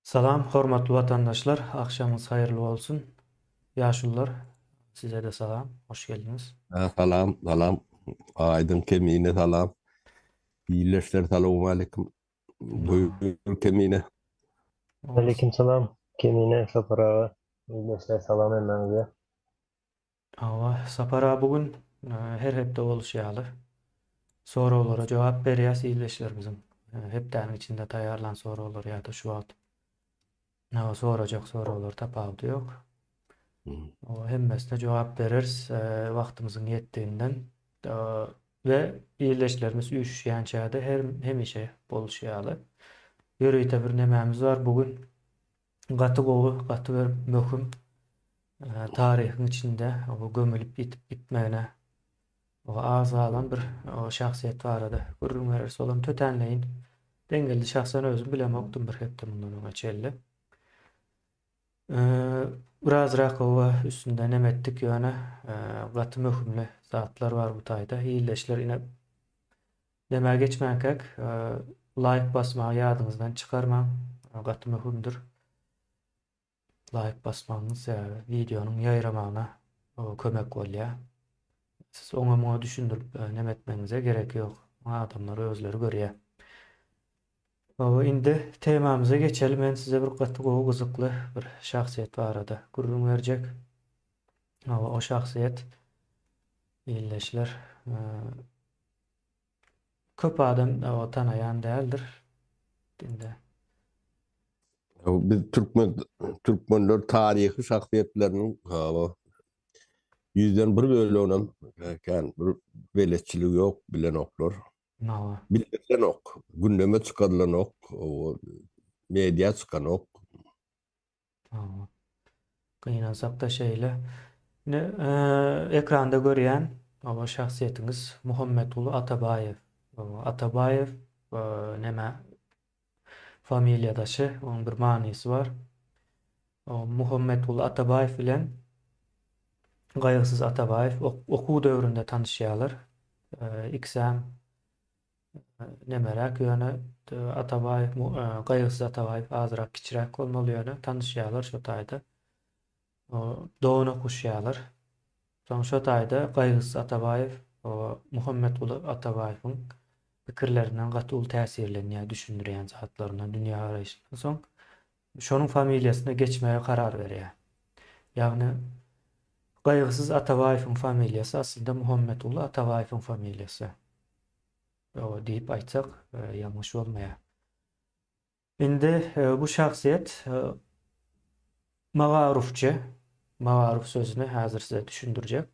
Salam hormatly watandaşlar agşamyňyz haýyrly bolsun ýaşulular sizede salam hoş geldiňiz. Salam salam Aýdyň Kemine salam Ildeşler salowmaleýkim Buýur Kemine. Aleýkim salam Kemine Sapar aga ildeşler salam hemmäňize. Hawa Sapar aga bu gün her hepde boluşy ýaly soraglara jogap berýäs ildeşlerimiziň hepdäniň içinde taýýarlan soraglary ýa-da şu wagt sorajak soraglary tapawudy ýok. Hemmesine jogap bereris wagtymyzyň ýetdiginden we ildeşlerimiz üýşüşýänçä-de her hemişe boluşy ýaly ýörite bir nemämiz bar bu gün gaty gowy, gaty bir möhüm taryhyň içinde gömülip ýitip gitmegine az galan bir şahsyýet barada gürrüň bereris. Olam tötänleýin deň geldi. Şahsan özüm bilemokdym bir hepde mundan öňe çenli. Birazrak oba üstünde nem etdik ýöne gaty möhümli zatlar bar bu taýda. Ildeşler ine Nämä geçmänkäk laýk basmagy ýadyňyzdan çykarmaň gaty möhümdir. Laýk basmagyňyz sebäbi wideonyň ýaýramagyna kömek bolýar. Siz oňa muňa düşündirip neme etmegiňize gerek ýok. Adamlar özleri görýär. Hawa indi temamyza geçeli. Men size bir gaty gowy gyzykly bir şahsyýet barada gürrüň berjek. Hawa o şahsyýet ildeşler Köp adam tanaýan däldir. Indi. Biz türkmen türkmenler taryhy şahsyýetleriniň ýüzden bir böleginem kän bir beletçiligi ýok, bilenoklar. Hawa. Bildirilenok, gündeme çykarylanok, media çykanok. Hawa. Gynansakda şeýle. Ine, ekranda görýän hawa şahsyýetiňiz Muhammetguly Atabaýew. Atabaýew näme familiýadaşy, onuň bir manysy bar. Muhammetguly Atabaýew bilen Gaýgysyz Atabaýew okuw döwründe tanyşýarlar. Ikisem Nemeräk ýöne Atabaýew Gaýgysyz Atabaýew azrak kiçiräk bolmaly ýöne tanyşýarlar şo taýda. Dogan okuşýarlar. Soň şo taýda Gaýgysyz Atabaýew Muhammetguly Atabaýewiň pikirlerinden gaty uly täsirlenýär, düşündirýän zatlaryndan, dünýägaraýşyndan. Soň şonuň familiýasyna geçmäge karar berýär. Ýagny Gaýgysyz Atabaýewiň familiýasy aslynda Muhammetguly Atabaýewiň familiýasy. Diýip aýtsak ýalňyş bolmaýar. Indi bu şahsyýet magarufçy, magaruf sözüni häzir size düşündirjek.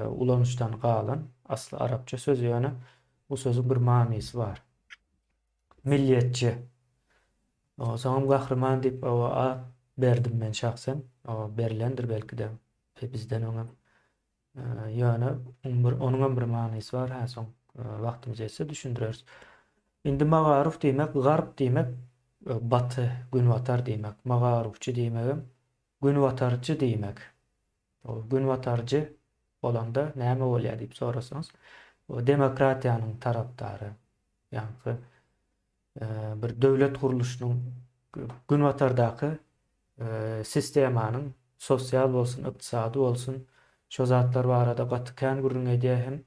Ulanyşdan galan asly arapça söz ýöne bu sözüň bir manysy bar. Milliýetçi. Soňam gahryman diýip at berdim men şahsen. Berlendir belki-de bizden öňem. Ýöne bir onuňam bir manysy bar, hä soň wagtymyz ýetse düşündireris. Indi magaruf diýmek garp diýmek, baty, günbatar diýmek. Magarufçy diýmegem günbatarçy diýmek. O günbatarçy bolanda näme bolýar diýip sorasaňyz, o demokratiýanyň tarapdary. Ýaňky bir döwlet gurluşynyň günbatardaky sistemanyň sosial bolsun, ykdysady bolsun şo zatlar barada gaty kän gürrüň edýär hem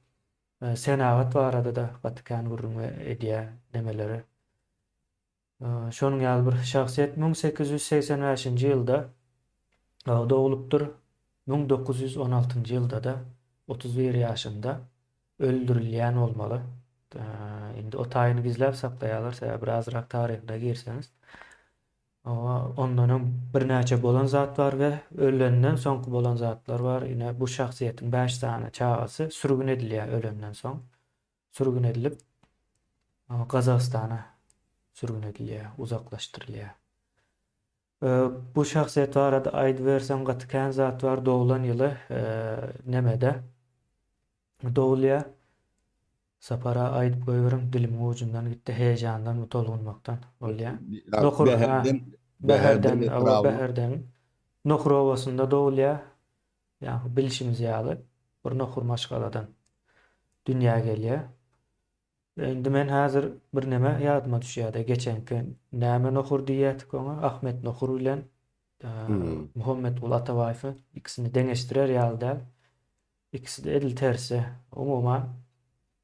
senagat barada-da gaty kän gürrüň edýär nemeleri. Şonuň ýaly bir şahsyýet 1885-nji ýylda doglupdyr. 1916-njy ýylda-da 31 ýaşynda öldürilýän bolmaly. Indi o taýyny gizläp saklaýarlar, sebäbi birazrak taryhyna girseňiz. Ondan öň birnäçe bolan zat bar we ölenden soňky bolan zatlar bar. Ine bu şahsyýetiň 5 sany çagasy sürgün edilýär ölenden soň. Sürgün edilip Gazagystana sürgün edilýär, uzaklaşdyrylýar. Bu şahsyýet barada aýdyberseň gaty kän zat bar. Doglan ýyly nemede dogulýar. Sapara aýdyp goýberiň dilimiň ujundan gitdi heýjandan bu tolgunmakdan bolýa. Nohur Bäherden Bäherden hawa Bäherden Nohur obasynda dogulýar. Ýa bilşimiz ýaly bir nohur maşgaladan dünýä gelýär. Indi men häzir birneme ýadyma düşýär-de, geçenki näme Nohur diýýärdik oňa, Ahmet Nohur bilen Muhammetguly Atabaýewi ikisini deňeşdirer ýaly däl. Ikisi-de edil tersi. Umuman,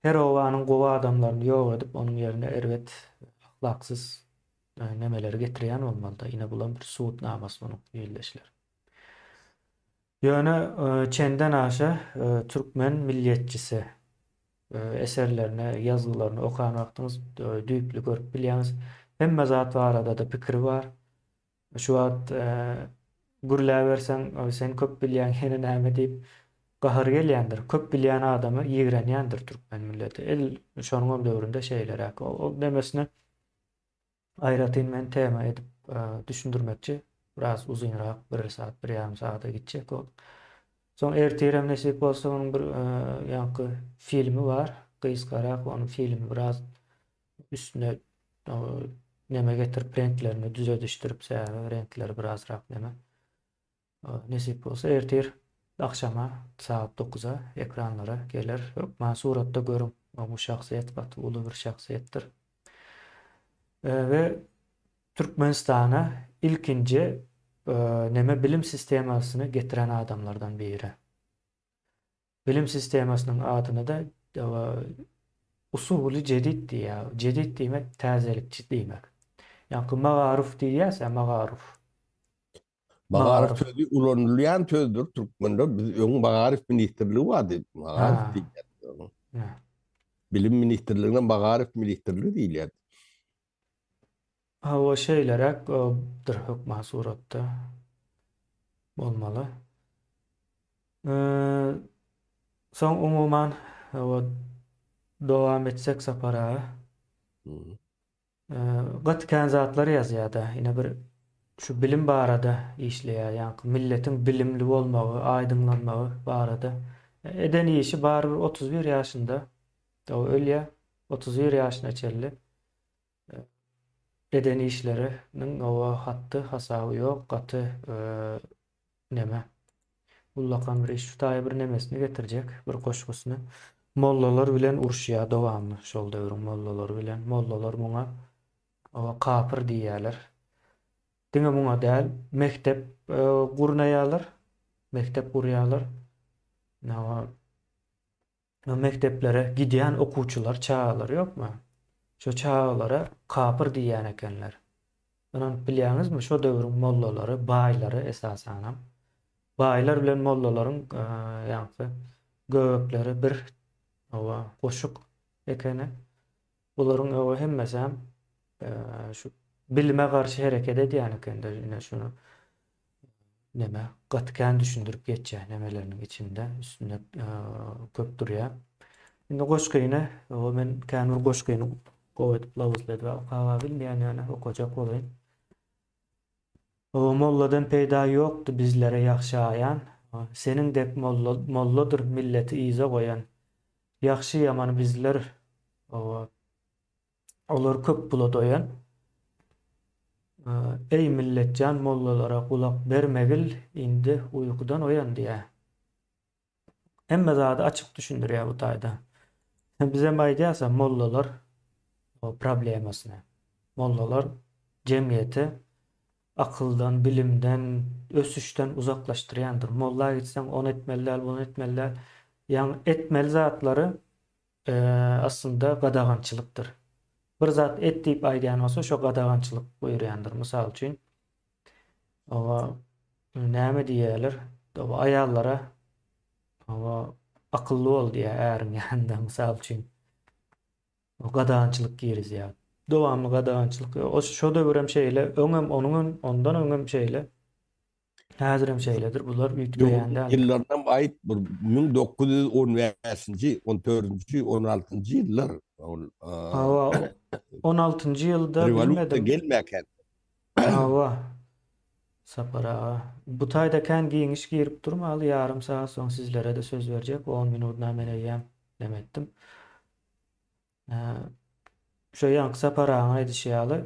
her obanyň gowy adamlaryny ýok edip, onuň ýerine erbet, ahlaksyz nemeleri getirýän bolmaly-da. Ine, bulam bir subutnamasy munuň, ildeşler. Ýöne çenden aşa türkmen milliýetçisi eserlerini, ýazgylaryny okan wagtyňyz düýpli görüp bilýäňiz. Hemme zat barada-da pikiri bar. Şu wagt gürläberseň, sen köp bilýäň, ýene näme diýip gahary gelýändir. Köp bilýän adamy ýigrenýändir türkmen milleti. Edil şonuňam döwründe şeýleräk. Ol nemesine Aýratyn men tema edip düşündirmekçi. Biraz uzynrak, bir saat, bir ýarym sagada gitjek ol. Soň ertirem nesip bolsa onuň bir ýaňky filmi bar, gysgarak, onuň filmi biraz üstüne neme getirip reňklerini düzedişdirip, sebäbi reňkleri birazrak neme. Nesip bolsa ertir agşama sagat dokuza ekranlara geler. Hökman suratda görüň. Bu şahsyýet gaty uly bir şahsyýetdir. We Türkmenistana ilkinji neme bilim sistemasyny getiren adamlardan biri. Bilim sistemasynyň adyny-da Usuly jedid diýýär. Jedid diýmek täzelikçi diýmek. Ýaňky magaryf diýýäs-ä, magaryf. Magaryf sözi ulanylýan sözdür türkmende. Biz öň magaryf ministrligi bardy. Magaryf diýýär. Bilim ministrligine magaryf ministrligi diýilýär. Hawa şeýleräk dir hökman suratda bolmaly. Soň umuman hawa dowam etsek Sapar aga. Gaty kän zatlar ýazýada. Ine bir şu bilim barada işleýär. Ýaňky milletiň bilimli bolmagy, aýdyňlanmagy barada. Eden işi barybir 31 ýaşynda ölýär. 31 ýaşyna çenli Eden işleriniň oba hatdy hasaby ýok gaty neme ullakan bir iş şu taýy bir nemesini getirjek bir goşgusyny mollalar bilen uruşýar dowamly şol döwrüň mollalary bilen mollalar muňa oba kapyr diýýärler diňe muňa däl mekdep gurnaýarlar mekdep gurýarlar Mekdeplere gidýän okuwçylar, çagalar ýokmy? Şo çagalara kapyr diýýän ekenler. Ynanyp bilýäňizmi, şo döwrüň mollalary, baýlary esasanam. Baýlar bilen mollalaryň ýaňky göbekleri bir, hawa, goşuk ekeni. Bularyň hawa hemmesem şu bilime garşy hereket edýän ekende ine şuny neme gaty kän düşündirip geçýär nemeleriniň içinde üstünde köp durýar. Indi goşgyny o men kän bir goşgyny gowy edip labyzly edip okaba bilmeýän ýöne okajak bolaýyn. O molladan peýda ýokdy bizlere ýagşy aýan, Seniň dek molla molladyr milleti yza goýan. Ýagşy ýaman bizler o Olar köp pula doýan. Eý milletjan mollalara gulak bermegil indi uýkudan oýan diýä. Hemme zady açyk düşündirýär bu taýda. Bizem aýdýasa mollalar problemasyny. Mollalar jemgyýeti akyldan, bilimden, ösüşden uzaklaşdyrýandyr. Molla gitseň ony etmeli däl, buny etmeli däl. Ýagny etmeli zatlary aslynda gadagançylykdyr. Bir zat et diýip aýdýan bolsa, şo gadagançylyk buýurýandyr. Mysal üçin, oba näme diýýärler? Oba aýallara oba akylly bol diýýär äriň ýanynda, mysal üçin. O gadagançylyk girizýär. Dowamly gadagançylyk. O şo döwürem şeýle, öňem onuň ondan öňem şeýle. Häzirem şeýledir, bular üýtgeýän däldir. Ýyllarynam aýt, bir 1915-nji, 14-nji, 16-njy ýyllar ol. Hawa, 16-njy ýylda bilmedim. Rewolýusiýa gelmäkä. Hawa. Sapar aga. Bu taýda kän giňiş girip durmaly, ýarym sagat soň sizlere-de söz berjek, on minudyna men eýýäm neme etdim. Şo ýaňky Sapar agaň aýdyşy ýaly,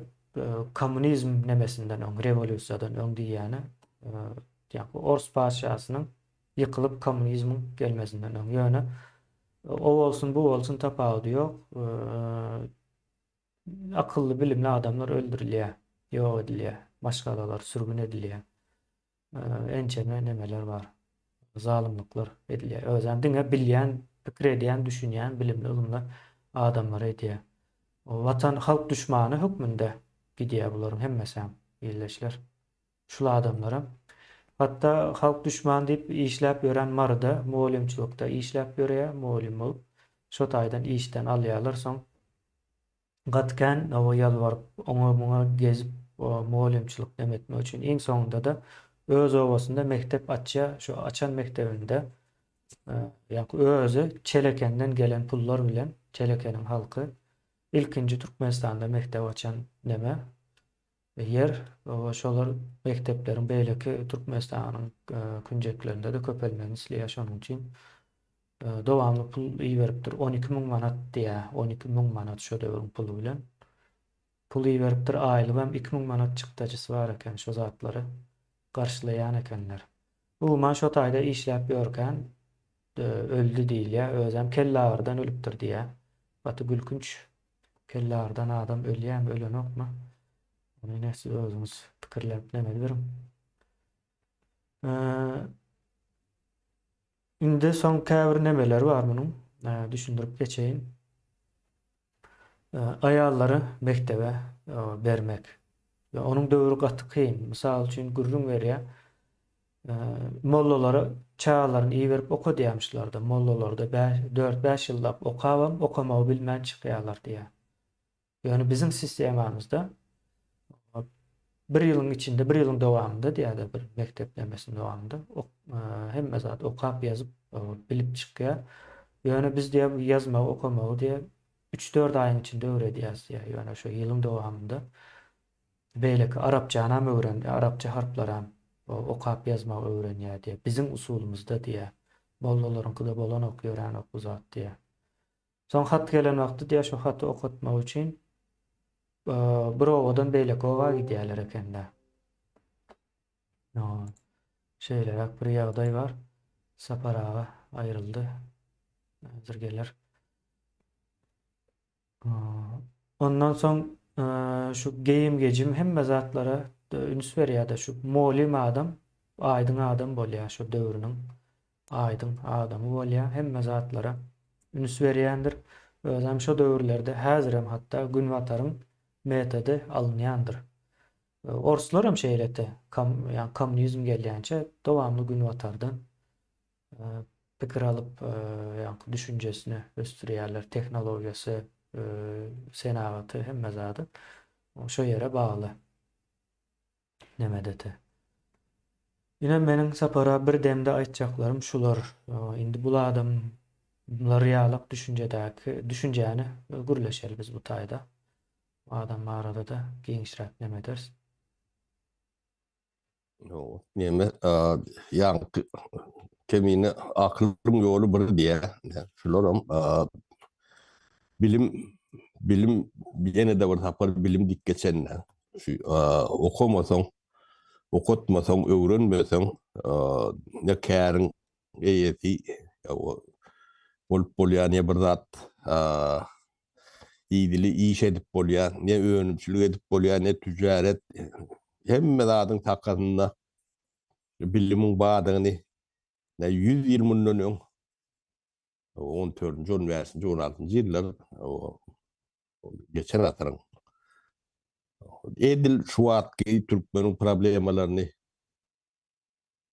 kommunizm nemesinden öň, rewolýusiýadan öň diýýäni, ýaňky ors patyşasynyň ýykylyp kommunizmiň gelmezinden öň. Ýöne. O bolsun, bu bolsun tapawudy ýok. Akylly, bilimli adamlar öldürilýär, ýok edilýär, maşgalalar sürgün edilýär. Ençeme nemeler bar. Zalymlyklar edilýär. Özem diňe bilýän, pikir edýän, düşünýän, bilimli, ylymly adamlara edýär. Watan, halk duşmany hökmünde gidýär bularyň hemmesem, ildeşler. Şul adamlaram. Hatda halk duşmany diýip işläp ýören Maryda mugallymçylykda işläp ýörýär, mugallym bolup. Şo taýdan işden alýarlar soň. Gaty kän oba ýalbaryp, oňa-muňa gezip mugallymçylyk neme etmek üçin. Iň soňunda-da öz obasynda mekdep açýar. Şu açan mekdebinde ýaňky özi Çelekenden gelen pullar bilen Çelekeniň halky ilkinji Türkmenistanda mekdep açan neme ýer. Şolar mekdepleriň beýleki Türkmenistanyň künjeklerinde-de köpelmegini isleýär. Şonuň üçin dowamly pul iberipdir. 12 000 manat diýýär. 12 000 manat şo döwrüň puly bilen. Pul iberipdir. Aýlygam 2000 manat çykdajysy bar eken şo zatlary garşylaýan ekenler. Umuman şo taýda işläp ýörkän öldi diýilýär. Özem kellagyrydan ölüpdir diýýär. Gaty gülkünç. Kellagyrydan adam ölýärmi, ölenokmy? Ony ine siz özüňiz pikirlenip neme ediberiň. Indi soň käbir nemeleri bar munuň. Düşündirip geçeýin. Aýallary mekdebe bermek. Onuň döwri gaty kyn. Mysal üçin gürrüň berýär. Mollalara çagalaryny iberip okadýarmyşlar-da. Mollalarda dört-bäş ýyllap okabam, okamagy bilmän çykýarlar diýýär. Ýöne biziň sistemamyzda bir ýylyň içinde, bir ýylyň dowamynda diýýär-de, bir mekdep nemesiniň dowamynda hemme zat okap, ýazyp, bilip çykýar. Ýöne biz diýýär, ýazmagy, okamagy diýýär, üç-dört aýyň içinde öwredýäris diýýär. Ýöne şo ýylyň dowamynda beýleki arapçanam öwren, arapça harplaram okap ýazmagy öwrenýär diýýär. Biziň usulymyzda diýýär. Mollalaryňkyda bolanok, ýöränok bu zat diýýär. Soň hat gelen wagty diýýär, şo haty okatmak üçin bir obadan beýleki oba gidýärler ekende. Şeýleräk bir ýagdaý bar. Sapar aga aýryldy. Häzir geler. Ondan soň şu geýim-gejim hemme zatlara üns berýär-de şu molim adam aýdyň adam bolýar şu döwrüniň aýdyň adamy bolýar, hemme zatlara üns berýändir. Özem şo döwürlerde, häzirem hatda Günbataryň metody alynýandyr. Orslaram şeýledi, ýagny kommunizm gelýänçä dowamly Günbatardan pikir alyp, ýagny düşünjesini ösdürýärler, tehnologiýasy, senagaty, hemme zady şo ýere bagly. Nemedete. Ine meniň Sapara bir demde aýtjaklarym şular. Indi bul adamlar ýalak düşünjedäki düşünjäni gürleşeli biz bu taýda. Bu adam barada-da giňişräk neme ederis. Neme, ýaňky Kemine akylyň ýoly bir diýýär. Şularam bilim bilim ýene-de bir sapar bilim dik geçende. Şu okamasaň, okatmasaň, öwrenmeseň, ne käriň eýesi bolup bolýar, ne bir zat idili iş edip bolýar, ne önümçilik edip bolýar, ne tüjaret. Hemme zadyň sakasynda bilimiň bardygyny ne 100 ýyl mundan öň on dördünji, on bäşinji, on altynjy ýyllar geçen asyryň edil şu wagtky türkmeniň problemalaryny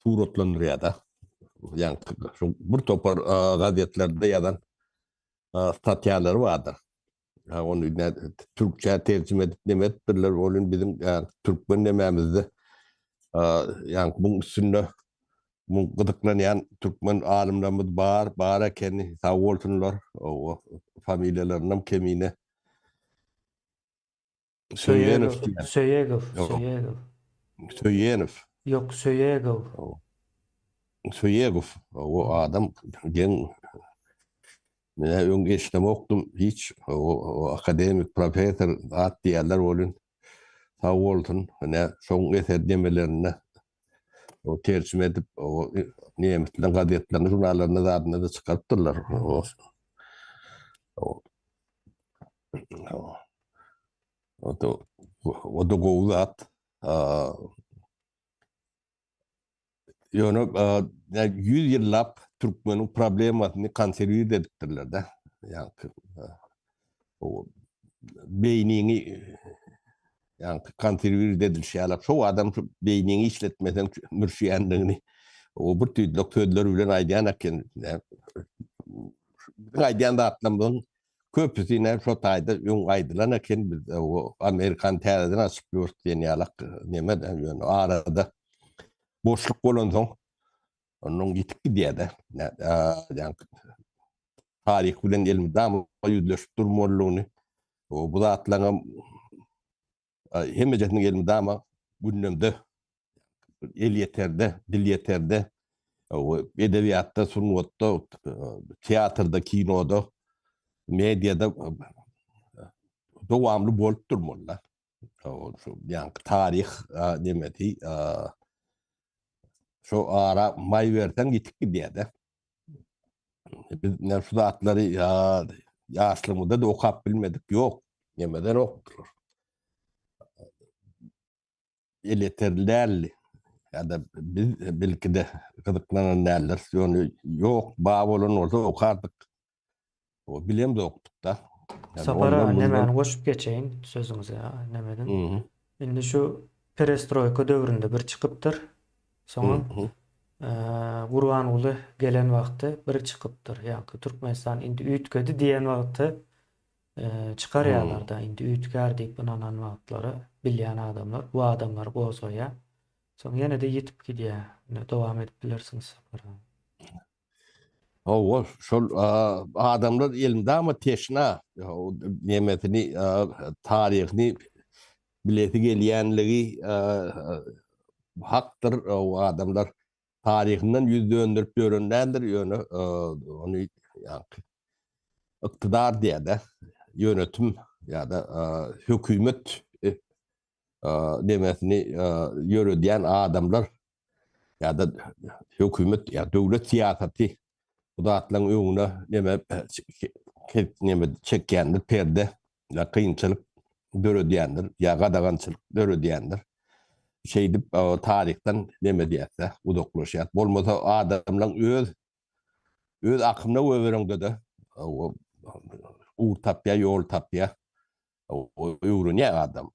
suratlandyrýar-da. Ýagny şu bir topar gazetlerde ýazan statýalary bardyr. Ha ony türkçä terjime edip neme edipdirler, ol biziň türkmen nemämizde ýagny muň üstünde muň gyzyklanýan türkmen alymlarymyz bar, bar ekeni, sag bolsunlar. O familiýalarynam kemine Söýenow diýýär. Söýegow, Söýegow. Söýenow. Ýok, Söýegow. Söýegow. O adam geň Men öň eşidemokdym hiç. O akademik, professor at diýýärler welin sag bolsun. Ine şoň eser demelerinde o terjime edip o nemisleň gazetlerinde, žurnallarynda zadynda-da çykarypdyrlar. O da gowy zat. Ýöne 100 ýyllap türkmeniň problemasyny konserwir edipdirler-de. Ýa-ni beýniňi ýa-ni konserwir edilişi ýaly şo adam şu beýniňi işletmeseň mürşýändigini o bir tüýdlük sözler bilen aýdýan eken. Biziň aýdýan zatlarymyzyň köpüsi ine şo taýda öň aýdylan eken biz o Amerikany täzeden açyp ýörüs diýen ýalak neme-de ýöne arada boşluk bolansoň ondan ýitip gidýär-de. Ýa taryh bilen elmydama ýüzleşip durmalydygyny, bu zatlaryň hemmejesiniň elmydama gündemde, elýeterde, dilýeterde, edebiýatda, sungatda, teatrda, kinoda, mediada dowamly bolup durmaly-da. Şu ýaňky taryh nemesi şu ara maý berseň ýitip gidýär-de. Biz ne şu zatlary ýa ýaşlygymyzda da okap bilmedik, ýok. Nemeden okdylar. Elýeterli däldi. Ýa-da biz belki-de gyzyklanan däldiris. Ýöne ýok, bar bolan bolsa okardyk. O bilemzokdyk-da. Sapar aga nemäni goşup geçeýin sözüňize nemeden. Indi şu perestroýka döwründe bir çykypdyr. Soňam Gurbanguly gelen wagty bir çykypdyr. Ýaňky Türkmenistan indi üýtgedi diýen wagty çykarýarlar-da indi üýtgär diýip ynanan wagtlary bilýän adamlar bu adamlary gozgaýar. Soň ýene-de ýitip gidýär. Indi dowam edip bilersiňiz Sapar aga. Hawa, şol adamlar elmydama teşna, nemesini, taryhyny bilesi gelýänligi hakdyr. O adamlar taryhyndan ýüz döndürip ýören däldir, ýöne ony ýaňky ykdydar diýýär-de, ýönetim ýa-da hökümet nemesini ýöredýän adamlar ýa-da hökümet ýa döwlet syýasaty bu zatlaryň öňüne neme neme çekýändir perde ýa kynçylyk döredýändir ýa gadagançylyk döredýändir. Şeýdip taryhdan neme diýýäs-de uzaklaşýas. Bolmasa adamlaryň öz öz akymyna goýbereňde-de ugur tapýar, ýol tapýar. Öwrenýär adam.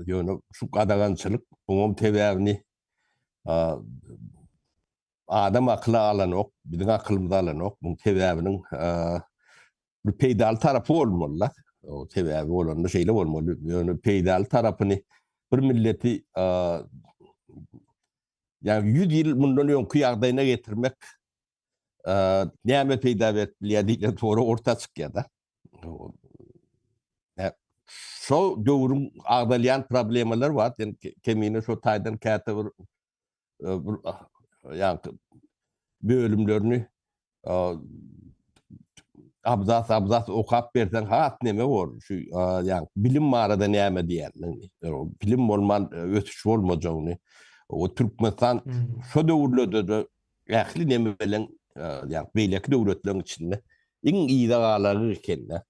Ýöne şu gadagançylyk oňam sebäbini adam akyly alanok, biziň akylymyz alanok. Muň sebäbiniň bir peýdaly tarapy bolmaly-da. O sebäbi bolanda şeýle bolmaly. Ýöne peýdaly tarapyny bir milleti ýa 100 ýyl mundan öňki ýagdaýyna getirmek näme peýda berip bilýär diýlen sorag orta çykýar-da. Şo döwrüň agzalýan problemalar bar. Sen kemine şo taýdan käte bir bir ýa bölümlerini abzas abzas okap berseň has neme bor şu ýa bilim barada näme diýenini. Bilim bolman ösüş bolmajagyny. O Türkmenistan şo döwürlerde-de ähli neme bilen ýa beýleki döwletleriň içinde iň yza galagy ekende.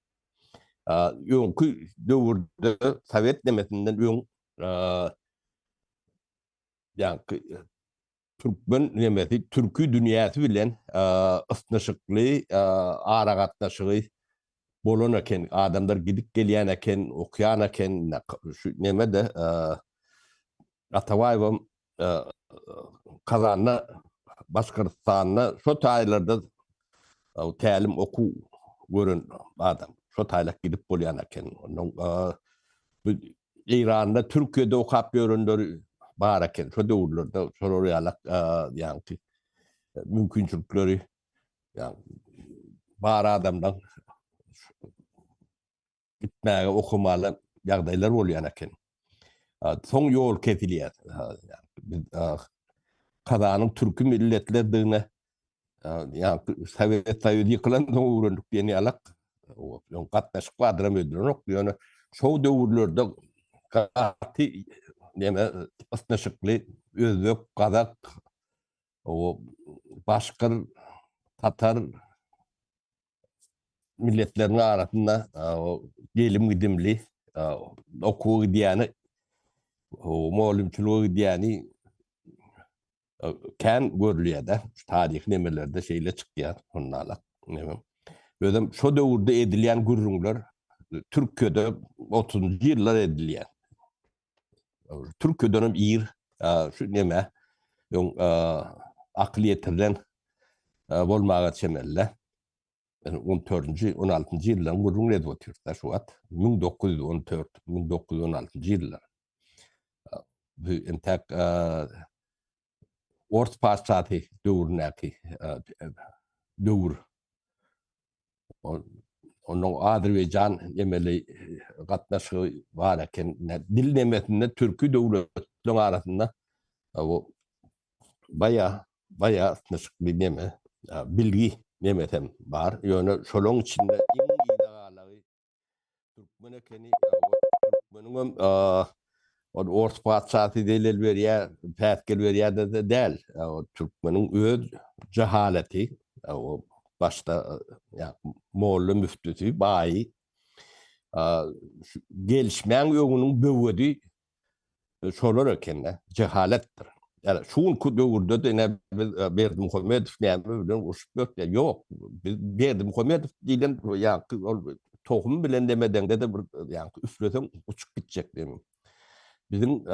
Öňki döwürde sowet nemesinden öň ýa türkmen nemesi türki dünýäsi bilen ysnyşykly aragatnaşygy bolan eken. Adamlar gidip gelýän eken, okýan eken. Şu neme-de Atabaýewem Kazanda, Başgyrtystanda şo taýlarda tälim okuw gören adam. Şo taýlak gidip bolýan eken. Ondan bu Eýranda, Türkiýede okap ýörenleri bar eken. Şo döwürlerde şolar ýalak ýaňky mümkinçilikleri ýa bar adamdan gitmäge okamaly ýagdaýlar bolýan eken. Soň ýol kesilýär. Biz Kazanyň türki milletlerdigine ýa Sowet Soýuzy ýykylan soň öwrendik diýen ýalak. Öň gatnaşyk bardyram öldürenok. Ýöne şo döwürlerde gaty näme ysnyşykly özbek, gazak, o başgyr, tatar. milletleriň arasynda gelim-gidimli okuwa gidýäni, mugallymçylyga gidýäni kän görülýär-de. Şu taryhy nemelerde şeýle çykýar hondanalak. Özem şo döwürde edilýän gürrüňler Türkiýede otuzynjy ýyllar edilýär. Türkiýeden hem ir şu neme öň akyl ýetirilen bolmaga çemeli. Yani 14-nji, 16-njy ýyllaryň gürrüňini edip otyrys-da şu wagt. 1914, 1916-njy ýyllar. Bu entäk Ors patyşasy döwründäki döwür. Onuň Azerbaýjan emeli gatnaşygy bar eken. Dil nemesinde türki döwletleriň arasynda bu baýa baýa ysnyşykly neme bilgi nemesem bar. Ýöne şolaryň içinde iň yza galagy Türkmen ekeni, türkmeniňem ol ors patyşasy zelel berýär, päsgel berýär-de däl. Türkmeniň öz jehaleti, o başda molla müftüsi, baýy gelişmäň öňüniň böwedi şolar eken-de, jehaletdir. Ýani şu günki döwürde-de ine biz Berdimuhamedow näme bilen urşup ýörüs diýýär. Ýok, biz Berdimuhamedow diýlen ýaňky ol tohum bilen demedeňde-de bir ýaňky üfleseň uçup gitjek diýen. Biziň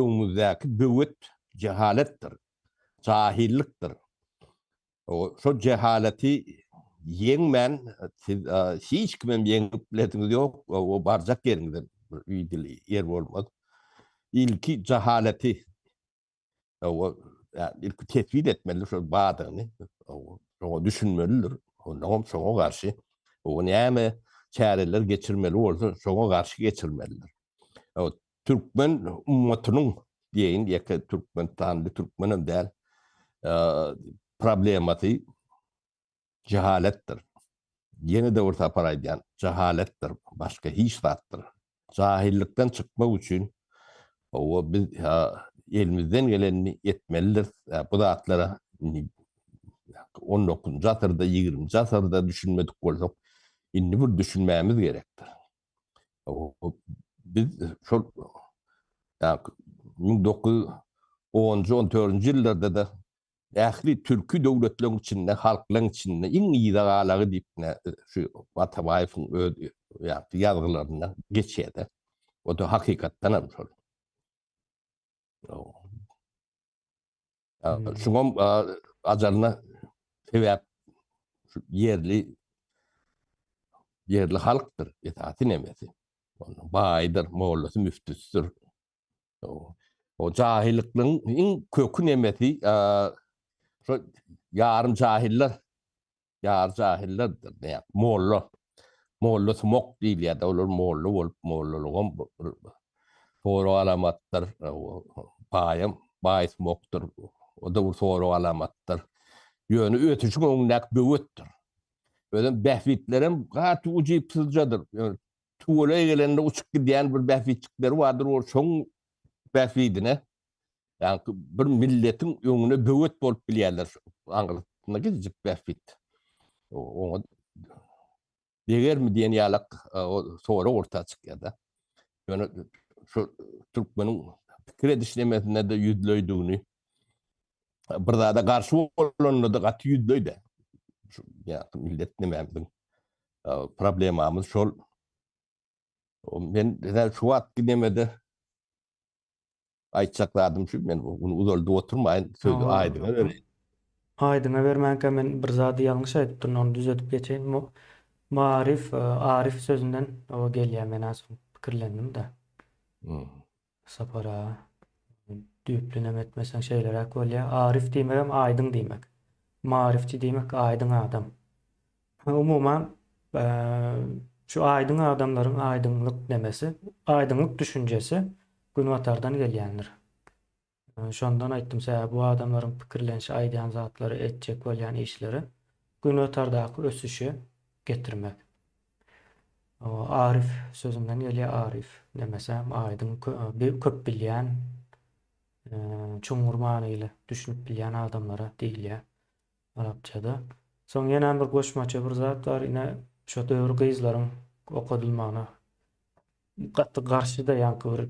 öňümizdäki böwet jehaletdir, jahylykdyr. Şol jehaleti ýeňmän siz hiç kimem ýeňip bilesiňiz ýok, o barjak ýeriňizem bir idili ýer bolmaz. Ilki jehaleti ilki tesbit etmeli şol bardygyny, şoňa düşünmelidir. Ondan şoňa garşy o näme çäreler geçirmeli bolsa şoňa garşy geçirmelidir. Türkmen ummatynyň diýeýin, ýeke Türkmenistanly türkmenem däl, problemasy jehaletdir. Ýene-de bir sapar aýdýan, jehaletdir, başga hiç zatdyr. Jahillykdan çykmak üçin hawa biz elimizden gelenini etmelidiris. Bu zatlara indi on dokuzynjy asyrda, ýigriminji asyrda düşünmedik bolsak, indi bir düşünmämiz gerekdir. Biz şol 1910-njy, 14-nji ýyllarda-da ähli türki döwletleriň içinde, halklaryň içinde iň yza galagy diýip şu Atabaýewiň öz ýazgylarynda geçýär-de. O-da hakykatdan hem şol. Şuňam ajalyna sebäp şu ýerli ýerli halkdyr esasy nemesi. Baýdyr, mollasy, müftüsidir. O jahillikligiň iň köki nemesi şo ýarym jahiller Ýary jahillerdir diýýär. Molla. Molla sumak diýilýär-de, olar molla bolup, mollalygam bir sorag alamatdyr. Baýam baý sumakdyr. O-da bir sorag alamatdyr. Ýöne ösüşiň öňündäki böwetdir. Özem bähbitlerem gaty ujypsyzjadyr. Ýöne tüweleý gelende uçup gidýän bir bähbitjikleri bardyr, ol şoň bähbidine Ýaňky bir milletiň öňüne böwet bolup bilýärler. Aňyrsynda gizlijik bähbit. Oňa degermi diýen ýalak sorag orta çykýar-da. Ýöne şu türkmeniň pikir ediş nemesinde-de ýüzleýdigini, bir zada garşy bolanda-da gaty ýüzleý-de. Şu ýaňky millet nemämiziň problemamyz şol. Men şu wagtky nemede Aýtjak zadym şu, men muny uzaldyp oturmaýyn, sözi Aýdyňa bereýin. Aýdyňa bermänkä men bir zady ýalňyş aýdypdyryn, ony düzedip geçeýin. Maryf, aryf sözünden o gelýär, men soň pikirlendim-de. Sapar aga, düýpli neme etmeseň şeýleräk bolýar. Aryf diýmegem aýdyň diýmek. Maryfçy diýmek aýdyň adam. Umuman, şu aýdyň adamlaryň aýdyňlyk nemesi, aýdyňlyk düşünjesi Günbatardan gelýändir. Şondan aýtdym, sebäbi bu adamlaryň pikirlenişi, aýdýan zatlary, etjek bolýan işleri Günbatardaky ösüşe getirmek. Aryf sözünden gelýär, aryf nemesem aýdyň, köp bilýän, çuňňur manyly düşünip bilýän adamlara diýilýär. Arapçada. Soň ýenäm bir goşmaça bir zat bar. Ine. Şo döwür gyzlaryň okadylmagyna gaty garşyda ýaňky bir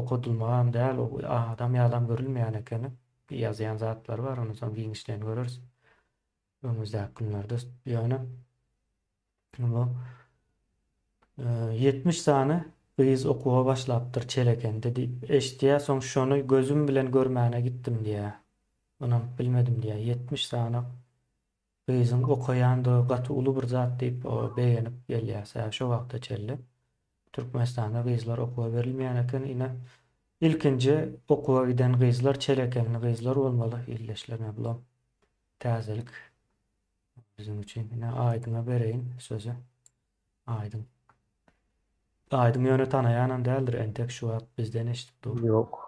okadylmagam däl, adam ýalam görülmeýän ekeni. Ýazýan zatlary bar, ony soň giňişleýin göreris. Öňümizdäki günlerde. Ýöne bu 70 sany gyz okuwa başlapdyr Çelekende diýip eşidýär, soň şony gözüm bilen görmäne gitdim diýýär. Ynanyp bilmedim diýýär. 70 sany gyzyň okaýandygy gaty uly bir zat diýip begenip gelýär. Sebäbi şo wagta çenli Türkmenistanda gyzlar okuwa berilmeýän eken. Ine ilkinji okuwa giden gyzlar çelekenli gyzlar bolmaly ildeşlerine bulam täzelik biziň üçin. Ine Aýdyňa bereýin sözi. Aýdyň. Aýdyň ýöne tanaýanam däldir entek şu wagt bizden eşidip dur. Ýok.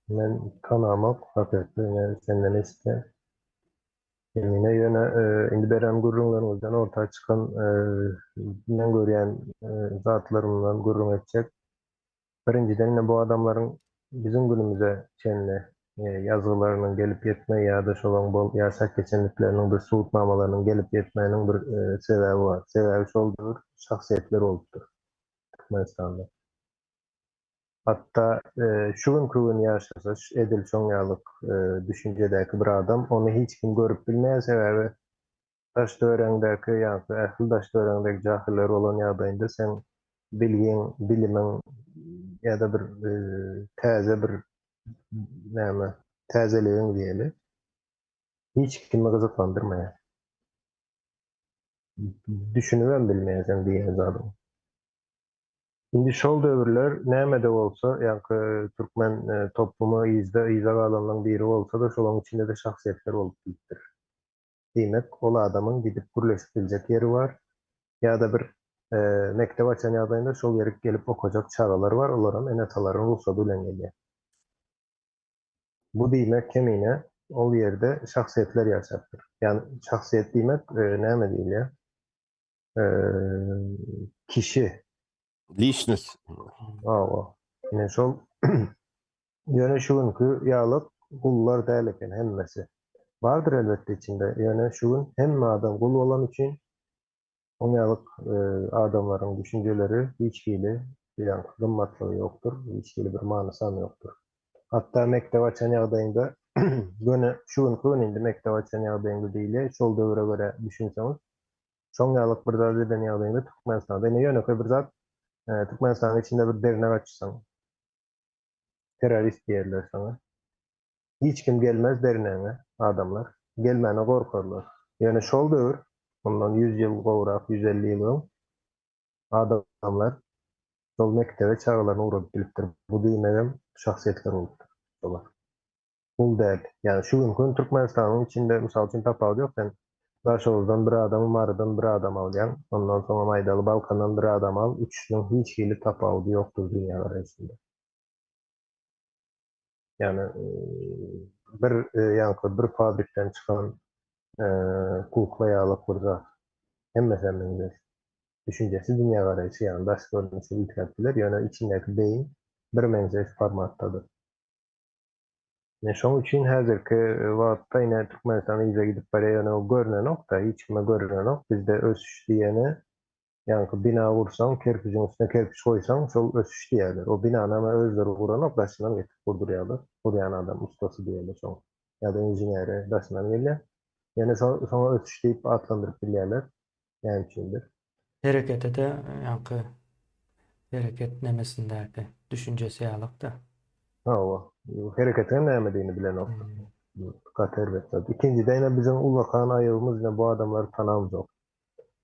Men tanamok hakyky men senden eşitýän. Ýöne ýöne indi beren gürrüňleriňizden orta çykan men görýän zatlarymdan gürrüň etjek. Birinjiden ine bu adamlaryň biziň günümize çenli ýazgylarynyň gelip ýetmegi ýa-da şolaryň bolup ýaşap geçendikleriniň bir subutnamalarynyň gelip ýetmeginiň bir sebäbi bar. Sebäbi şol döwür şahsyýetler bolupdyr Türkmenistanda. Hatda şu günki gün ýaşasa edil şoň ýalyk düşünjedäki bir adam ony hiç kim görüp bilmeýär sebäbi daş töweregiňdäki ýaňky ähli daş töweregiňdäki jahyller bolan ýagdaýynda seň bilgiň bilimiň ýa-da bir täze bir näme täzeligiň diýeli hiç kimi gyzyklandyrmaýar. Düşünibem bilmeýär seň diýýän zadyňy. Indi şol döwürler näme-de bolsa, ýaňky türkmen toplumy yzda, yza galanlaryň biri bolsa-da, şolaryň içinde-de şahsyýetler bolup bilipdir. Diýmek, ol adamyň gidip gürleşip biljek ýeri bar. Ýa-da bir mekdep açan ýagdaýynda şol ýerik gelip okajak çagalar bar, olaram ene-atalaryň rugsady bilen gelýär. Bu diýmek kemine ol ýerde şahsyýetler ýaşapdyr. Ýagny şahsyýet diýmek näme diýilýär? kişi. Liçnost. Hawa. Ine şol ýöne şu günki ýalyk gullar däl eken hemmesi. Bardyr elbetde içinde, ýöne şu gün hemme adam gul bolany üçin oň ýalyk adamlaryň düşünjeleri hiç hili ýaňky gymmatlygy ýokdur, hiç hili bir manysam ýokdur. Hatda mekdep açan ýagdaýyňda göni şu günki gün indi mekdep açan ýagdaýyňda diýilýär, şol döwre görä düşünseňiz Şoň ýalyk bir zat eden ýagdaýyňda Türkmenistanda ine ýönekeý bir zat Türkmenistanyň içinde bir dernek açsaň terrorist diýerler saňa. Hiç kim gelmez dernegiňe adamlar. Gelmäne gorkarlar. Ýöne şol döwür mundan 100 ýyl gowrak 150 ýyl öň adamlar şol mekdebe çagalaryny ugradyp bilipdir. Bu diýmegem şahsyýetler bolupdyr. Şolar. Pul däl. Ýagny şu günki gün Türkmenistanyň içinde mysal üçin tapawut ýok. Sen Daşoguzdan bir adamy, Marydan bir adam alýaň. Ondan soňam aýdaly Balkandan bir adam al. Üçüsiniň hiç hili tapawudy ýokdur dünýägaraýşynda. Ýagny bir ýaňky bir fabrikden çykan kukla ýalyk bir zat. Hemmesem meňzeş. Düşünjesi, dünýägaraýşy ýagny daş görnüşi üýtgäp biler, ýöne içindäki beýin birmeňzeş formatdadyr. Ine şoň üçin häzirki wagtda ine Türkmenistan yza gidip barýar, ýöne o görnenok-da, hiç kime görnenok. Bizde ösüş diýeni, ýaňky bina gursaň, kerpijiň üstüne kerpiç goýsaň, şol ösüş diýýärler. O binany hem özleri guranok, daşyndan getirip gurdurýarlar. Gurýan adam ussasy diýeli şoň ýa-da inženeri daşyndan gelýär. Ýöne şoňa ösüş diýip atlandyryp bilýärler. Näme üçindir? Herekete-de ýaňky hereket nemesindäki düşünjesi ýalak-da. Hawa. Hereketiň nämedigini bilenok. Gaty erbet zat. Ikinjide ine biziň ullakan aýybymyz ine bu adamlary tanamzok.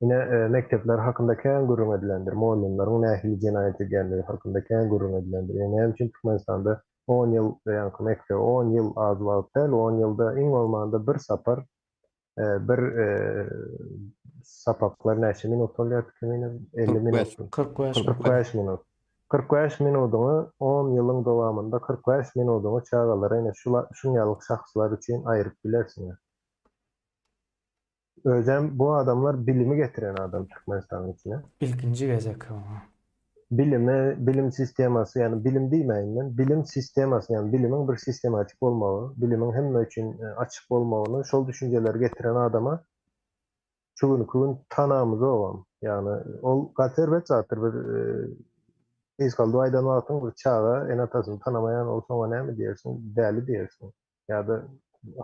Ine mekdepler hakynda kän gürrüň edilendir. Mugallymlaryň nähili jenaýat edýändigi hakynda kän gürrüň edilendir. Ýöne näme üçin Türkmenistanda on ýyl ýaňky mekdep on ýyl az wagt däl, on ýylda iň bolmanda bir sapar Bir sapaklar näçe minut bolýar kemine? 50 minut. 45. 45 minut. 45 minudyňy 10 ýylyň dowamynda 45 minudyňy çagalara ine şu şuň ýaly şahslar üçin aýryp bilersiňiz. Özem bu adamlar bilimi getiren adam Türkmenistanyň içine. Ilkinji gezek. Bilimi, bilim sistemasy, ýagny bilim diýmäýin men, bilim sistemasy, ýagny bilimiň bir sistematik bolmagy, bilimiň hemme üçin açyk bolmagyny, şol düşünjeleri getiren adama şu günki gün tanamyzogam. Ýagny ol gaty erbet zatdyr. Bir gysgaldyp aýdan wagtyň bir çaga ene-atasyny tanamaýan bolsa oňa näme diýersiň? Däli diýersiň. Ýa-da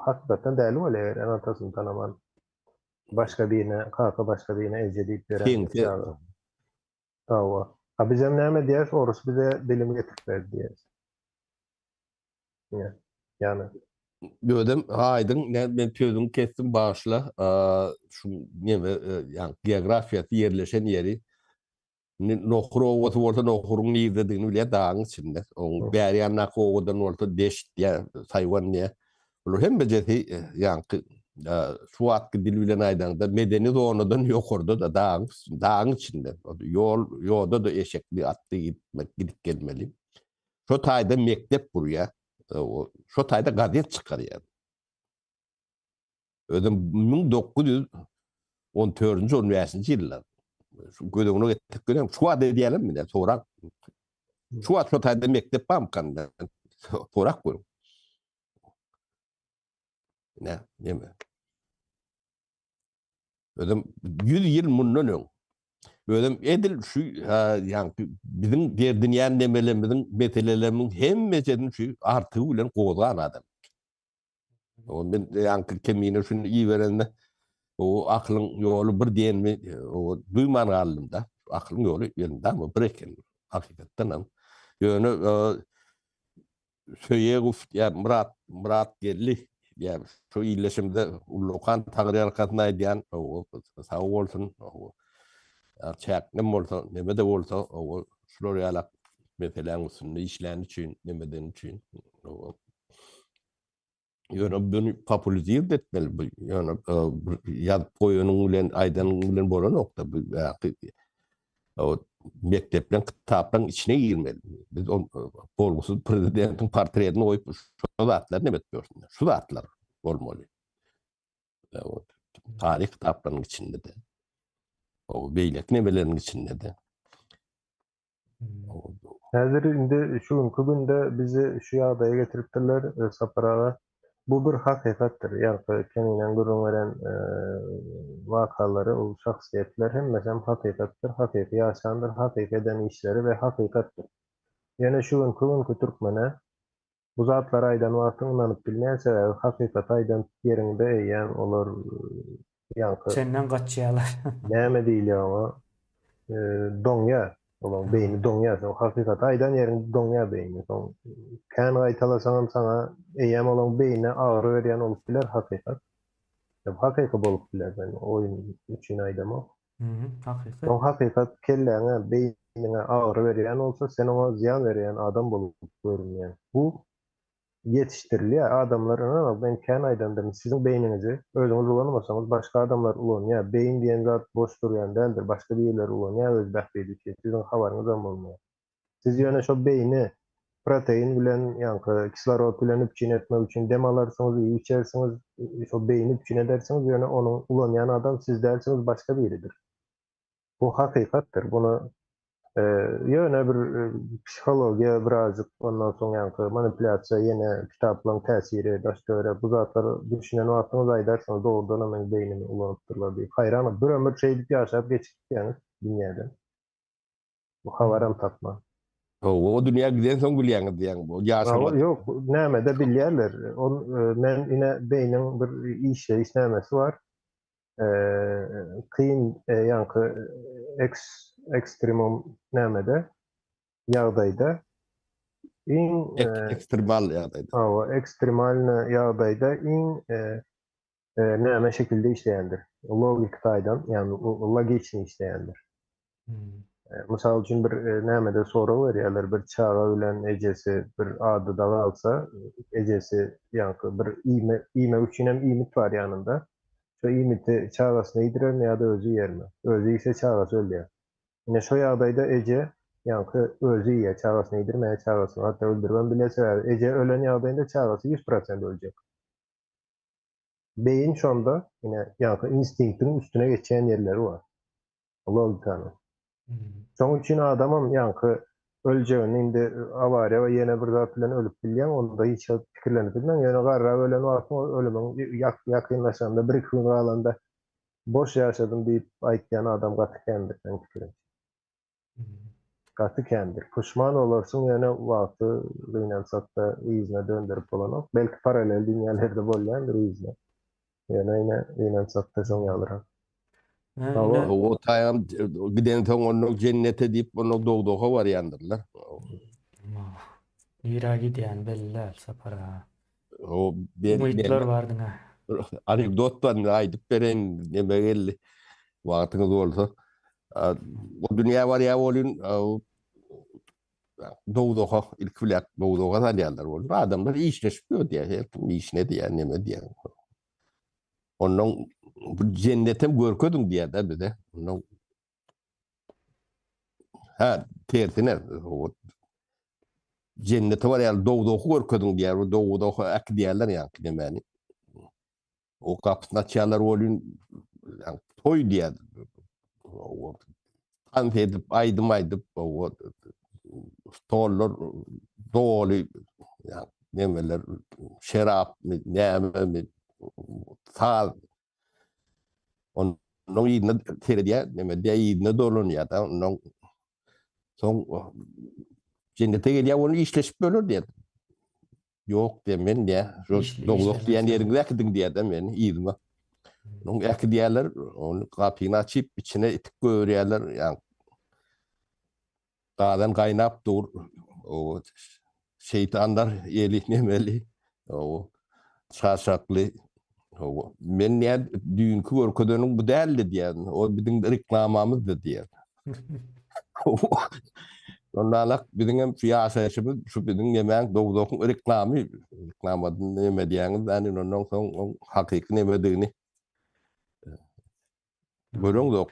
hakykatdan däli bolýar eger ene-atasyny tanaman başga birine kaka başga birine eje diýip ýören çaga. Hawa. A bizem näme diýeris? Orus bize bilim getirip berdi diýeris. Ýa. Ýagny. Özem aýdyň, men sözüňi kesdim, bagyşla. Şu neme, ýagny geografiýasy ýerleşen ýeri Indi Nohur obasy bolsa Nohuryň nirdedigini bilýär, dagyň içinde. Oň bäri ýanyndaky obadan bolsa Deşt diýýär, Saýwan diýýär. Bular hemmejesi ýaňky şu wagtky dil bilen aýdaňda medeni zonadan ýokarda-da dagyň dagyň içinde. Ýol ýoda-da eşekli, atly gitmek, gidip gelmeli. Şo taýda mekdep gurýar. Şo taýda gazet çykarýar. Özem 1914-nji, 15-nji ýyllar. Şu göz öňüne getirip görýän, şu wagt edýärlermi indi sorap. Şu wagt şo taýda mekdep barmykan? Sorap görüň. Ne, neme? Özem 100 ýyl mundan öň. Özem edil şu ýaňky biziň derdinýän nemelerimiziň, meselelerimiziň hemmesini şu artygy bilen gozgan adam. O men ýaňky kemine şuny iberende o akylyň ýoly bir diýenimi o duýman galdym da. Akylyň ýoly elmydama bir eken. Hakykatdan hem. Ýöne Söýegow ýa Myrat Myrat Geldi ýa şu illeşimde ullakan taňryýalkasyn aýdýan o sag bolsun. O çäknem bolsa, neme-de bolsa, o şular ýalak meseläň üstünde işläni üçin, nemeden üçin. O Ýöne bunu populizird etmeli bu. Ýöne ýazyp goýanyň bilen, aýdanyň bilen bolanok-da bu. O mekdepleriň, kitaplaryň içine girmeli. Biz ol bolgusyz prezidentiň portretini goýup şu zatlary näme edip ýörsün? Şu zatlar bolmaly. Taryh kitaplarynyň içinde-de. O beýleki nemeleriň içinde-de. Häzir indi şu günki günde bizi şu ýagdaýa getiripdirler, Sapar aga. Bu bir hakykatdyr. Ýaňky Keminäň gürrüň beren wakalary, ol şahsyýetler hemmesem hakykatdyr, hakyky ýaşandyr, hakyky eden işleri we hakykatdyr. Ýöne şu günki günki türkmene bu zatlary aýdan wagtyň ynanyp bilmeýän sebäbi hakykaty aýdan ýeriňde eýýäm olar ýaňky Senden gaçýarlar. Näme diýilýär oňa? Doňýar. Olaň beýni doňýar. Soň hakykaty aýdan ýeriňde doňýar beýni. Soň kän gaýtalasaňam saňa eýýäm olaň beýnine agyry berýän bolup biler hakykat. Hakyky bolup biler. Men oýun üçin aýdamok. Hakyky. Soň hakykat kelläňe, beýniňe agyry berýän bolsa, sen oňa zyýan berýän adam bolup görünýäň. Bu ýetişdirilýär. Adamlar ynanyň, men kän aýdandyryn, siziň beýniňizi özüňiz ulanmasaňyz, başga adamlar ulanýar. Beýin diýen zat boş durýan däldir, başga birileri ulanýar öz bähbidi üçin, siziň habaryňyzam bolmaýar. Siz ýöne şo beýni protein bilen, ýaňky kislorod bilen üpjün etmek üçin dem alarsyňyz, iýip-içersiňiz, şo beýni üpjün edersiňiz, ýöne onuň ulanýan adam siz dälsiňiz, başga biridir. Bu hakykatdyr. Muny ýöne bir psihologiýa birazjyk ondan soň ýaňky manipulýasiýa ýene kitaplaryň täsiri daş-töwerek bu zatlara düşünen wagtyňyz aýdarsyňyz dogrudanam meň beýnimi ulanypdyrlar diýip. Haýran bir ömür şeýdip ýaşap geçip gitýäňiz dünýäden. Bu habaram tapman. Hawa o dünýä gidensoň bilýäňiz diýýäň bu ýaşamak. Ýok nämede bilýärler. Ol men ine beýniň bir işleýiş nämesi bar. Kyn ýaňky eks ekstremum nämede ýagdaýda iň ekstremal ýagdaýda. Hawa, ekstremalny ýagdaýda iň näme şekilde işleýändir. Logik taýdan, ýagny logiçny işleýändir. Mysal üçin bir nämede sorag berýärler, bir çaga bilen ejesi bir adada galsa, ejesi ýaňky bir iýme, iýmek üçin hem iýmit bar ýanynda. Şo iýmiti çagasyna iýdirermi ýa-da özi iýermi? Özi iýse çagasy ölýär. Ine şo ýagdaýda eje ýaňky özi iýýär, çagasyna iýdirmeýär, çagasyny hatda öldüribem bilýär, sebäbi eje ölen ýagdaýynda çagasy 100% öljek. Beýin şonda ine ýaňky instinktiň üstüne geçýän ýerleri bar. Logikanyň. Şoň üçin adamam ýaňky öljegini indi awariýa we ýene bir zat bilen ölüp bilýäň, onda hiç zat pikirlenip bilmeň. Ýöne garrap ölen wagtyň ölümiň ýakynlaşanda, bir-iki gün galanda. Boş ýaşadym diýip aýtýan adam gaty kändir meň pikirimçe. Gaty kändir. Puşman bolarsyň ýöne wagty gynansakda yzyna dönderip bolanok. Belki paralel dünýälerde bolýandyr yzyna. Ýöne ine gynansakda şoň ýalyrak. Hawa. O taýam gidensoň onda jennete diýip onda dowzaha barýandyrlar. Nirä gidýäni belli däl Sapar aga. O Umytlar bar diňe. Anekdot bar, aýdyp bereýin, neme geldi. Wagtyňyz bolsa. O dünýä barýar bolýun, dowzaha ilki bilen dowzaha salýarlar bolýar. Adamlar işleşip ýör diýýär, her kim işine diýýär, neme diýýär. Ondan bu jennetem görkeziň diýýär-de bize. Ondan Ha, tersine. Jennete barýar, dowzahy görkeziň diýýär. Bu dowzaha äkidýärler ýaňky nemäni. O gapysyny açýarlar welin, toý diýýär. Tans edip, aýdym aýdyp, stollar doly, nemeler, şerapmy, nämemi, saz. Ondan yzyna seredýär, neme diýýär, yzyna dolanýar-da, ondan soň jennete gelýär, ony işleşip böler diýýär. Ýok diýýär, men diýýär, şo dowzah diýen ýeriňize äkidiň diýýär-de meni yzyma. Onuň äkidýärler, ony gapyny açyp, içine itik goýberýärler, ýa gazan gaýnap dur. O şeýtanlar eli nemeli, o çarşakly. O men diýýär, düýnki görkezeniň bu däldi diýýär. O biziň reklamamyzdy diýýär. Onda alak biziň hem şu ýaşaýşymyz şu biziň nemäň dowzahyň reklamy reklamadyny neme diýýäňiz ýani ondan soň oň hakyky nemedigini göreňzok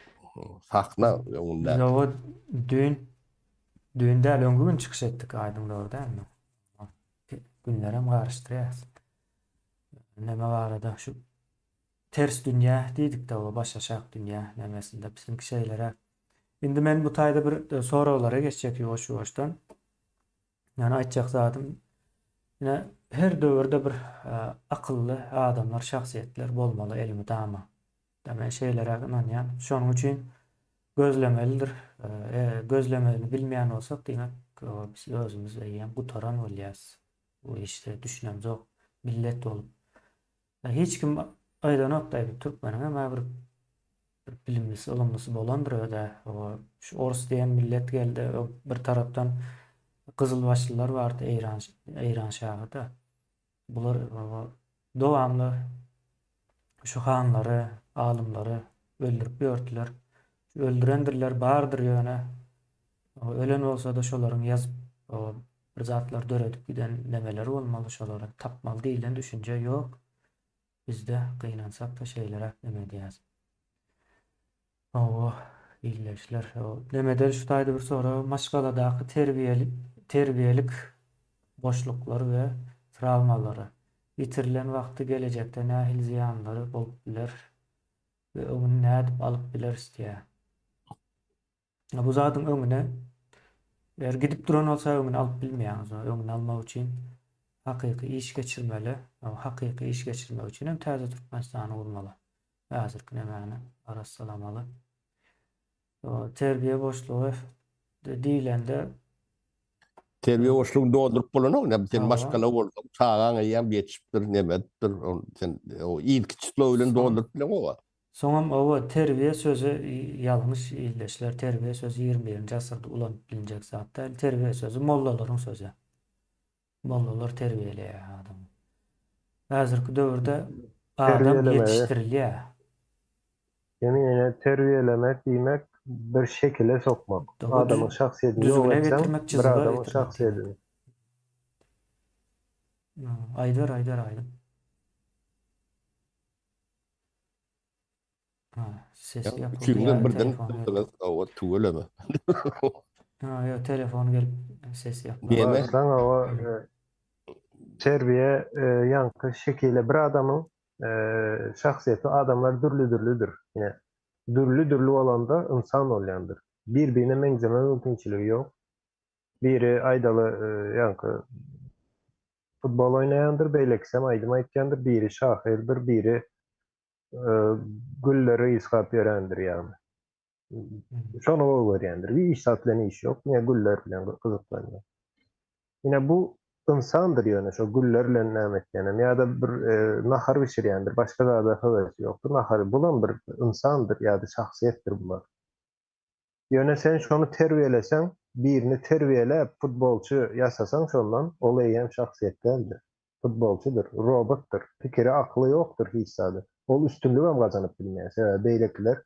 sahna öňünde. Biz oba düýn düýn däl öňki gün çykyş etdik aýdyň dogry dälmi? Günlerem garyşdyrýas. Neme barada şu Ters dünýä diýdikde o başaşak dünýä nemesinde biziňki şeýleräk. Indi men bu taýda bir e, soraglara geçjek ýuwaş-ýuwaşdan. Ýani aýtjak zadym ine her döwürde bir e, akylly adamlar, şahsyýetler bolmaly elmydama. Da men şeýleräk ynanýan. Şonuň üçin gözlemelidir. E, gözlemegini bilmeýän bolsak, diýmek, biz özümiz eýýäm gutaran bolýas. Bu işde düşünemzok millet bolup. Hiç kim aýdanok daýy türkmeniň hem bir bir bilimlisi ylymlysy bolandyr özä şu orus diýen millet geldi bir tarapdan gyzylbaşlylar bardy eýran eýran şahyda bular dowamly şu hanlary alymlary öldürip ýördüler öldürendirler bardyr ýöne ölen bolsada şolaryň ýazyp Bir zatlar döredip giden nemeler bolmaly şolary tapmaly diýilen düşünje ýok bizde gynansakda şeýleräk neme edýäs. Hawa ildeşler nemede şu taýda bir sorag maşgaladaky terbiýeli terbiýelik boşluklary we trawmalary ýitirilen wagty gelejekde nähili zyýanlary bolup biler we öňüni nädip alyp bileris diýýär. Bu zadyň öňüne eger gidip duran bolsa öňüni alyp bilmeýäňiz. Öňüni almak üçin hakyky iş geçirmeli. Hakyky iş geçirmek üçin hem täze Türkmenistany gurmaly. Häzirki nemäni arassalamaly. Terbiýe boşlugy diýlende Terbiýe boşlugyny dolduryp bolanok. Näme sen maşgala bolsaň, çagaň eýýäm ýetişipdir, neme edipdir, sen o ilki çyslo bilen dolduryp bileňok. Soňam oba terbiýe sözi ýalňyş ildeşler terbiýe sözi 21-nji asyrda ulanyp bilinjek zat däl terbiýe sözi mollalaryň sözi mollalar terbiýeleýär adamy häzirki döwürde adam ýetişdirilýär. Ýöne ýene terbiýelemek diýmek bir şekile sokmak. Adamyň şahsyýetini ýok etseň bir adamyň şahsyýetini. Aýdyber aýdyber aýdyň. Ses ýapyldy. Üçüňden birden çykdyňyz, owa tüweleme. Ha, ýok, telefon gelip ses ýapyldy. Neme? Başlaň owa terbiýe ýaňky şekile bir adamyň şahsyýeti adamlar dürli-dürlüdir. Ine, dürli-dürli bolanda ynsan bolýandyr. Bir-birine meňzeme mümkinçiligi ýok. Biri aýdaly ýaňky futbol oýnaýandyr, beýlekisem aýdym aýtýandyr, biri şahyrdyr, biri. gülleri ysgap ýörendir ýagny. Şony gowy görýändir. Bir iş zat bilen işi ýok, diňe güller bilen gyzyklanýar. Ine bu ynsandyr ýöne şo güller bilen näme etýänem ýa-da bir nahar bişirýändir, başga zada höwesi ýokdur. Nahary bulam bir ynsandyr ýa-da şahsyýetdir bular. Ýöne sen şony terbiýeleseň, birini terbiýeläp futbolçy ýasasaň şondan, ol eýýäm şahsyýet däldir. Futbolçydyr, robotdyr, pikiri, akyly ýokdur hiç zady. Ol üstünligem gazanyp bilmeýär. Sebäbi beýlekiler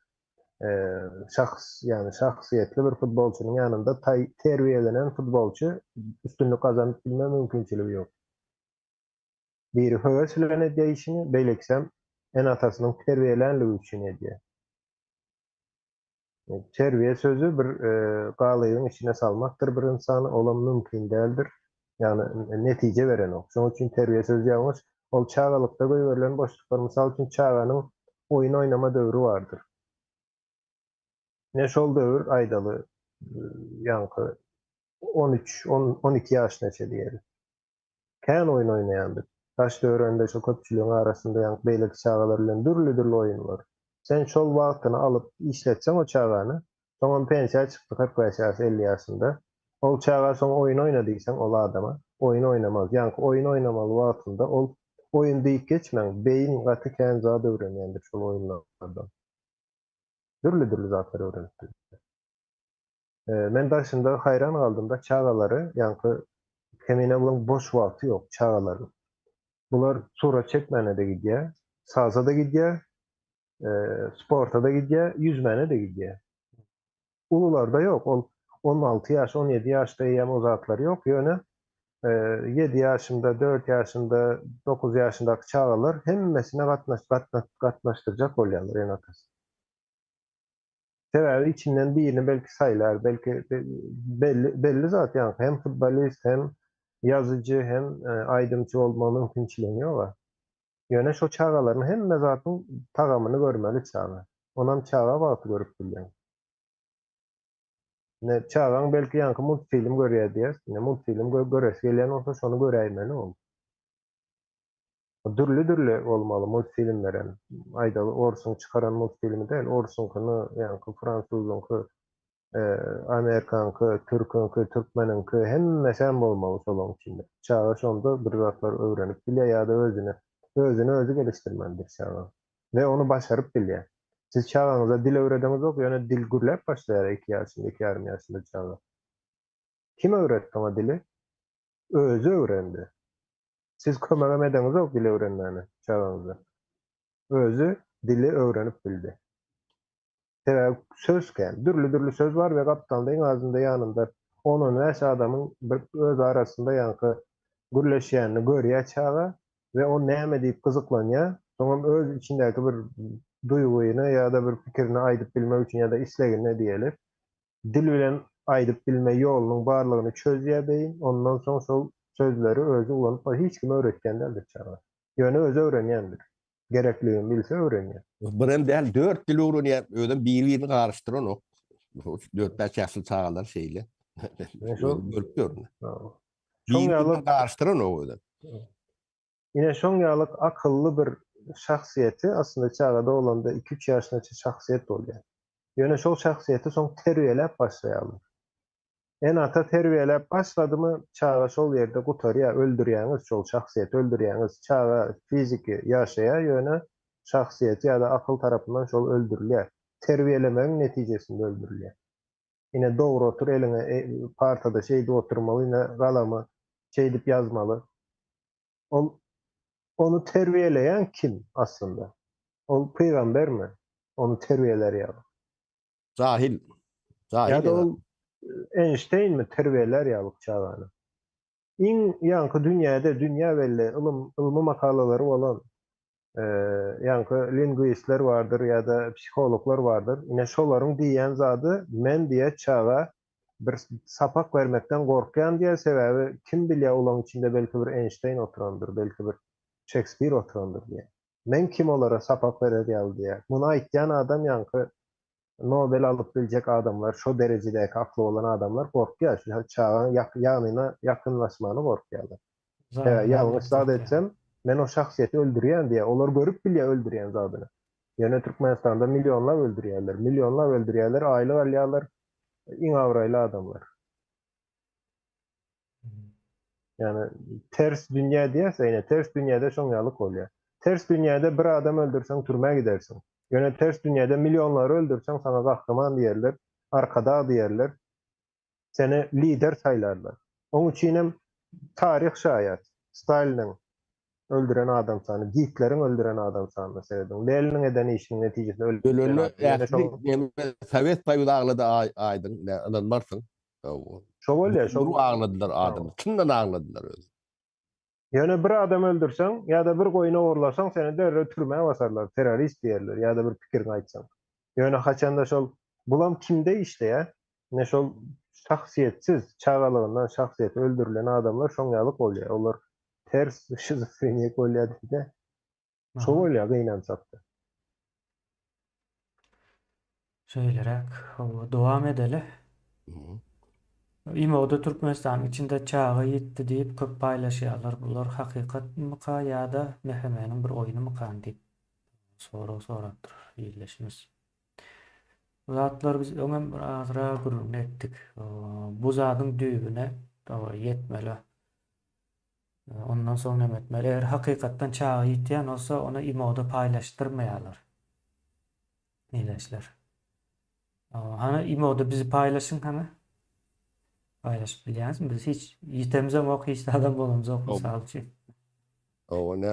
şahs, ýagny şahsyýetli bir futbolçynyň ýanynda taý terbiýelenen futbolçy üstünlik gazanyp bilme mümkinçiligi ýok. Biri höwes bilen edýär işini, beýlekisem ene-atasynyň terbiýelänligi üçin edýär. Terbiýe sözi bir galybyň içine salmakdyr bir ynsany, olam mümkin däldir. Ýagny netije berenok. Şonuň üçin terbiýe sözi ýalňyş. Ol çagalykda goýberilen boşluklar, mysal üçin çaganyň oýun oýnama döwri bardyr. Ine şol döwür aýdaly ýaňky 13, 10, 12 ýaşyna çenli diýeli. Kän oýun oýnaýandyk. Daş-töwereginde şo köpçüligiň arasynda ýaňky beýleki çagalar bilen dürli-dürli oýunlar. Sen şol wagtyny alyp işletseň o çagany, soňam pensiýa çykdy 45 ýaş, 50 ýaşynda. Ol çaga soň oýun oýna diýseň ol adama, oýun oýnamaz. Ýaňky oýun oýnamaly wagtynda ol oýun diýip geçmäň, beýin gaty kän zat öwrenýändir şol oýunlardan. Dürli-dürli zatlar öwrenip bilýär. Men daşynda haýran galdym-da çagalary ýaňky kemine bulaň boş wagty ýok çagalaryň. Bular surat çekmäne-de gidýär, saza-da gidýär, sporta-da gidýär, ýüzmäne-de gidýär. Ulularda ýok, ol 16 ýaş, 17 ýaşda eýýäm o zatlar ýok, ýöne 7 ýaşynda, 4 ýaşynda, 9 ýaşyndaky çagalar hemmesine gatnaşdyrjak bolýarlar ene-atasy. Sebäbi içinden birini belki saýlar, belki belli belli zat ýaňky hem futbolist, hem ýazyjy, hem aýdymçy bolma mümkinçiligiň ýog-a. Ýöne şo çagalaryň hemme zatyň tagamyny görmeli çaga. Onam çaga wagty görüp bilýäň. Ine çagaň belki ýaňky multfilm görýär diýeris. Ine multfilm göresi gelýän bolsa şony göräýmeli ol. Dürli-dürli bolmaly multfilmlerem. Aýdaly, orsuň çykaran multfilmi däl, orsuňkyny, ýaňky fransuzyňky, amerikanky, türküňki, türkmeniňki, hemmesem bolmaly şolaň içinde. Çaga şonda bir zatlar öwrenip bilýär ýa-da özüni, özüni özi gelişdirmelidir çaga. We ony başaryp bilýär. Siz çagaňyza dil öwredeňizok, ýöne dil gürläp başlaýar iki ýaşynda, iki ýarym ýaşynda çaga. Kim öwretdi oňa dili? Özi öwrendi. Siz kömegem edeňizok dil öwrenmäne çagaňyza. Özi dili öwrenip bildi. Sebäbi söz kän. Dürli-dürli söz bar we gapdalda iň azynda ýanynda on-on bäş adamyň bir öz arasynda ýaňky gürleşýänini görýär çaga we o näme diýip gyzyklanýar. Soňam öz içindäki bir duýgyny ýa-da bir pikirini aýdyp bilmek üçin ýa-da islegini diýeli dil bilen aýdyp bilme ýolunyň barlygyny çözýär beýin, ondan soň şol sözleri özi ulanyp bar, hiç kime öwretýän däldir çaga. Ýöne özi öwrenýändir. Gerekligini bilse öwrenýär. Birem däl, dört dil öwrenýär, özem biri-birini garyşdyranok. Dört-bäş ýaşly çagalar şeýle. Görüp ýörün. Şoň ýaly garyşdyranok özem. Ine şoň ýaly akylly bir şahsyýeti aslynda çaga doglanda iki-üç ýaşynaça şahsyýet bolýar. Ýöne şol şahsyýeti soň terbiýeläp başlaýarlar. Ene-ata terbiýeläp başladymy çaga şol ýerde gutarýar, öldürýäňiz şol şahsyýeti öldürýäňiz. Çaga fiziki ýaşaýar ýöne şahsyýeti ýa-da akyl tarapyndan şol öldürilýär. Terbiýelemegiň netijesinde öldürilýär. Ine dogry otur eliňe partada şeýdip oturmaly ine galamy şeýdip ýazmaly. Ol ony terbiýeleýän kim aslynda? Ol pygambermi? Ony terbiýelär ýaly. Jahil. Jahil. Ýa-da ol Eýnşteýnmi terbiýelär ýaly çagany? Iň ýaňky dünýäde dünýä belli ylym ylmy makalalary bolan ýaňky lingwistler bardyr ýa-da psihologlar bardyr. Ine şolaryň diýýän zady men diýýär çaga bir sapak bermekden gorkýan diýýär sebäbi kim bilýär olaň içinde belki bir Eýnşteýn oturandyr belki bir Şekspir oturandyr diýýär. Men kim olara sapak berer ýaly diýýär. Muny aýtýan adam ýaňky Nobel alyp biljek adamlar, şo derejedäki akly bolan adamlar gorkýar, şu çagaň ýanyna ýakynlaşmana gorkýarlar. Sebäbi ýalňyş zat etsem, men o şahsyýeti öldürýän diýýär. Olar görüp bilýär öldürýän zadyny. Ýöne Türkmenistanda millionlap öldürýärler, millionlap öldürýärler, aýlyk alýarlar, iň abraýly adamlar. Ýagny ters dünýä diýýäs-ä ine, ters dünýäde şoň ýalyk bolýar. Ters dünýäde bir adam öldürseň türmä gidersiň. Ýöne ters dünýäde millionlary öldürseň saňa gahryman diýerler, arkadag diýerler, seni lider saýlarlar. Oň üçinem taryh şaýat, Staliniň öldüren adam sany, Gitleriň öldüren adam sanyna serediň, Leniniň eden işiniň netijesinde ölen adam. Ýöne şoň ähli Sowet Soýuzy aglady aýdyň, ynanmarsyň. Şo bolýar, şo. Durup agladylar adamy. Çyndan agladylar özi. Ýöne bir adam öldürseň ýa-da bir goýun ogurlasaň seni derrew türmä basarlar, terrorist diýerler ýa-da bir pikiriňi aýtsaň. Ýöne haçanda şol bulam kimde işleýär? Ine şol şahsyýetsiz, çagalygyndan şahsyýeti öldürilen adamlar şoň ýalyk bolýar. Olar ters şizofrenik bolýar diýdi. Şo bolýar gynansakda. Şeýleräk, hawa, dowam edeli. Imoda Türkmenistanyň içinde çaga ýitdi diýip köp paýlaşýarlar. Bular hakykatmyka ýa-da MHM-niň bir oýnumykan diýip sorag sorapdyr ildeşimiz. Bu zatlary biz öňem bir azrak gürrüňini etdik. Bu zadyň düýbüne ýetmeli. Ondan soň näme etmeli? Eger hakykatdan çaga ýitýän bolsa, ony imoda paýlaşdyrmaýarlar. Ildeşler. Hany imoda bizi paýlaşyň hany. Paýlaşyp bilýäňizmi? Biz hiç ýitemizemok, hiç zadam bolamzok mysal üçin. Owa ne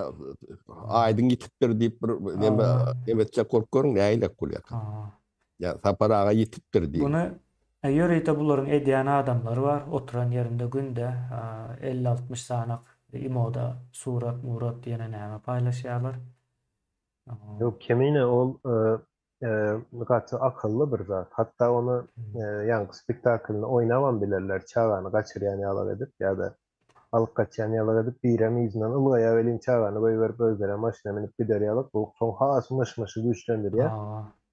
aýdyň ýitipdir diýip bir neme neme etjek bolup görüň nähilek bolýar. Ýa Sapar aga ýitipdir diýip. Muny ýörite bularyň edýän adamlary bar, oturan ýerinde günde 50-60 sanak imoda surat murat ýene näme paýlaşýarlar. Ýok Kemine ol gaty akylly bir zat. Hatda ony ýaňky spektaklyny oýnabam bilerler, çagany gaçyrýan ýalak edip ýa-da alyp gaçýan ýalak edip, birem yzyndan ylgaýar welin çagany goýberip özlerem maşyna münüp gider ýalak. Bu soň has myş-myşy güýçlendirýär.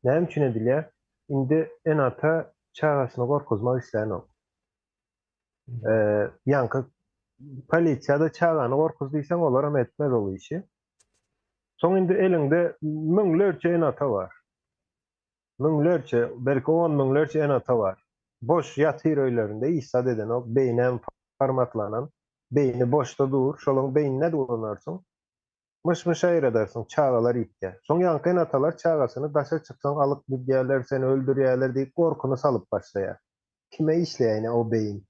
Näme üçin edilýär? Indi ene-ata çagasyny gorkuzmak islänok. Ýaňky polisiýada çagany gorkuz diýseň olaram etmez ol işi. Soň indi eliňde müňlerçe ene-ata bar. Müňlerçe, belki on müňlerçe ene-ata bar. Boş ýatyr öýlerinde, hiç zat edenok, beýnem formatlanan, beýni boşda dur, şolaň beýnini nädip ulanarsyň? Myş-myş aýradarsyň, çagalar ýitýär. Soň ýaňky ene-atalar çagasyny daşa çyksaň alyp gidýärler, seni öldürýärler diýip gorkyny salyp başlaýar. Kime işleýär ine o beýin?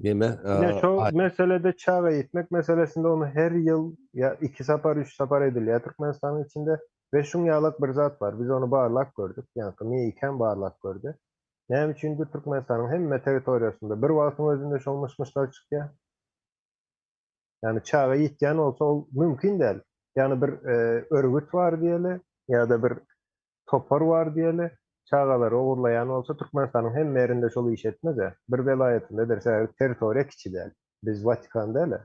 Neme? Ine şo meselede çaga ýitmek meselesinde ony her ýyl ýa iki sapar, üç sapar edilýär Türkmenistanyň içinde we şuň ýalak bir zat bar. Biz ony barlap gördük. Ýaňky MİK-em barlap gördi. Näme üçindir Türkmenistanyň hemme territoriýasynda bir wagtyň özünde şol myş-myşlar çykýar. Ýagny çaga ýitýän bolsa ol mümkin däl. Ýagny bir örgüt bar diýeli ýa-da bir topar bar diýeli, çagalary ogurlaýan bolsa Türkmenistanyň hemme ýerinde şol iş etmez-ä. Bir welaýatynda eder, sebäbi territoriýa kiçi däl. Biz Watikan däl-ä.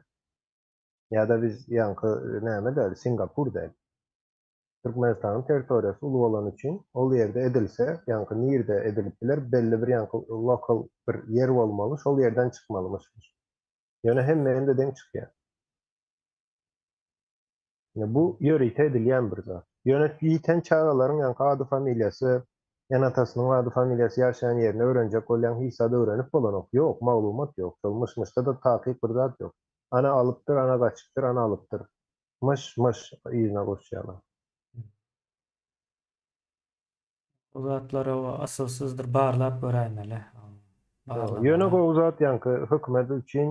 Ýa-da biz ýaňky näme däl, Singapur däl. Türkmenistanyň territoriýasy uly bolany üçin ol ýerde edilse, ýaňky nirde edilip biler, belli bir ýaňky lokal bir ýer bolmaly, şol ýerden çykmalymyş. Ýöne hemme ýerde deň çykýar. Ine bu ýörite edilýän bir zat. Ýöne ýiten çagalaryň ýaňky ady-familiýasy, ene-atasynyň ady-familiýasy, ýaşaýan ýerini öwrenjek bolýaň, hiç zat öwrenip bolanok. Ýok, maglumat ýok. Şol myş-myşda-da takyk bir zat ýok. Ana alypdyr, ana gaçypdyr, ana alypdyr. Myş, myş yzyna goşýarlar. Bu zatlar oba asylsyzdyr barlap göräýmeli. Ýöne gowy zat ýaňky hökümet üçin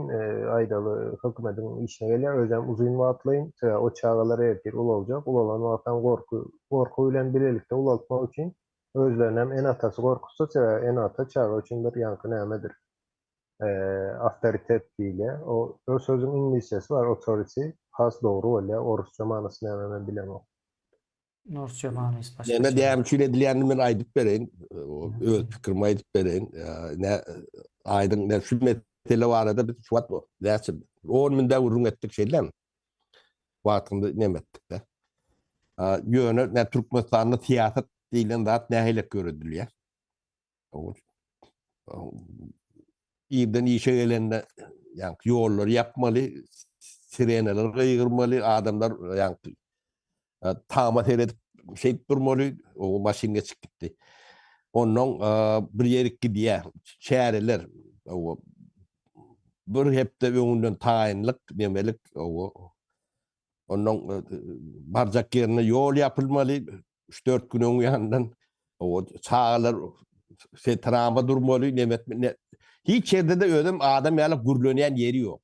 aýdaly hökümediň işine gelýär özem uzyn wagtlaýyn sebäbi o çagalar ertir ulaljak ulalan wagtam gorky gorky bilen bilelikde ulaltmak üçin özlerinem ene atasy gorkuzsa sebäbi ene ata çaga üçin bir ýaňky nämedir awtoritet diýilýär o o sözüň iňlisçesi bar authority has dogry bolýar orusça manysy näme men bilemok. Orsça manysy başgaça. Näme näme üçin edilýänini men aýdyp bereýin. Öz pikirimi aýdyp bereýin. Nä aýdyň nä şu mesele barada biz şu wagt näçe 10 münde gürrüň etdik şeýlemi? Wagtynda näme etdik-de. Ýöne nä Türkmenistanda syýasat diýlen zat nähili ýöredilýär? Irden işe gelende ýaňky ýollary ýapmaly, sirenalar gygyrmaly, adamlar ýaňky. Tama seredip şeýdip durmaly, o maşyn geçip gitdi. Ondan bir ýerik gidýär, çäreler, o bir hepde öňünden taýynlyk, nemelik, o ondan barjak ýerine ýol ýapylmaly, 3-4 gün öň ýanyndan o çagalar setrama durmaly, nemet, hiç ýerde-de özem adam ýaly gürlenýän ýeri ýok.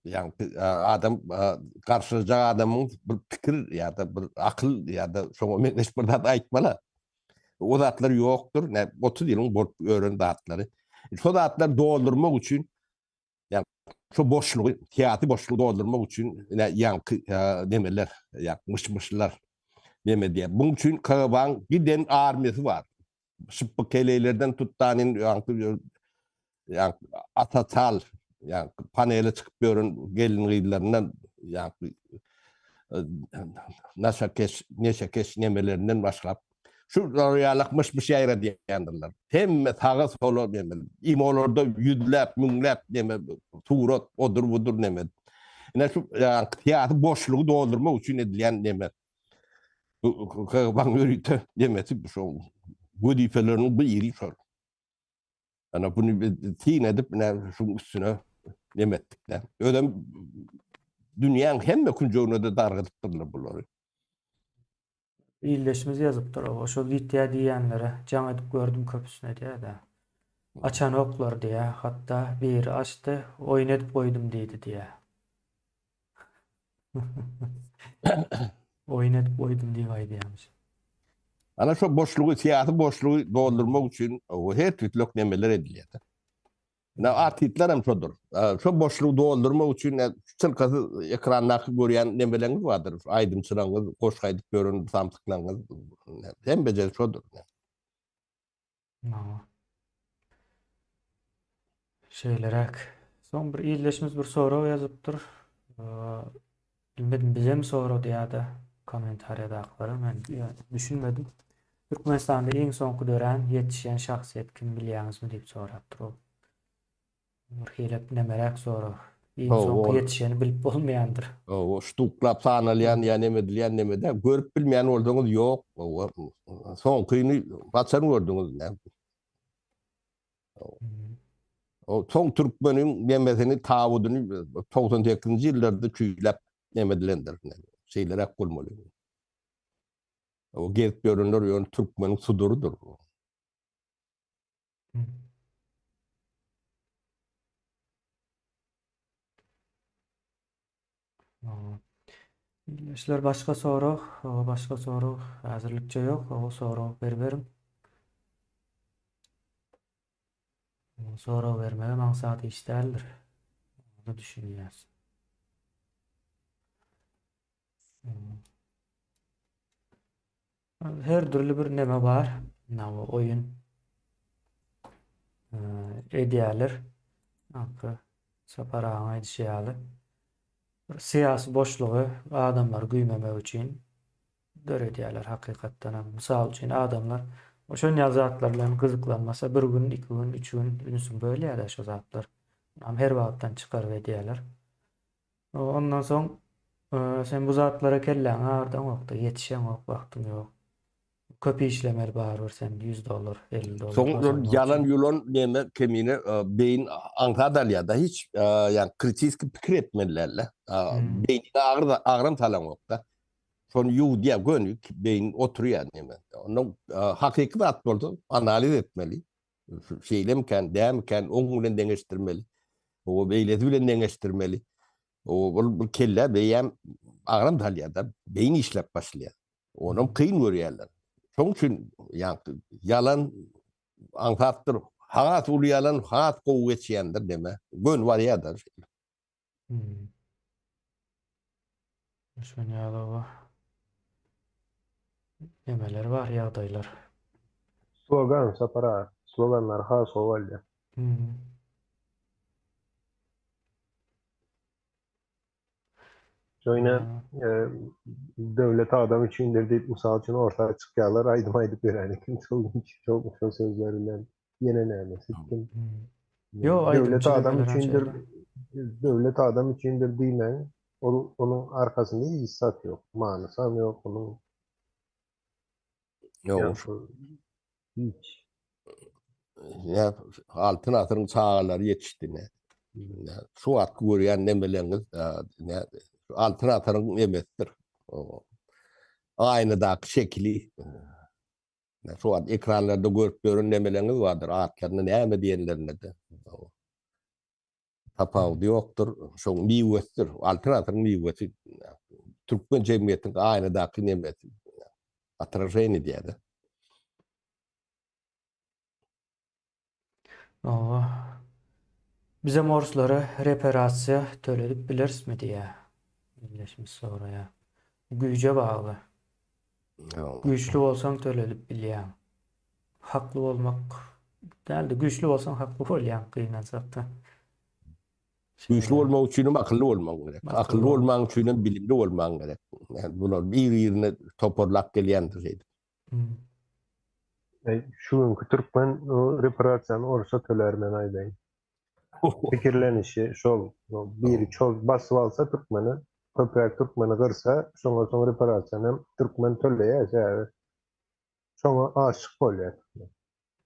Ýagny adam garşylajak adamyň bir pikir ýa-da bir akyl ýa-da şoňa meňzeş bir zat aýtmaly. O zatlar ýokdur. Nä 30 ýylyň bolup ören zatlary. Şo zatlary doldurmak üçin ýa şo boşlugy, syýasy boşlugy doldurmak üçin ine ýaňky nemeler, ýa myş-myşlar neme diýýär. Buň üçin KGB-nyň giden armiýasy bar. Şypbyk heleýlerden tutdanin ýaňky ýaňky ata çal ýaňky panele çykyp ýören gelin-gyzlaryndan ýaňky naşakeş, neşekeş nemelerinden başlap şu ýalak myş-myş ýaýradýandyrlar. Hemme saga sola neme, imolarda ýüzläp, müňläp neme surat odur-budur neme. Ine şu ýaňky syýasy boşlugy doldurmak üçin edilýän neme. Bu KGB-nyň ýörite nemesi şo wezipeleriniň biri şol. Ana bunu biz syn edip ine şuň üstüne neme etdik-de. Özem dünýäň hemme künjegine-de dargadypdyrlar bulary. Ildeşimiz ýazypdyr, oba şo gitýä diýýänlere jaň edip gördüm köpüsine diýýä-de. Açanoklar diýýä, hatda biri açdy, oýun edip goýdum diýdi diýýä. Oýun edip goýdum diýip aýdýarmyş. Ana şo boşlugy, syýasy boşlugy doldurmak üçin her tüýtlek nemeler edilýär. Ine artistler hem şodur. Şo boşlugy doldurmak üçin çylkasyz ekrandaky görýän nemeleňiz bardyr. Aýdymçylaryňyz, goşgy aýdyp ýören samsyklaryňyz hemmejesi şodur. Hawa. Şeýleräk. Soň bir ildeşimiz bir sorag ýazypdyr. Bilmedim bizemi sorady ýa-da kommentariýadakylara men düşünmedim. Türkmenistanda iň soňky dörän, ýetişen şahsyýet kim bilýäňizmi diýip sorapdyr ol. Bir hili nemeräk sorag. Iň soňky ýetişeni bilip bolmaýandyr. Hawa, ştuklap sanalýan ýa neme edilýän neme däl. Görüp bilmeýän bolsaňyz ýok. Hawa, soňkyny haçan gördüňiz näme? O soň türkmeniň nemesini, tabudyny 98-nji ýyllarda küýläp neme edilendir. Şeýleräk bolmaly. O gezip ýörenler ýöne türkmeniň sudurydyr. Ildeşler başga sorag, başga sorag häzirlikçe ýok. O sorag beriberiň. Sorag bermegem aňsat iş däldir. Ony düşünýäs. Her dürli bir neme bar. Nawa oýun edýärler. Aňky Sapar agaň aýdyşy ýaly. Bir syýasy boşlugy adamlary güýmemek üçin döredýärler hakykatdan hem. Mysal üçin adamlar şon ýaly zatlar bilen gyzyklanmasa bir gün, iki gün, üç gün ünsüňi bölýär-de şo zatlar. Onam her wagtdan çykaryp edýärler. Ondan soň sen bu zatlara kelläňi agyrdaňok-da, ýetişeňok, wagtyň ýok. Köp işlemeli barybir sen 100 dollar, 50 dollar Soň gazanmak ýalan üçin. ýulan neme kemine beýin aňsat alýar-da, hiç ýa kritiski pikir etmeli däl-de. Beýnine agyr agram salaňok-da. Şony ýuwudýar göni beýin oturýar neme. Ondan hakyky zat bolsa analiz etmeli. Şeýlemikän, dämikän, oň bilen deňeşdirmeli. O beýlesi bilen deňeşdirmeli. O ol bu kellä beýem agram salýar-da, beýin işläp başlaýar. Onam kyn görýärler. Şoň üçin ýaňky ýalan aňsatdyr. Has uly ýalan has gowy geçýändir deme. Göni barýar-da. Hmm. Şon ýaly oba. Nemeler bar, ýagdaýlar. Slogan Sapar aga. Sloganlar has gowy bolýar. Hmm. Şoýna e, döwlet adam üçindir diýip mysal üçin orta çykýarlar, aýdym aýdyp ýören eken şol şol şol sözler bilen. Ýene näme sitdim. Ýok, Döwlet adam üçindir, döwlet adam üçindir diýmäň. Ol onuň arkasynda hiç zat ýok. Manysam ýok onuň. Ýok. Hiç. Ýa altyn asyryň çagalary ýetişdi ne. Şu wagtky görýän nemeleňiz ne altyn asyryň nemesidir. Aýnadaky şekili. Şu wagt ekranlarda görüp ýören nemeleňiz bardyr, atlaryna näme diýenlerinde-de. Tapawudy ýokdur. Şoň miwesidir. Altyn asyryň miwesi. Türkmen jemgyýetiniň aýnadaky nemesi. Otraženiýe diýýär-de. Hawa. Bizem orslara reparasiýa töledip bilerismi diýýär. Ildeşimiz soraýar. Güýje bagly. Güýçli bolsaň töledip bilýäň. Hakly bolmak dälde, güýçli bolsaň hakly bolýaň gynansakda. Güýçli bolmak üçin hem akylly bolmaň gerek. Akylly bolmaň üçin hem bilimli bolmaň gerek. Yani bular bir-birine toparlap gelýändir şeýdip. Hmm. E, şu günki türkmen reparasiýany orsa tölär men aýdaýyn. Pikirlenişi şol biri çol basyp alsa türkmeni, köpräk türkmeni gyrsa, şoňa soň reparasiýany hem türkmen töleýär sebäbi şoňa aşyk bolýar türkmen.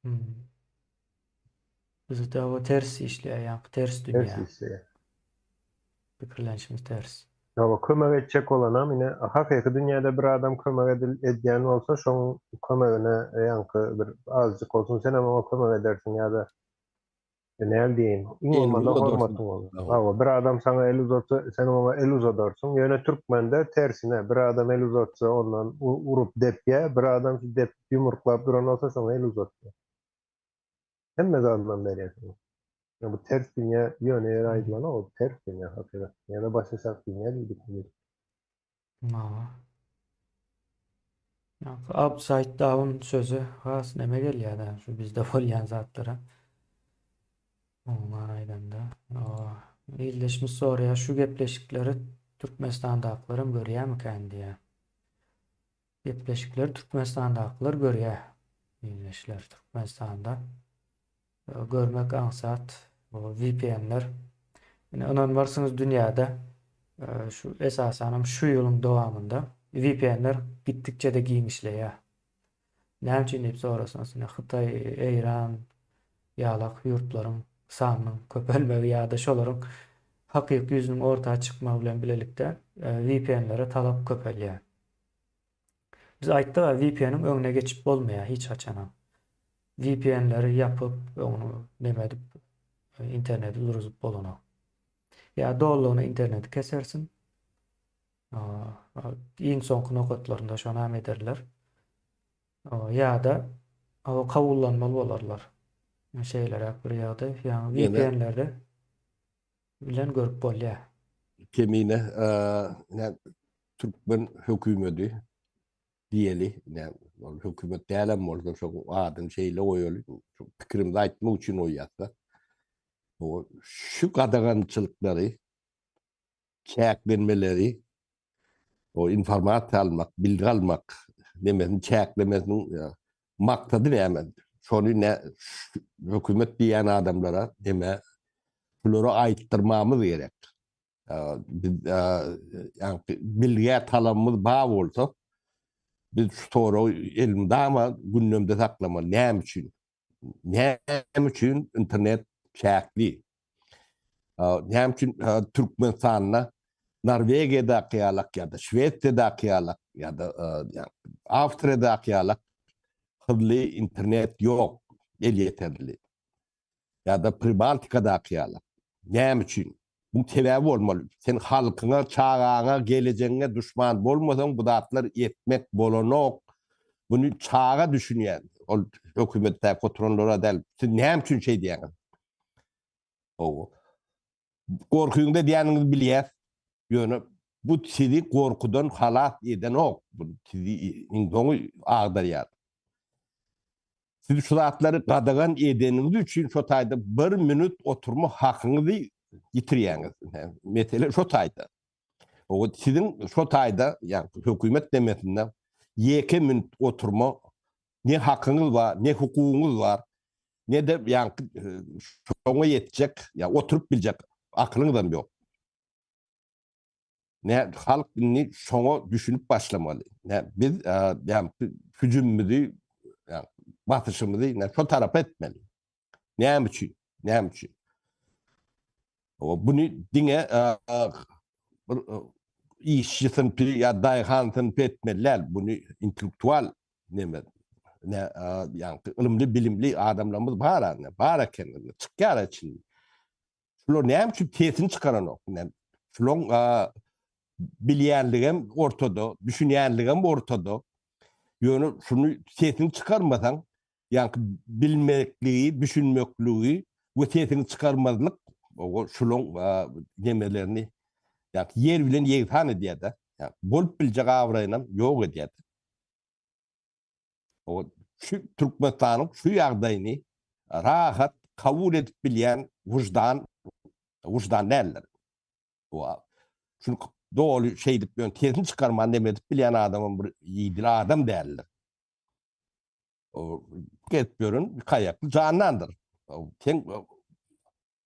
Hmm. Bizde o ters işleýär, ýaňky ters dünýä. Ters işleýär. Pikirlenişimiz ters. Ýa kömek etjek bolanam ine hakyky dünýäde bir adam kömek edil edýän bolsa şoň kömegine ýaňky bir azjyk bolsun senem oňa kömek edersiň ýa-da näl diýeýin iň bolmanda hormatyň bolar. Hawa bir adam saňa el uzatsa senem oňa el uzadarsyň ýöne türkmende tersine bir adam el uzatsa ondan urup depýä bir adam şu depip ýumruklap duran bolsa şoňa el uzatýa. Hemme zadyndan berýär şoňa. Ýa bu ters dünýä ýöne ýere aýdylanok, ol ters dünýä hakykat. Ýa-da başaşak dünýä diýdik biz. Hawa. Ýa-da upside down sözi has neme gelýär-de, şu bizde bolýan zatlara. Umuman aýdanda, ildeşimiz soraýar, şu gepleşikleri Türkmenistandakylaram görýärmikän diýýär. Gepleşikleri Türkmenistandakylar görýär. Ildeşler Türkmenistanda görmek aňsat. Bu VPN-ler. Ine ynanmarsyňyz dünýäde şu esasanam şu ýylyň dowamynda VPN-ler gitdikçe-de giňişleýär. Näme üçin diýip sorasaňyz, ine Hytaý, Eýran ýalak ýurtlaryň sanynyň köpelmegi ýa-da şolaryň hakyky ýüzüniň orta çykmagy bilen bilelikde VPN-lere talap köpelýär. Biz aýtdyk-a VPN-iň öňüne geçip bolmaýar hiç haçanam. VPN-leri ýapyp, öňüni neme edip, interneti duruzyp bolanok. Ýa dolulygyna interneti kesersiň. Iň soňky nokatlarynda şonam ederler. Ýa-da kabullanmaly bolarlar. Şeýleräk bir ýagdaý. Ýagny VPN-lerde bilen görüp bolýar. Kemine türkmen hökümeti diýeli, ol hökümet dälem bolsa şo adyny şeýle goýaly, şu pikirimizi aýtmak üçin goýýas-da. Şu gadagançylyklary, çäklenmeleri, o informasiýa almak, bilgi almak nemesini çäklemesiniň maksady näme? Şony ne hökümet diýýän adamlara neme şulara aýtdyrmamyz gerek. Biz ýa bilgä talabymyz bar bolsa, biz şu soragy elmydama gündemde saklamaly. Näme üçin? Näme üçin internet çäkli? Näme üçin Türkmenistanda Norwegiýadaky ýalak ýa-da Şwesiýadaky ýalak ýa-da Awstriýadaky ýalak hyrly internet ýok, elýeterli. Ýa-da Pribaltikadaky ýalak. Näme üçin? Bu sebäbi bolmaly. Sen halkyňa, çagaňa, gelejegiňe duşman bolmasaň bu zatlar etmek bolanok. Muny çaga düşünýär. Ol hökümetdäki oturanlara däl. Siz näme üçin şeýdýäňiz? Hawa. Gorkyňda diýeniňizi bilýäs. Ýöne bu sizi gorkudan halas edenok. Bu sizi iň soňy agdarýar. Siz şu zatlary gadagan edeniňiz üçin şo taýda bir minut oturma hakyňyzy ýitirýäňiz. Mesele şo taýda. O siziň şo taýda, ýagny hökümet demesinde ýeke minut oturma ne hakyňyz bar, ne hukugyňyz bar, ne-de ýaňky şoňa ýetjek, ýa oturyp biljek akylyňyzam ýok. Ne halk indi şoňa düşünip başlamaly. Ne biz ýa hüjümimizi, ýa basyşymyzy ne şo tarapa etmeli. Näme üçin? Näme üçin? O buny diňe bir işçi synpy ýa daýhan synpy etmeli däl. Buny intellektual neme ne ýa ylymly bilimli adamlarymyz bar, bar eken, çykýar içinden. Şular näme üçin sesini çykaranok? Şularyň bilýänligem ortada, düşünýänligem ortada. Ýöne şuny sesini çykarmasaň, ýaňky bilmekligi, düşünmekligi we sesiňi çykarmazlyk şularyň nemelerini ýaňky ýer bilen ýegsan edýär-de. Bolup biljek abraýynam ýok edýär-de. O şu Türkmenistanyň şu ýagdaýyny rahat kabul edip bilýän wyždan wyždan däldir. Şuny doly şeýdip ýöne sesini çykarman neme edip bilýän adamam bir ýigdili adam däldir. O gezip ýören kaýakly jandandyr. Sen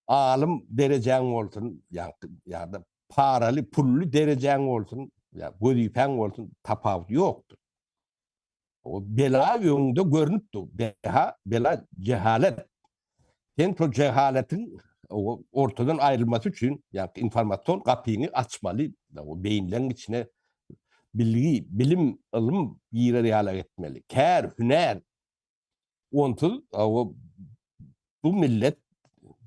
alym derejäň bolsun, ýa-da paraly, pully derejäň bolsun, ýa wezipäň bolsun, tapawudy ýokdur. O bela öňüňde görnüp dur. Beha, bela jehalet. Sen şol jehaletiň ortadan aýrylmasy üçin, ýa informasion gapyňy açmaly, o beýinleň içine bilgi, bilim, ylym girer ýaly etmeli. Kär, hünär, Onsuz bu millet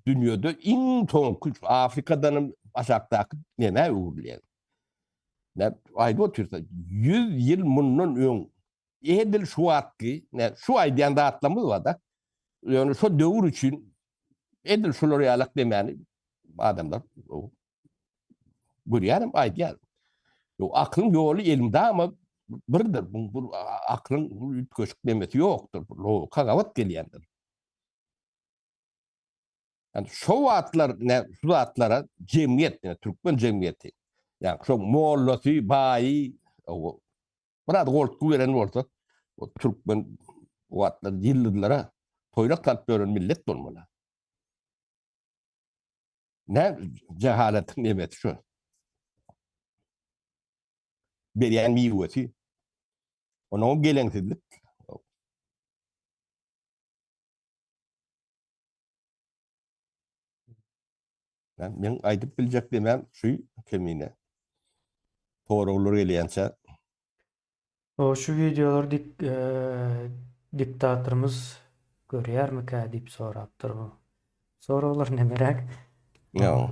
dünýede iň soňky Afrikadan aşakdaky nämä öwrülýär. Näme aýdyp otyrsa 100 ýyl mundan öň edil şu wagtky şu aýdýan zatlarymyz bar-da. Ýöne şo döwür üçin edil şular ýalak demäni adamlar görýärim, aýdýarym. Ýok, aklyň ýoly elmydama birdir. Bu, bu aklyň üýtgeşik nemesi ýokdur. Bu logika gabat gelýändir. Yani şo wagtlar ne şu zatlara jemgyýet, yani türkmen jemgyýeti. Yani şo mollasy, baýy, o biraz goltgy beren bolsa, o türkmen wagtlar ýyldyzlara toýnak salyp ýören millet bolmaly. Ne cehaletiň nemesi şu. Berýän miwesi. Onuň geleňsizlik. Men, men aýdyp biljek demem şu kemine. Soraglar gelýänçä. O şu wideolary dik, e, diktatorymyz görýärmikä diýip sorapdyr bu. Soraglar nemeräk? Ýa.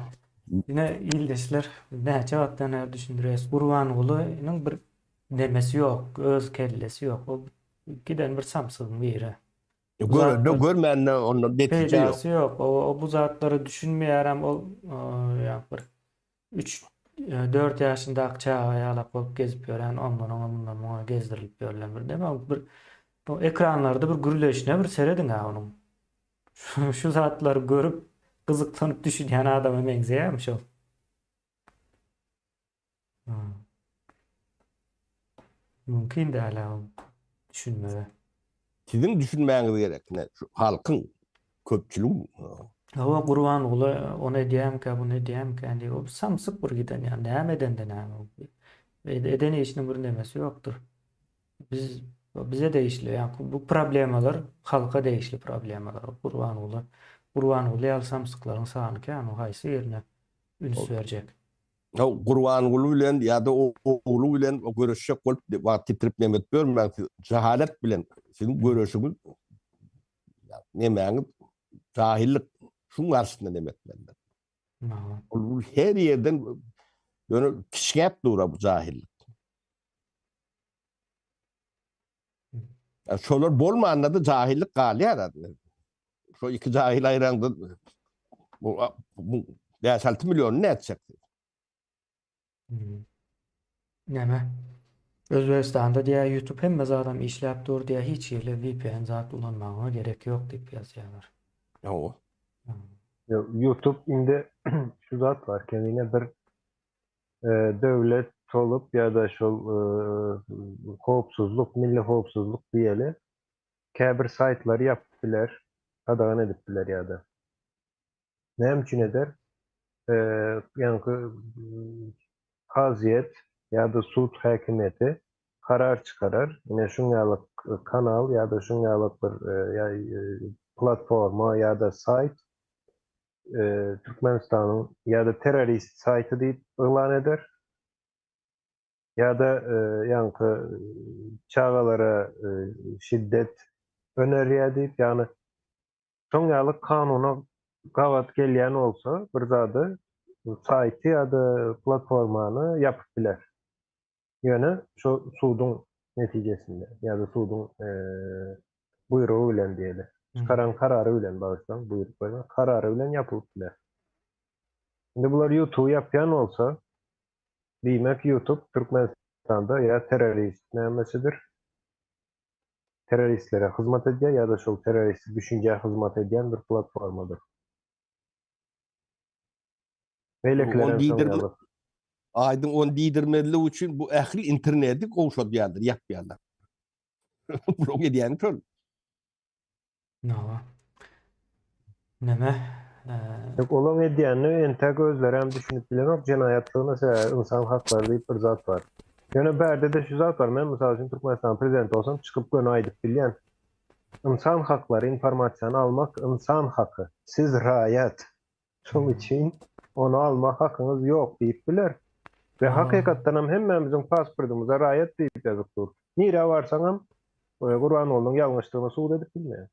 Ine ildeşler näçe wagtdan bäri düşündirýäs. Gurbangulynyň bir nemesi ýok, öz kellesi ýok. O giden bir samsygyň biri. Görende görmände ondan netije ýok. Peýdasy ýok. O, o bu zatlara düşünmeýärem ol ýa bir Üç, dört ýaşyndaky çaga ýalak bolup gezip ýören, ondan oňa, mundan muňa gezdirilip ýörlen bir deme. Bir bu ekranlarda bir gürleýşine bir serediň-ä onuň. Şu zatlary görüp, gyzyklanyp düşünýän adama meňzeýärmi şol? Mümkin däl-ä ol düşünmege. Siziň düşünmäňiz gerek, ine, şu halkyň, köpçüligiň. Hawa, Gurbanguly ony edýärmikä, buny edýärmikä diýip, o samsyk bir giden ýa näme edende näme. Eden işiniň bir nemesi ýokdur. Biz bize degişli, ýa bu problemalar halka degişli problemalar. Gurbanguly, Gurbanguly ýaly samsyklaryň sany kän, o haýsy birine üns berjek? Gurbanguly bilen ýa-da ogly bilen göreşjek bolup wagt ýitirip neme edip ýörmäň siz jahalet bilen siziň göreşiňiz nemäňiz jahillik şuň garşysynda neme etmelidir. Ol her ýerden ýöne kişňäp dur bu jahillik. Şolar bolmanda-da jahillik galýar. Şo iki jahil aýraňda bu 5-6 milliony nätjek? Hmm. Näme? Özbegistanda diýä YouTube hemme zadam işläp dur diýä hiç hili VPN zat ulanmagyňa gerek ýok diýip ýazýarlar. Hawa. YouTube indi şu zat bar kemine bir döwlet bolup ýa-da şol howpsuzlyk, milli howpsuzlyk diýeli, käbir saýtlary ýapyp biler, gadagan edip biler ýa-da. Näme üçin eder? Ýaňky. Kazyýet ýa-da sud häkimiýeti karar çykarar, ine şuň ýaly kanal ýa-da şuň ýaly bir platforma ýa-da saýt Türkmenistanyň ýa-da terrorist saýty diýip yglan eder. Ýa-da ýaňky çagalara şiddet önerýär diýip, ýagny şoň ýaly kanuna gabat gelýän bolsa bir zady saýty ýa-da platformany ýapyp biler. Ýöne şo suduň netijesinde ýa-da suduň buýrugy bilen diýeli. Çykaran karary bilen bagyşlaň, buýruk bolmaz, karary bilen ýapylyp biler. Indi bular YouTube ýapýan bolsa, diýmek YouTube Türkmenistanda ýa terrorist nämesidir? Terroristlere hyzmat edýär ýa-da şol terroristik düşünjä hyzmat edýän bir platformadyr. Beýlekiler hem şoň ýaly. Aýdyň ony diýdirmezlik üçin bu ähli interneti gowşadýarlar, ýapýarlar. Bularyň edýäni şol. Nawa. Neme? Ýok, olaň edýänini entäk özleri hem düşünip bilenok, jenaýatlygyna sebäbi ynsan haklary diýip bir zat bar. Ýöne bärde-de şu zat bar, men mysal üçin Türkmenistanyň prezidenti bolsam çykyp göni aýdyp bilýän. Ynsan haklary, informasiýany almak ynsan haky. Siz raýat. Şoň üçin ony almak hakyňyz ýok diýip biler. We hakykatdan hem hemmämiziň pasportymyza raýat diýip ýazyp dur. Nirä barsaňam Gurbangulynyň ýalňyşdygyny subut edip bilmeýär.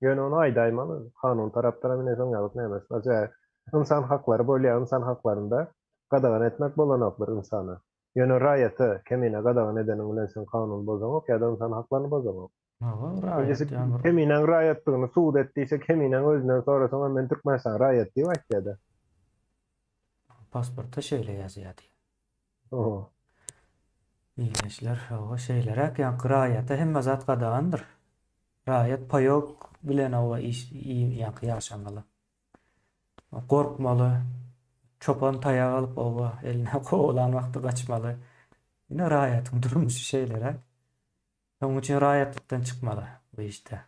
Ýöne ony aýdaýmaly. Kanun tarapdan hem ine şoň ýaly nämesi bar. Sebäbi ynsan haklary bolýar, ynsan haklarynda gadagan etmek bolanok bir ynsana. Ýöne raýata kemine gadagan edeniň bilen sen kanuny bozaňok ýa-da ynsan haklaryny bozaňok. Hawa, raýat ýa bir. Keminäň raýatdygyny subut et diýse, keminäň özünden sorasaňam men Türkmenistanyň raýaty diýip aýtýada. Pasportda şeýle ýazýar diýýär. Hawa. Ildeşler, hawa şeýleräk ýaňky raýata hemme zat gadagandyr. Raýat paýok bilen hawa iş ýaňky ýaşamaly. Gorkmaly. Çopan taýak alyp oba eline kowalan wagty gaçmaly. Ine raýatyň durmuşy şeýleräk. Şonuň üçin raýatlykdan çykmaly bu işde.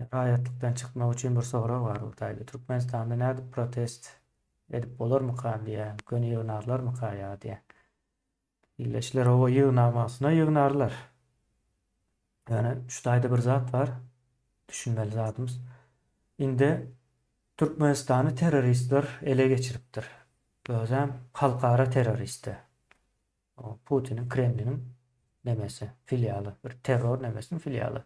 Raýatlykdan çykmak üçin bir sorag bar bu taýda. Türkmenistanda nädip protest edip bolarmyka diýýär. Göni ýygnarlarmyka ýa diýýär. Illeşler oba ýygnamasyna ýygnarlar. Ýöne şu taýda bir zat bar. Düşünmeli zadymyz. Indi Türkmenistany terroristler ele geçiripdir. Özem halkara terroristi. Putiniň Kremliniň nemesi, filialy, bir terror nemesiniň filialy.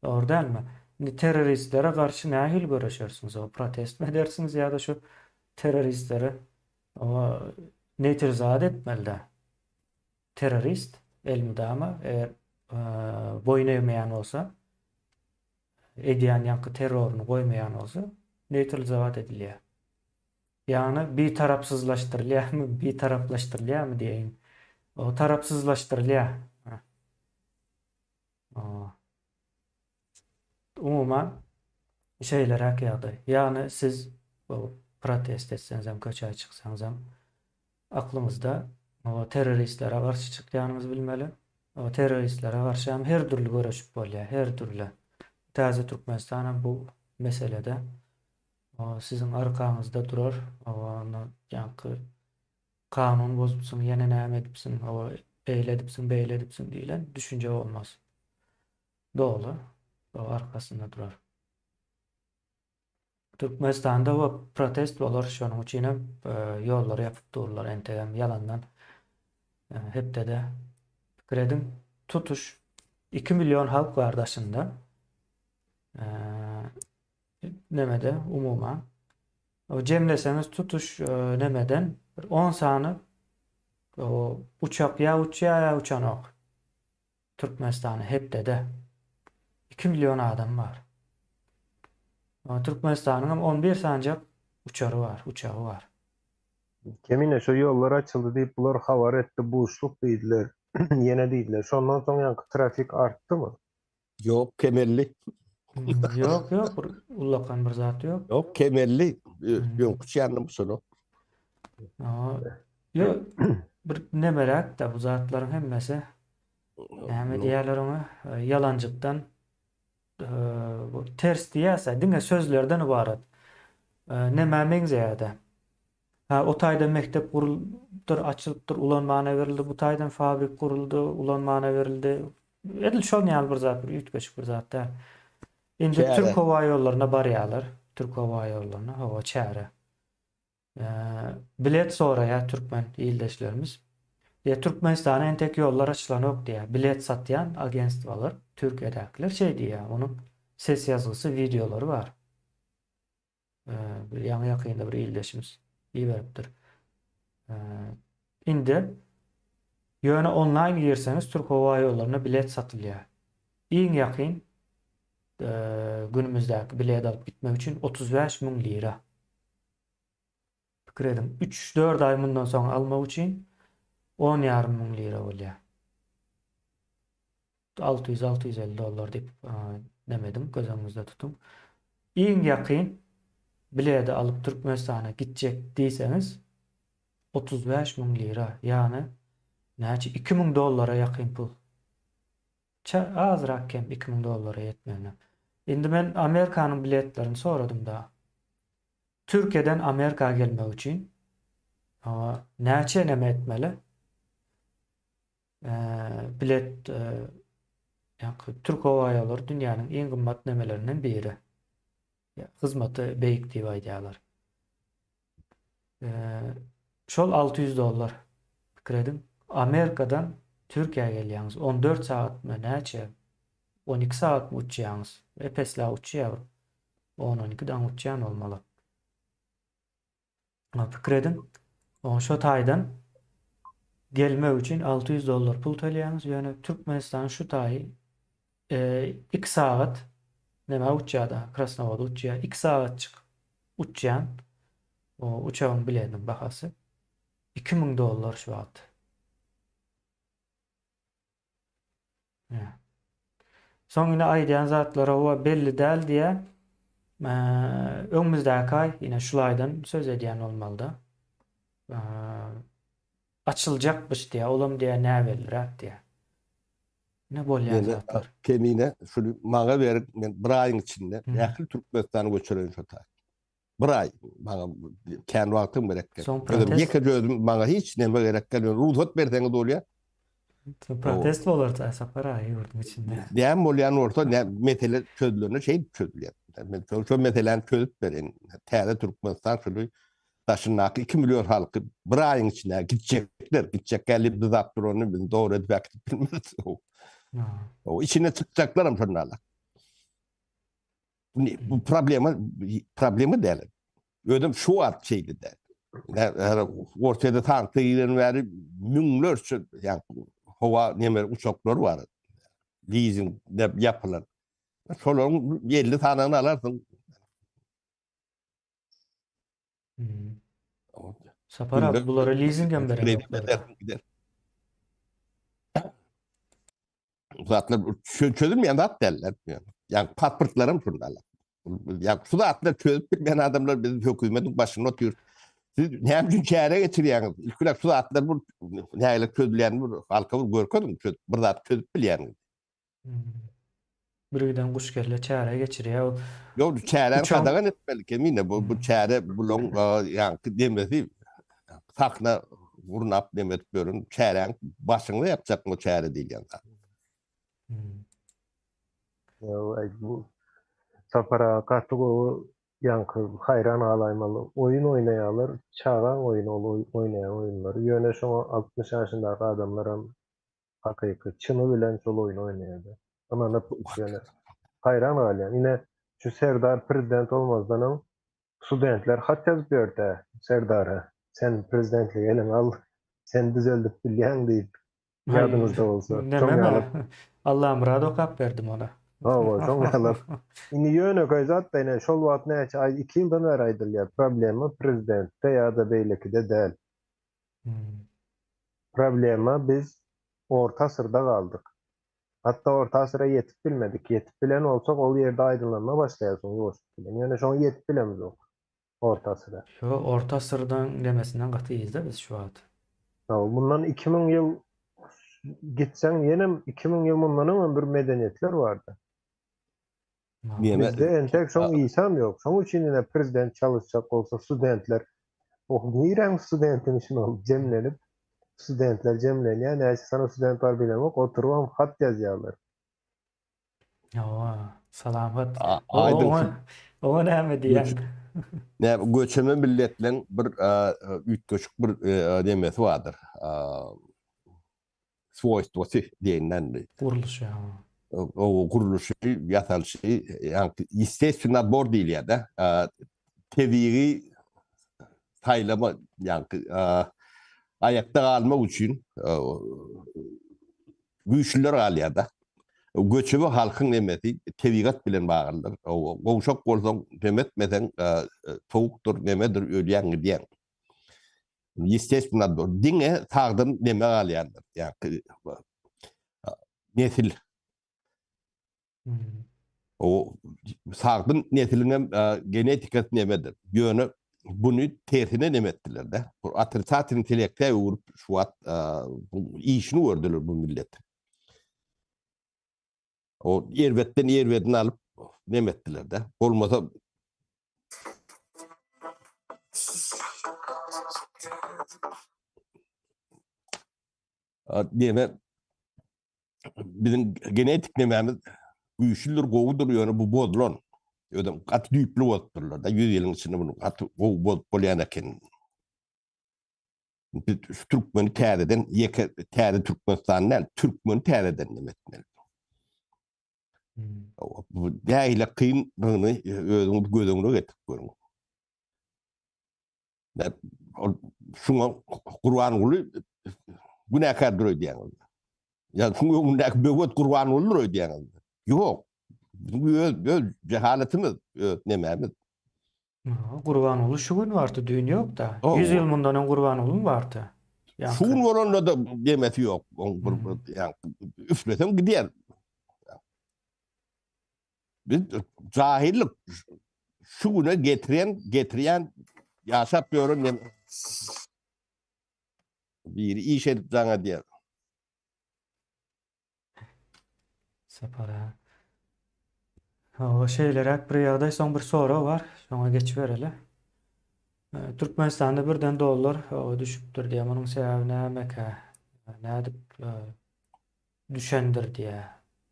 Dogry dälmi? Indi terroristlere garşy nähili göreşersiňiz? O protestmi edersiňiz ýa-da şu terroristleri o neutralizat etmeli-dä. Terrorist elmydama eger boýun egmeýän bolsa, edýän ýaňky terroryny goýmaýan bolsa, neutralizowat edilýär. Ýagny bitarapsyzlaşdyrylýarmy, bitaraplaşdyrylýarmy diýeýin. O tarapsyzlaşdyrylýar. Umuman şeýleräk ýagdaý. Ýagny siz bu protest etseňizem, köçä çyksaňyzam aklyňyzda o terroristlere garşy çykýanyňyzy bilmeli. O terroristlere garşy hem her dürli göreşip bolýar, her dürli. Täze Türkmenistan hem bu meselede Siziň arkaňyzda durar. Hawa, ýaňky kanun bozupsyň, ýene näme edipsiň, hawa, eýle edipsiň, beýle edipsiň diýlen düşünje bolmaz. Doly arkasynda durar. Türkmenistanda we protest bolar, şonuň üçin hem e, ýollary ýapyp durlar entegem ýalandan. E, hepdede pikir ediň, tutuş 2 million halk bar daşynda. E, Nemede umuman. Jemleseňiz tutuş nemeden bir on sany o uçak ýa uçýar ýa uçanok. Türkmenistana hepdede 2 million adam bar. Türkmenistanyň hem 11 sanjak uçary bar, uçagy bar. Kemine şo ýollar açyldy diýip bular habar etdi buşluk diýdiler. Ýene diýdiler. Şondan soň ýaňky trafik artdymy? Ýok, kemelli. Ýok, ýok, bir ullakan bir zat ýok. Ýok, kemelli. Ýöňki çýandan bu şonok. Ýok, bir nemeräk-de bu zatlaryň hemmesi. Näme diýerler oňa? Ýalanjykdan bu ters diýýäs-ä, diňe sözlerden ybarat. Nämä meňzeýär-de? Ha, o taýda mekdep gurulupdyr, açylypdyr, ulanmana berildi. Bu taýdan fabrik guruldy, ulanmana berildi. Edil şol ýaly bir zat, bir üýtgeşik bir zat däl. Indi Çäre. Türk howa ýollaryna barýarlar. Türk howa ýollaryna, hawa, çäre. Bilet soraýar türkmen ildeşlerimiz. Diýýär, Türkmenistana entek ýollar açylanok diýýär. Bilet satýan agentstwalar, Türkiýedäkiler şeý diýýär. Onuň ses ýazgysy, wideolary bar. Bir ýaňy ýakynda bir ildeşimiz iberipdir. Indi ýöne onlaýn girseňiz Türk howa ýollaryna bilet satylýar. Iň ýakyn günümizdäki bilet alyp gitmek üçin 35 müň lira. Pikir ediň, üç-dört aý mundan soň almak üçin on ýarym müň lira bolýar. 600, 650 dollar diýip neme ediň, göz öňüňizde tutuň. Iň ýakyn biledi alyp Türkmenistana gitjek diýseňiz 35 müň lira, ýagny näçe 2000 dollara ýakyn pul. Çä azrak kem 2000 dollara ýetmegine. Indi men Amerikanyň biletlerini soradym-da. Türkiýeden Amerika gelmek üçin näçe neme etmeli? Bilet ýa-da Türk howaýollary dünýäniň iň gymmat nemelerinden biri. Hyzmaty beýik diýip aýdýarlar. Şol 600 dollar. Pikir ediň, Amerikadan Türkiýä gelýäňiz, 14 sagatmy näçe? 12 sagatmy uçýaňyz? Ep-esli uçýar. On-on iki daň uçýan bolmaly. Pikir ediň, şo taýdan gelmek üçin 600 dollar pul töleýäňiz, ýöne Türkmenistan şu taýy 2 sagat nämä uçýar-da, Krasnowoda uçýar, 2 sagatjyk uçýan o uçagyň biletiniň bahasy 2000 dollar şu wagt. Soň ýene aýdýan zatlary owa belli däl diýä. Öňümizdäki aý ýene şul aýdan söz edýän bolmalyda. Açyljakmyş diýä, olam diýä näbelliräk diýä. Ne bolýan zatlar. Kemine şuny maňa berip men bir aýyň içinde ähli Türkmenistany göçüreýin şo taý. Bir aý maňa kän wagtym gerek däl. Soň Özüm protest. ýekeje özüm maňa hiç näme gerek däl. Rugsat berseňiz bolýar. Soň protest bolar ta Sapar aga ýurduň içinde. Näme bolýan bolsa, ne mesele çözülende şeýdip çözülýär. Men şo şo meseläni çözüp bereýin. Täze Türkmenistan şuny daşyndaky 2 million halky bir aýyň içinde gitjekler, gitjek gelip dyzap durany biz dogry edip äkidip bilmeris. O içine çykjaklaram şonda. Bu problema problema däl. Özüm şu wagt şeýle däl. Ortada tankda giren bäri müňlerçe ýa howa neme uçaklar bar. Lizing dep ýapylan. Şolaryň 50 sanyny alarsyň. Hmm. Sapar abi bulara lizing hem berenoklar. Zatlar çözülmeýän zat däller. Ýa pasportlaram şundalar. Ýa şu zatlar çözüp bilmeýän adamlar biz hökümetiň başynda otyr. Siz näme üçin çäre geçirýäňiz? Ilki bilen şu zatlar bu näle çözülýän bir halka bir görkeziň, bir zat çözüp bilýäňiz. Bir giden guş kelle çäre geçirýär ol. Ýok, çäräni gadagan etmeli kemine bu bu çäre bulaň ýaňky demesi sahna gurnap neme edip ýörün çäräň başyňda ýapjak bu çäre diýilýän zat. Ýok, bu Sapar aga gaty gowy ýaňky haýran galaýmaly oýun oýnaýarlar, çagaň oýny ol oýnaýan oýunlary. Ýöne şoňa 60 ýaşyndaky adamlaram Hakyky, çyny bilen şol oýny oýnaýardy. Ynanyp, ýöne haýran galýan. Ine, şu Serdar prezident bolmazdan öň studentler hat ýazyp ýördi Serdara, sen prezidentligi eliňe al, sen düzeldip bilýäň diýip, ýadyňyzda bolsa. Şoň ýaly. Allamyrat okap berdim ony. Hawa, şoň ýaly. Indi ýönekeý zat-da, ine, şol wagt näçe aý, iki ýyldan bäri aýdylýar, problema prezidentde ýa-da beýlekide däl. Problema biz orta asyrda galdyk. Hatda orta asyra ýetip bilmedik. Ýetip bilen bolsak ol ýerde aýdyňlanma başlaýar soň ýuwaşlyk bilen. Ýöne şoňa ýetip bilemizok orta asyra. Şo orta asyrdan demesinden gaty yzda biz şu wagt. Hawa, mundan 2000 ýyl gitseň ýenem 2000 ýyl mundan öňem bir medeniýetler bardy. Bizde entek şoň ysam ýok. Şoň üçin ine prezident çalyşjak bolsa studentler. O niräň studentimişin ol jemlenip studentler jemlenýär näçe sany student bar bilemok oturybam hat ýazýarlar. Hawa, salam hat. Aýdyň. Oňa näme diýýäň? Näme göçeme milletleň bir üýtgeşik bir nemesi bardyr. Swoýstwosy diýenden. Gurluşy. O gurluşy, ýasalyşy, ýagny ýestestwennyý nadbor diýilýär-de. Tebigy saýlama, ýagny aýakda galmak üçin güýçlüler galýar-da. Göçebe halkyň nemesi tebigat bilen baglydyr. Gowşak bolsaň, neme etmeseň, sowukdyr, nemedir, ölýäň gidýäň. Ýestestwennyý nadbor. Diňe sagdyn neme galýandyr. Ýagny nesil. O sagdyn nesiliňem genetikasy nemedir. Ýöne buny tersine neme etdiler-de. Bu otrisatel intelekte öwrüp şu wagt bu işini gördüler bu millet. O erbetden erbedini alyp neme etdiler-de. Bolmasa neme biziň genetik nemämiz güýçlüdir, gowudyr, ýöne bu bozulan. Özem gaty düýpli bozupdyrlar-da, 100 ýylyň içinde bunu gaty gowy bozup bolýan eken. Biz şu türkmeni täzeden ýeke täze Türkmenistan däl, türkmeni täzeden neme etmeli. Hmm. Bu nähili kyndygyny özüňiz göz öňüne getirip görüň. Ol şuňa Gurbanguly günäkärdir öýdýäňiz. Ýa şuň öňündäki böwet Gurbangulydyr öýdýäňiz. Ýok. Biziň öz öz jehaletimiz, öz nemämiz. Gurbanguly şu gün bardy, düýn ýok-da. 100 ýyl mundan öň Gurbangulymy bardy? Şu gün bolanda-da demesi ýok. Oň bir ýa üfleseň gidýär. Biz jahillik şu güne getiren, getirýän ýaşap ýören nem biri iş edip jaň edýär. Sapara. Hawa, şeýleräk bir ýagdaý, soň bir sorag bar, şoňa geçibereli. Türkmenistanda birden dollar düşüpdir diýýär. Munuň sebäbi nämekä? Nädip düşendir diýýär.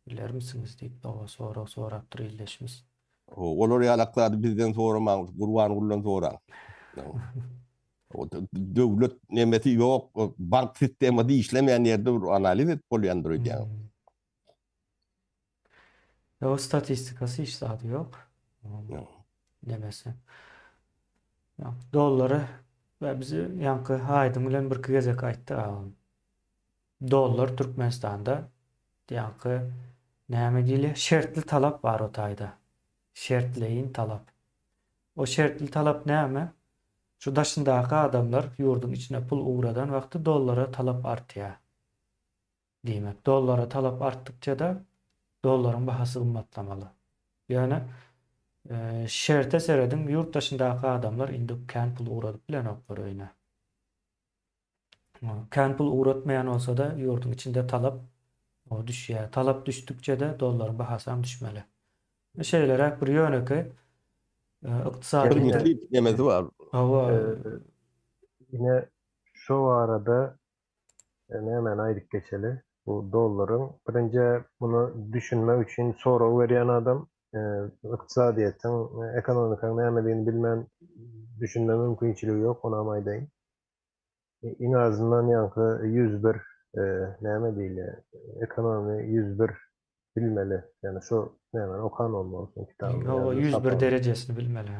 Bilermisiňiz diýip doga sorag sorapdyr ildeşimiz. Olar ýalak zady bizden soramaň, Gurbangulydan soraň. Döwlet nemesi ýok, bank sistemasy işlemeýän ýerde bir analiz edip bolýandyr öýdýän. Ýok, statistikasy hiç zady ýok. Nemesi. Dollary we biz ýaňky Aýdyň bilen birki gezek aýtdyk. Dollar Türkmenistanda ýaňky näme diýilýär? Şertli talap bar o taýda. Şertleýin talap. O şertli talap näme? Şu daşyndaky adamlar ýurduň içine pul ugradan wagty dollara talap artýar. Diýmek, dollara talap artdykça-da dollaryň bahasy gymmatlamaly. Ýöne şerte serediň, ýurt daşyndaky adamlar indi kän pul ugradyp bilenoklar öýüne. Kän pul ugratmaýan bolsa-da, ýurduň içinde talap düşýär. Talap düşdükçe-de dollaryň bahasam düşmeli. Şeýleräk bir ýönekeý ykdysadyýete... Primitiv nemesi bar. Hawa. Ine, şo barada nämäni aýdyp geçeli. Bu dollaryň birinji muny düşünmek üçin sorag berýän adam ykdysadyýetiň, ekonomikaň nämedigini bilmän düşünme mümkinçiligi ýok, onam aýdaýyn. Iň azyndan ýaňky 101 näme diýilýär, ekonomi 101 bilmeli. Ýagny şu nämäni okan bolmalysyň kitabyny. Hawa, 101 derejesini bilmeli.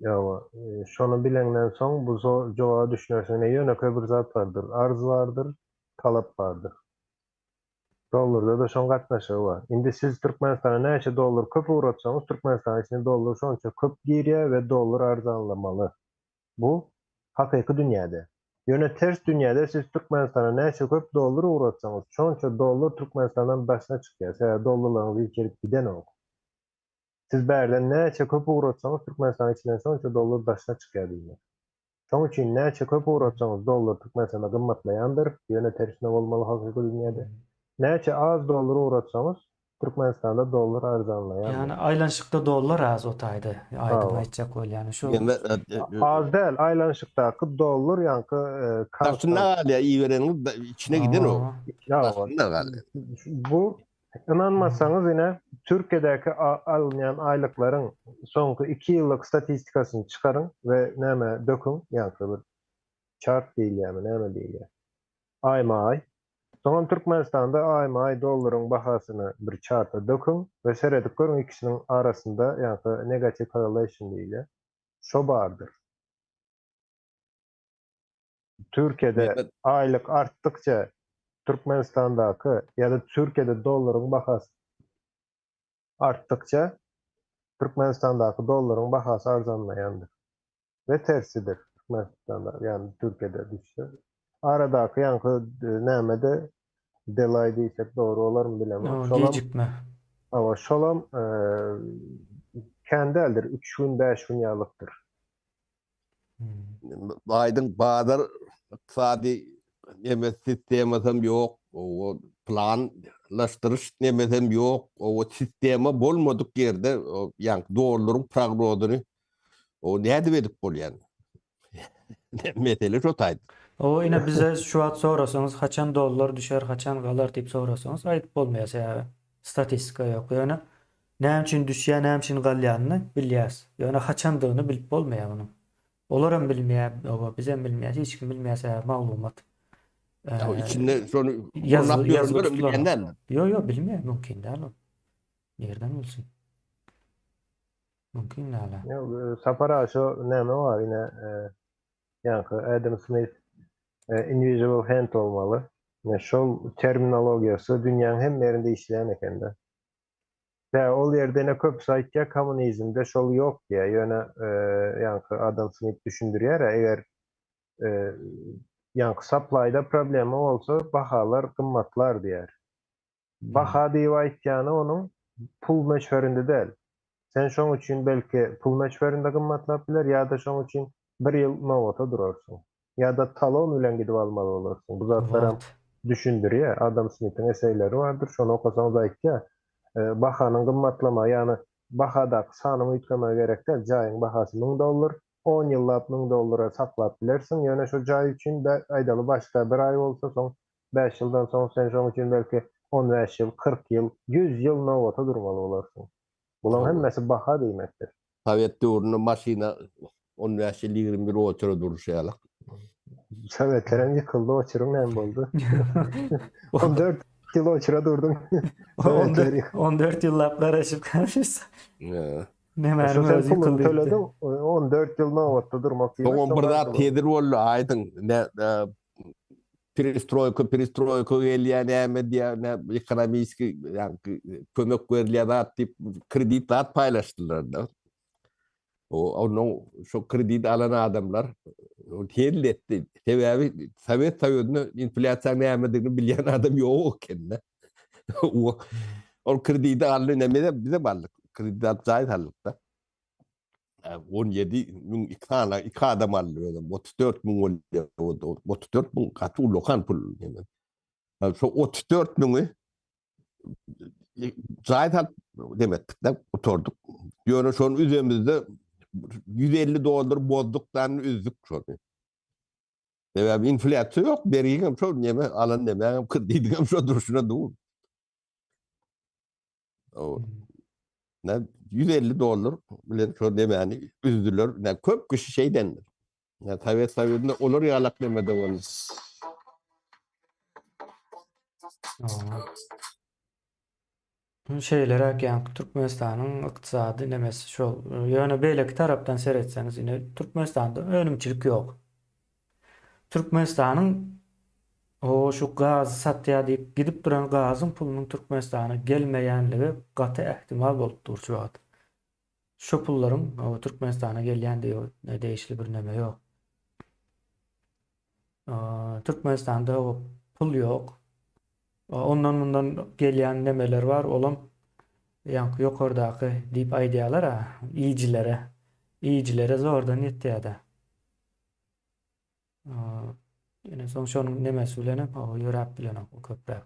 Hawa, şony bileňden soň bu jogaba düşünersiň. Ine ýönekeý bir zat bardyr. Arz bardyr, talap bardyr. Dollarda-da şoň gatnaşygy bar. Indi siz Türkmenistana näçe dollar köp ugratsaňyz, Türkmenistanyň içine dollar şonça köp girýär we dollar arzanlamaly. Bu hakyky dünýäde. Ýöne ters dünýäde siz Türkmenistana näçe köp dollar ugratsaňyz, şonça dollar Türkmenistandan daşyna çykýar. Sebäbi dollarlaryňyz içerik gidenok. Siz bärden näçe köp ugratsaňyz Türkmenistanyň içinden şonça dollar daşyna çykýar diýmek. Şoň üçin näçe köp ugratsaňyz dollar Türkmenistanda gymmatlaýandyr, ýöne tersine bolmaly hakyky dünýäde. Näçe az dollar ugratsaňyz. Türkmenistanda dollar arzanlaýarmy? Ýagny aýlanyşykda dollar az o taýda aýdyň aýtjak bolýany şu. Az däl, aýlanyşykdaky dollar ýaňky karta. Daşynda galýar, ibereniňiz içine gidenok. Daşynda galýar. Bu ynanmasaňyz ine Türkiýedäki alynýan aýlyklaryň soňky iki ýyllyk statistikasyny çykaryň we näme döküň ýaňky bir çart diýilýärmi näme diýilýär. Aýma-aý. Soňam Türkmenistanda aýma-aý dollaryň bahasyny bir çarta döküň we seredip görüň ikisiniň arasynda ýaňky negative correlation diýilýär. Şo bardyr. Türkiýede aýlyk artdykça Türkmenistandaky ýa-da Türkiýede dollaryň bahasy artdykça Türkmenistandaky dollaryň bahasy arzanlaýandyr. We tersidir. Türkmenistanda, ýagny Türkiýede düşse. Aradaky ýaňky nämede delay diýsek dogry bolarmy bilemok. Şolam gijikme. Hawa, şolam kän däldir, üç gün, bäş gün ýalykdyr. Aýdyň bazar ykdysady neme sistemasam ýok, o planlaşdyryş nemesem ýok, o sistema bolmadyk ýerde ýaňky dollaryň prognozyny O nädip edip bolýar? Mesele şo taýda. O ine bize şu wagt sorasaňyz haçan dollar düşer, haçan galar diýip sorasaňyz aýdyp bolmaýar sebäbi statistika ýok. Ýöne näme üçin düşýär, näme üçin galýanyny bilýäs. Ýöne haçandygyny bilip bolmaýar munuň. Olaram bilmeýär, oba bizem bilmeýäs, hiç kim bilmeýär sebäbi maglumat. Ya içinde şony gurnap ýörenler bilýän däldir. Ýok, ýok bilmeýär, mümkin däl ol. Nirden bilsin? Mümkin däl-ä. Ýok, Sapar aga şo näme bar ine ýaňky Adam Smith invisible hand bolmaly. Ine şol terminologiýasy dünýäň hemme ýerinde işleýän ekende. Tä ol ýerde ine köpüsi aýtýar kommunizmde şol ýok diýýär. Ýöne ýaňky Adam Smith düşündirýär eger ýaňky supply-da problema bolsa bahalar gymmatlar diýýär. Baha diýip aýtýany onuň pul möçberinde däl. Sen şoň üçin belki pul möçberinde gymmatlap biler ýa-da şoň üçin bir ýyl nobata durarsyň. Ýa-da talon bilen gidip almaly bolarsyň. Bu zatlaram düşündirýär. Adam Smitiň eseýleri bardyr, şony okasaňyz aýtýar. Bahanyň gymmatlamagy, ýagny bahadaky sanyň üýtgemegi gerek däl. Jaýyň bahasy 1000 dollar, on ýyllap 1000 dollara saklap bilersiň, ýöne şo jaý üçin aýdaly başda bir aý bolsa, soň Bäş ýyldan soň sen şoň üçin belki on bäş ýyl, 40 ýyl, ýüz ýyl nobata durmaly bolarsyň. Bulaň hemmesi baha diýmekdir. Sowet döwründe maşyna on bäş ýyl, 20 ýyl oçura duruşy ýaly. Sowetlerem ýykyldy, oçuryň näme boldy? 14 ýyl oçura durduň. 14 ýyllap garaşyp garaşyp. Nämäniň özi ýykyldy. Tölediň, 14 ýyl nobatda durmak diýmek. Soňam bir zat hezil boldy, aýdyň. Perestroýka, perestroýka gelýär, näme diýýär, nä ekonomiski ýaňky kömek berilýär zat diýip kredit zat paýlaşdylar-da. O onuň şo kredit alan adamlar hezil etdi. Sebäbi Sowet Soýuzynda inflýasiýanyň nämedigini bilýän adam ýok eken-de. Ol krediti aldy, näme bizem aldyk. Kredit alyp jaý saldyk-da. 17 müň iki sany iki adam aldy özem 34 müň bolýar 34 müň gaty ullakan pul diýmek. Şo 34 müňi jaý salyp demetdik-de gutardyk. Ýöne şony üzemizde 150 dollar bozduk-dan üzdük şony. Sebäbi inflýasiýa ýok, bergiňem şol neme alan nemäňem kredidiňem şo durşuna dur. Ne 150 dollar bilen şo nemäni üzdüler. Ne köp kişi şeydendir. Ne Sowet Soýuzynda olar ýalak neme de boldy. Şeýleräk ýaňky Türkmenistanyň ykdysady nemesi şol. Ýöne beýleki tarapdan seretseňiz ine Türkmenistanda önümçilik ýok. Türkmenistanyň o şu gaz satýar diýip gidip duran gazyň pulunyň Türkmenistana gelmeýänligi gaty ähtimal bolup dur şu wagt. Şu pullaryň o Türkmenistana gelýän diýip degişli bir neme ýok. Türkmenistanda o pul ýok. Ondan mundan gelýän nemeler bar, olam ýaňky ýokardaky diýip aýdýarlar-a, iýijilere. Iýijilere zordan ýetýär-de. Ýene soň şonuň nemesi bilenem ýöräp bilenok o köpräk.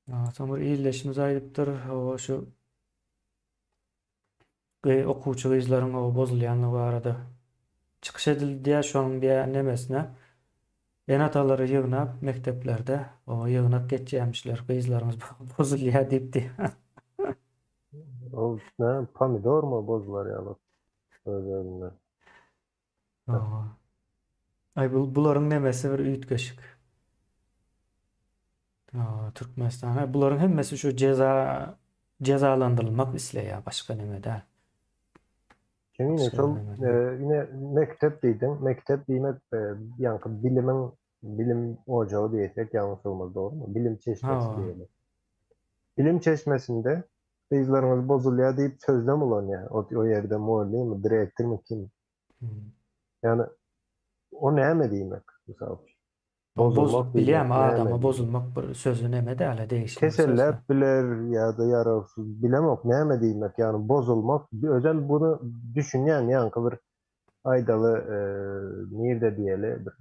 Soň bir ildeşimiz aýdypdyr, hawa şu okuwçy gyzlaryň hawa bozulýanlygy barada çykyş edildi diýýär, şonuň diýýär nemesine ene-atalary ýygnap mekdeplerde hawa ýygnak geçýärmişler, gyzlaryňyz bozulýar diýip diýýär. Ol näme pomidormy bozular ýaly öz-özünden. Hawa. Aý bu bularyň nemesi bir üýtgeşik. Hawa, Türkmenistan. Aý bularyň hemmesi şu jeza jezalandyrylmak isleýär, başga neme däl. Sen ýene şol ýene mekdep diýdiň. Mekdep diýmek ýaňky bilimiň bilim ojagy diýsek ýalňyş bolmaz, dogrumy? Bilim çeşmesi diýeli. Bilim çeşmesinde gyzlaryňyz bozulýar diýip sözlem ulanýar. O, o ýerde mugallymmy, direktormy kim? Ýagny o näme diýmek, mysal üçin? Bozulmak bilýän adama bozulmak bir sözi näme däl, degişli. Keselläp biler ýa-da ýarawsyz, bilemok näme diýmek, ýagny bozulmak, özem bunu düşünýän ýaňky bir aýdaly, nirde diýeli, bir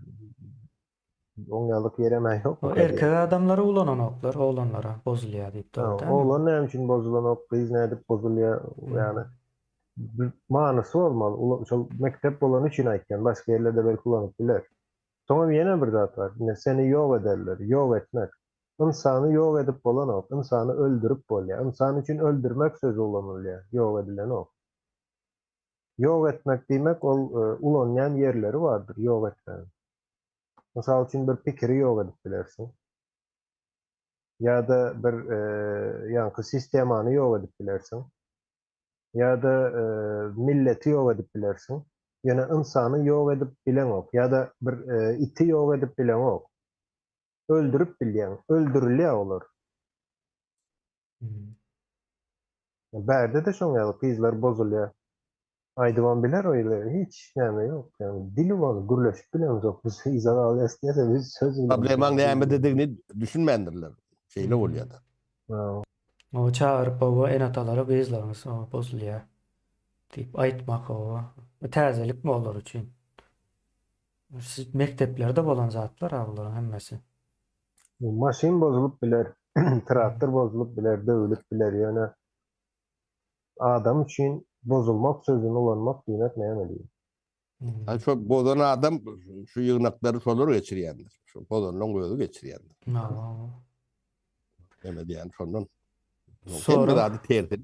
Oň ýalyk ýerem-ä ýok. O erkek adamlary ulananoklar, oglanlara bozulýar diýip dogry dälmi? Oglan näme üçin bozulanok, gyz nädip bozulýar, ýagny manysy bolmaly. Şol mekdep bolany üçin aýtýan, başga ýerlerde belki ulanyp biler. Soňam ýene bir zat bar, ine seni ýok ederler, ýok etmek. Ynsany ýok edip bolanok, ynsany öldürip bolýar. Ynsan üçin öldürmek sözi ulanylýar, ýok edilenok. Ýok etmek diýmek ol ulanýan ýerleri bardyr ýok etmegiň. Mysal üçin bir pikiri ýok edip bilersiň. Ýa-da bir ýaňky sistemany ýok edip bilersiň. Ýa-da milleti ýok edip bilersiň. Ýöne ynsany ýok edip bileňok. Ýa-da bir iti ýok edip bileňok. Öldürip bilýäň. Öldürilýär olar. Bärde-de şoň ýaly gyzlar bozulýar. Aýdybam biler o ýyly hiç näme ýok. Ýagny dili bar, gürleşip bilemzok biz yza galýas diýse biz söz bilen. Problemaň nämededigini düşünmändirler. Şeýle bolýada. Oba çagyryp oba ene-atalary gyzlaryňyz oba bozulýar diýip aýtmak oba täzelikmi olar üçin. Mekdeplerde bolan zatlar a bularyň hemmesi. Maşyn bozulyp biler, traktor bozulyp biler, döwülip biler, ýöne adam üçin bozulmak sözüni ulanmak diýmek näme diýmek? Ha şo bozan adam şu ýygnaklary şolar geçirýändir. Şo bozanlaryň özi geçirýändir. Näme diýýän şondan. Hemme zady tersi.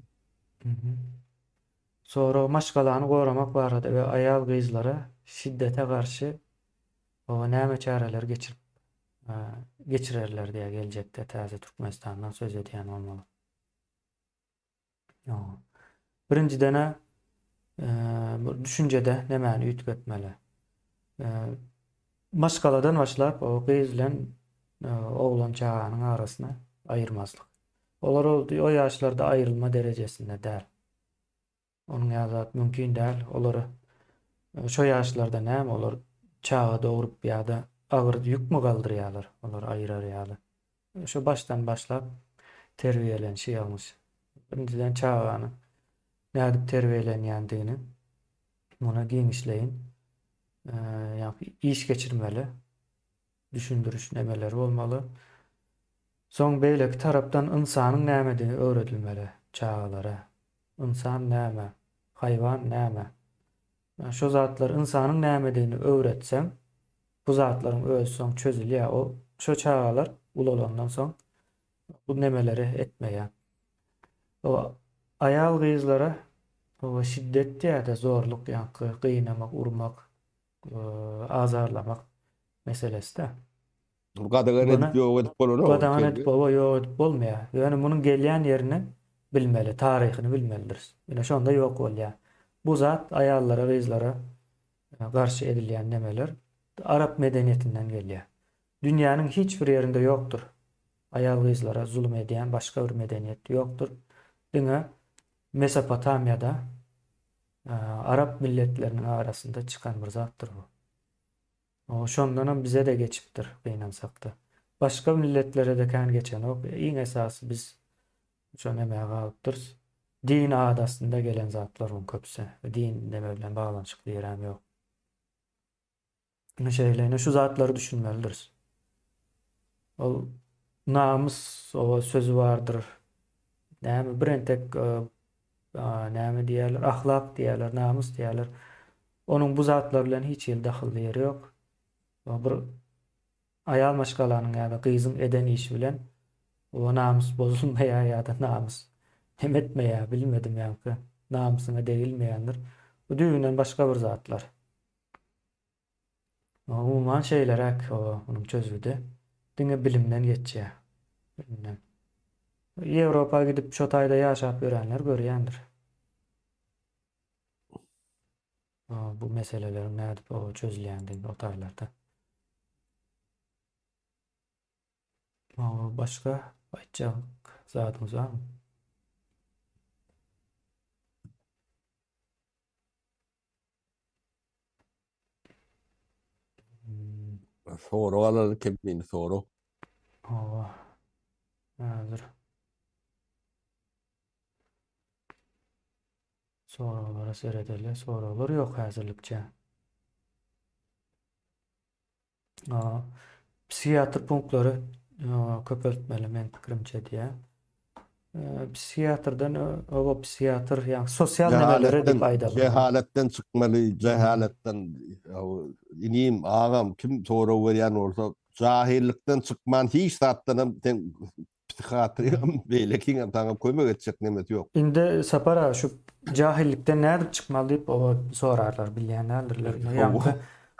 Sorag maşgalany goramak barada we aýal-gyzlara şiddete garşy oba näme çäreler geçirip geçirerler diýýär geljekde täze Türkmenistandan söz edýän bolmaly. Birinjiden-ä bu düşünjede nämäni üýtgetmeli? Maşgaladan başlap o gyz bilen oglan çaganyň arasyny aýyrmazlyk. Olar o ýaşlarda aýrylma derejesinde däl. Onuň ýaly zat mümkin däl. Olara şo ýaşlarda näme olar çaga dogrup ýa-da agyr ýükmi galdyrýarlar olary aýyrar ýaly. Şo başdan başlap terbiýelenişi ýalňyş. Birinjiden çagany nädip terbiýelenýändigini muny giňişleýin ýa-da iş geçirmeli. Düşündiriş nemeleri bolmaly. Soň beýleki tarapdan ynsanyň nämedigi öwredilmeli çagalara. Ynsan näme? Haýwan näme? Şo zatlar ynsanyň nämedigini öwretseň, bu zatlaryň özi soň çözülýär. O şo çagalar ulalandan soň bu nemeleri etmeýär. O aýal-gyzlara o şiddet diýýär-de, zorluk ýaňky gynamak, urmak, azarlamak meselesi-de. Bu gadagan edip ýok edip bolanok. Gadagan edip oba ýok edip bolmaýar. Ýöne munuň gelýän ýerini bilmeli, taryhyny bilmelidiris. Ine şonda ýok bolýar. Bu zat aýallara, gyzlara garşy edilýän nemeler arap medeniýetinden gelýär. Dünýäniň hiç bir ýerinde ýokdur. Aýal-gyzlara zulum edýän başga bir medeniýet ýokdur. Diňe Mesopotamiýada arap milletleriniň arasynda çykan bir zatdyr bu. O şondanam bize-de geçipdir, gynansakda. Başga milletlere-de kän geçenok. Iň esasy biz şo nämä galypdyrys. Din ady astynda gelen zatlar oň köpüsi. Din neme bilen baglanyşykly ýerem ýok. Ine şeýle, ine şu zatlary düşünmelidiris. Ol. Namys o sözi bardyr. Näme bir entek näme diýerler, ahlak diýerler, namys diýerler. Onuň bu zatlar bilen hiç hili dahylly ýeri ýok. Bir aýal maşgalanyň ýa-da gyzyň eden işi bilen o namys bozulmaýar ýa-da namys hem etmeýär, bilmedim ýaňky namysyňa degilmeýändir. Bu düýbünden başga bir zatlar. Umuman şeýleräk munuň çözgüdi. Diňe bilimden geçýär. Bilimden. Ýewropa gidip şo taýda ýaşap ýörenler görýändir. Bu meseleleriň nädip çözülýändigini o taýlarda. Başga aýtjak zadyňyz barmy? Sorag alaly kemini sorag. Hawa. Häzir. Soraglara seredeli. Soraglar ýok häzirlikçe. Psihiatr punktlary köpeltmeli men pikirimçe diýýär. Psihiatrdan oba psihiatr, ýagny sosial nemelere diýip aýdaly. Jehaletden çykmaly, jehaletden inim, agam kim sorag berýän bolsa, jahylykdan çykman hiç zatdan hem sen psihiatriňem beýlekiňem saňa kömek etjek nemesi ýok. Indi Sapar aga şu jahillikden nädip çykmaly diýip oba sorarlar bilýän däldirler. Ýaňky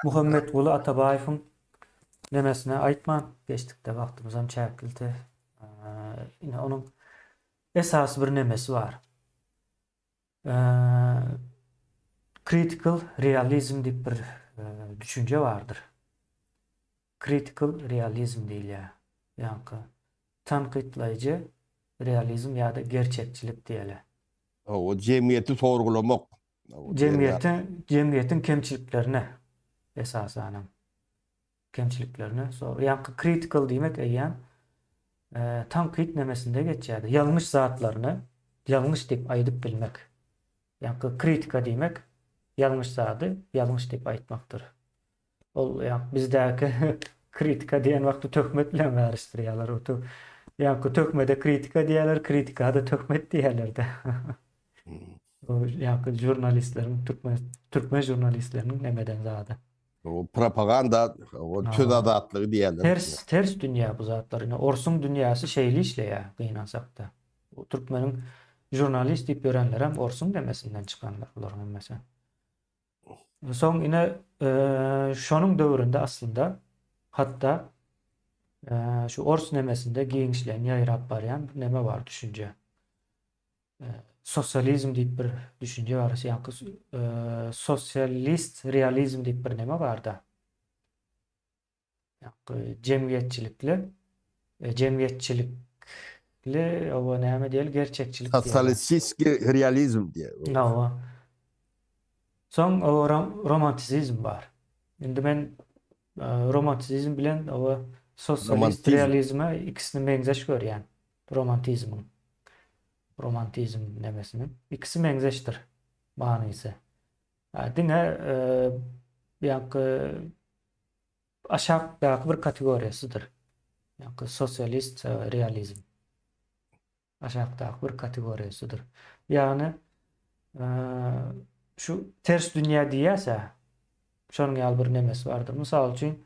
Muhammetguly Atabaýewiň nemesine aýtman geçdikde wagtymyzam çäklidi. Ine onuň esasy bir nemesi bar. Critical realizm diýip bir düşünje bardyr. Critical realizm diýilýär. Ýaňky tankytlaýjy realizm ýa-da gerçekçilik diýeli. Hawa, jemgyýeti sorgulamak. Jemgyýeti, jemgyýetiň kemçiliklerine esasanam. Kemçiliklerine so, ýaňky critical diýmek eýýäm tankyt nemesinde geçýärdi. Ýalňyş zatlaryny ýalňyş diýip aýdyp bilmek. Ýaňky kritika diýmek ýalňyş zady ýalňyş diýip aýtmakdyr. Ol ýa bizdäki kritika diýen wagty töhmet bilen garyşdyrýarlar. O ýaňky töhmede kritika diýýärler, kritikada töhmet diýýärler-de. O ýaňky žurnalistleriň türkmen türkmen žurnalistleriniň nemeden zady. O propaganda, o söz azatlygy diýýärler. Ters, ters dünýä bu zatlar. Ine orsuň dünýäsi şeýle işleýär, gynansakda. Bu türkmeniň žurnalist diýip ýörenlerem orsuň demesinden çykanlar bularyň hemmesi. Soň ine şonuň döwründe aslynda hatda şu ors nemesinde giňişleýin ýaýrap barýan bir neme bar düşünje. Sosializm diýip bir düşünje bar. Ýaňky sosialist realizm diýip bir neme barda. Jemgyýetçilikli jemgyýetçilikli oba näme diýeli gerçekçilik diýeli. Sosialistiski realizm diýeli. Hawa. Soň o romantizizm bar. Indi men romantizizm bilen oba sosialist realizme ikisini meňzeş görýän. Romantizmiň. Romantizm nemesiniň ikisi meňzeşdir manysy. Diňe ýaňky aşakdaky bir kategoriýasydyr. Ýaňky sosialist realizm. Aşakdaky bir kategoriýasydyr. Ýagny şu ters dünýä diýýäs-ä, şonuň ýaly bir nemesi bardyr. Mysal üçin,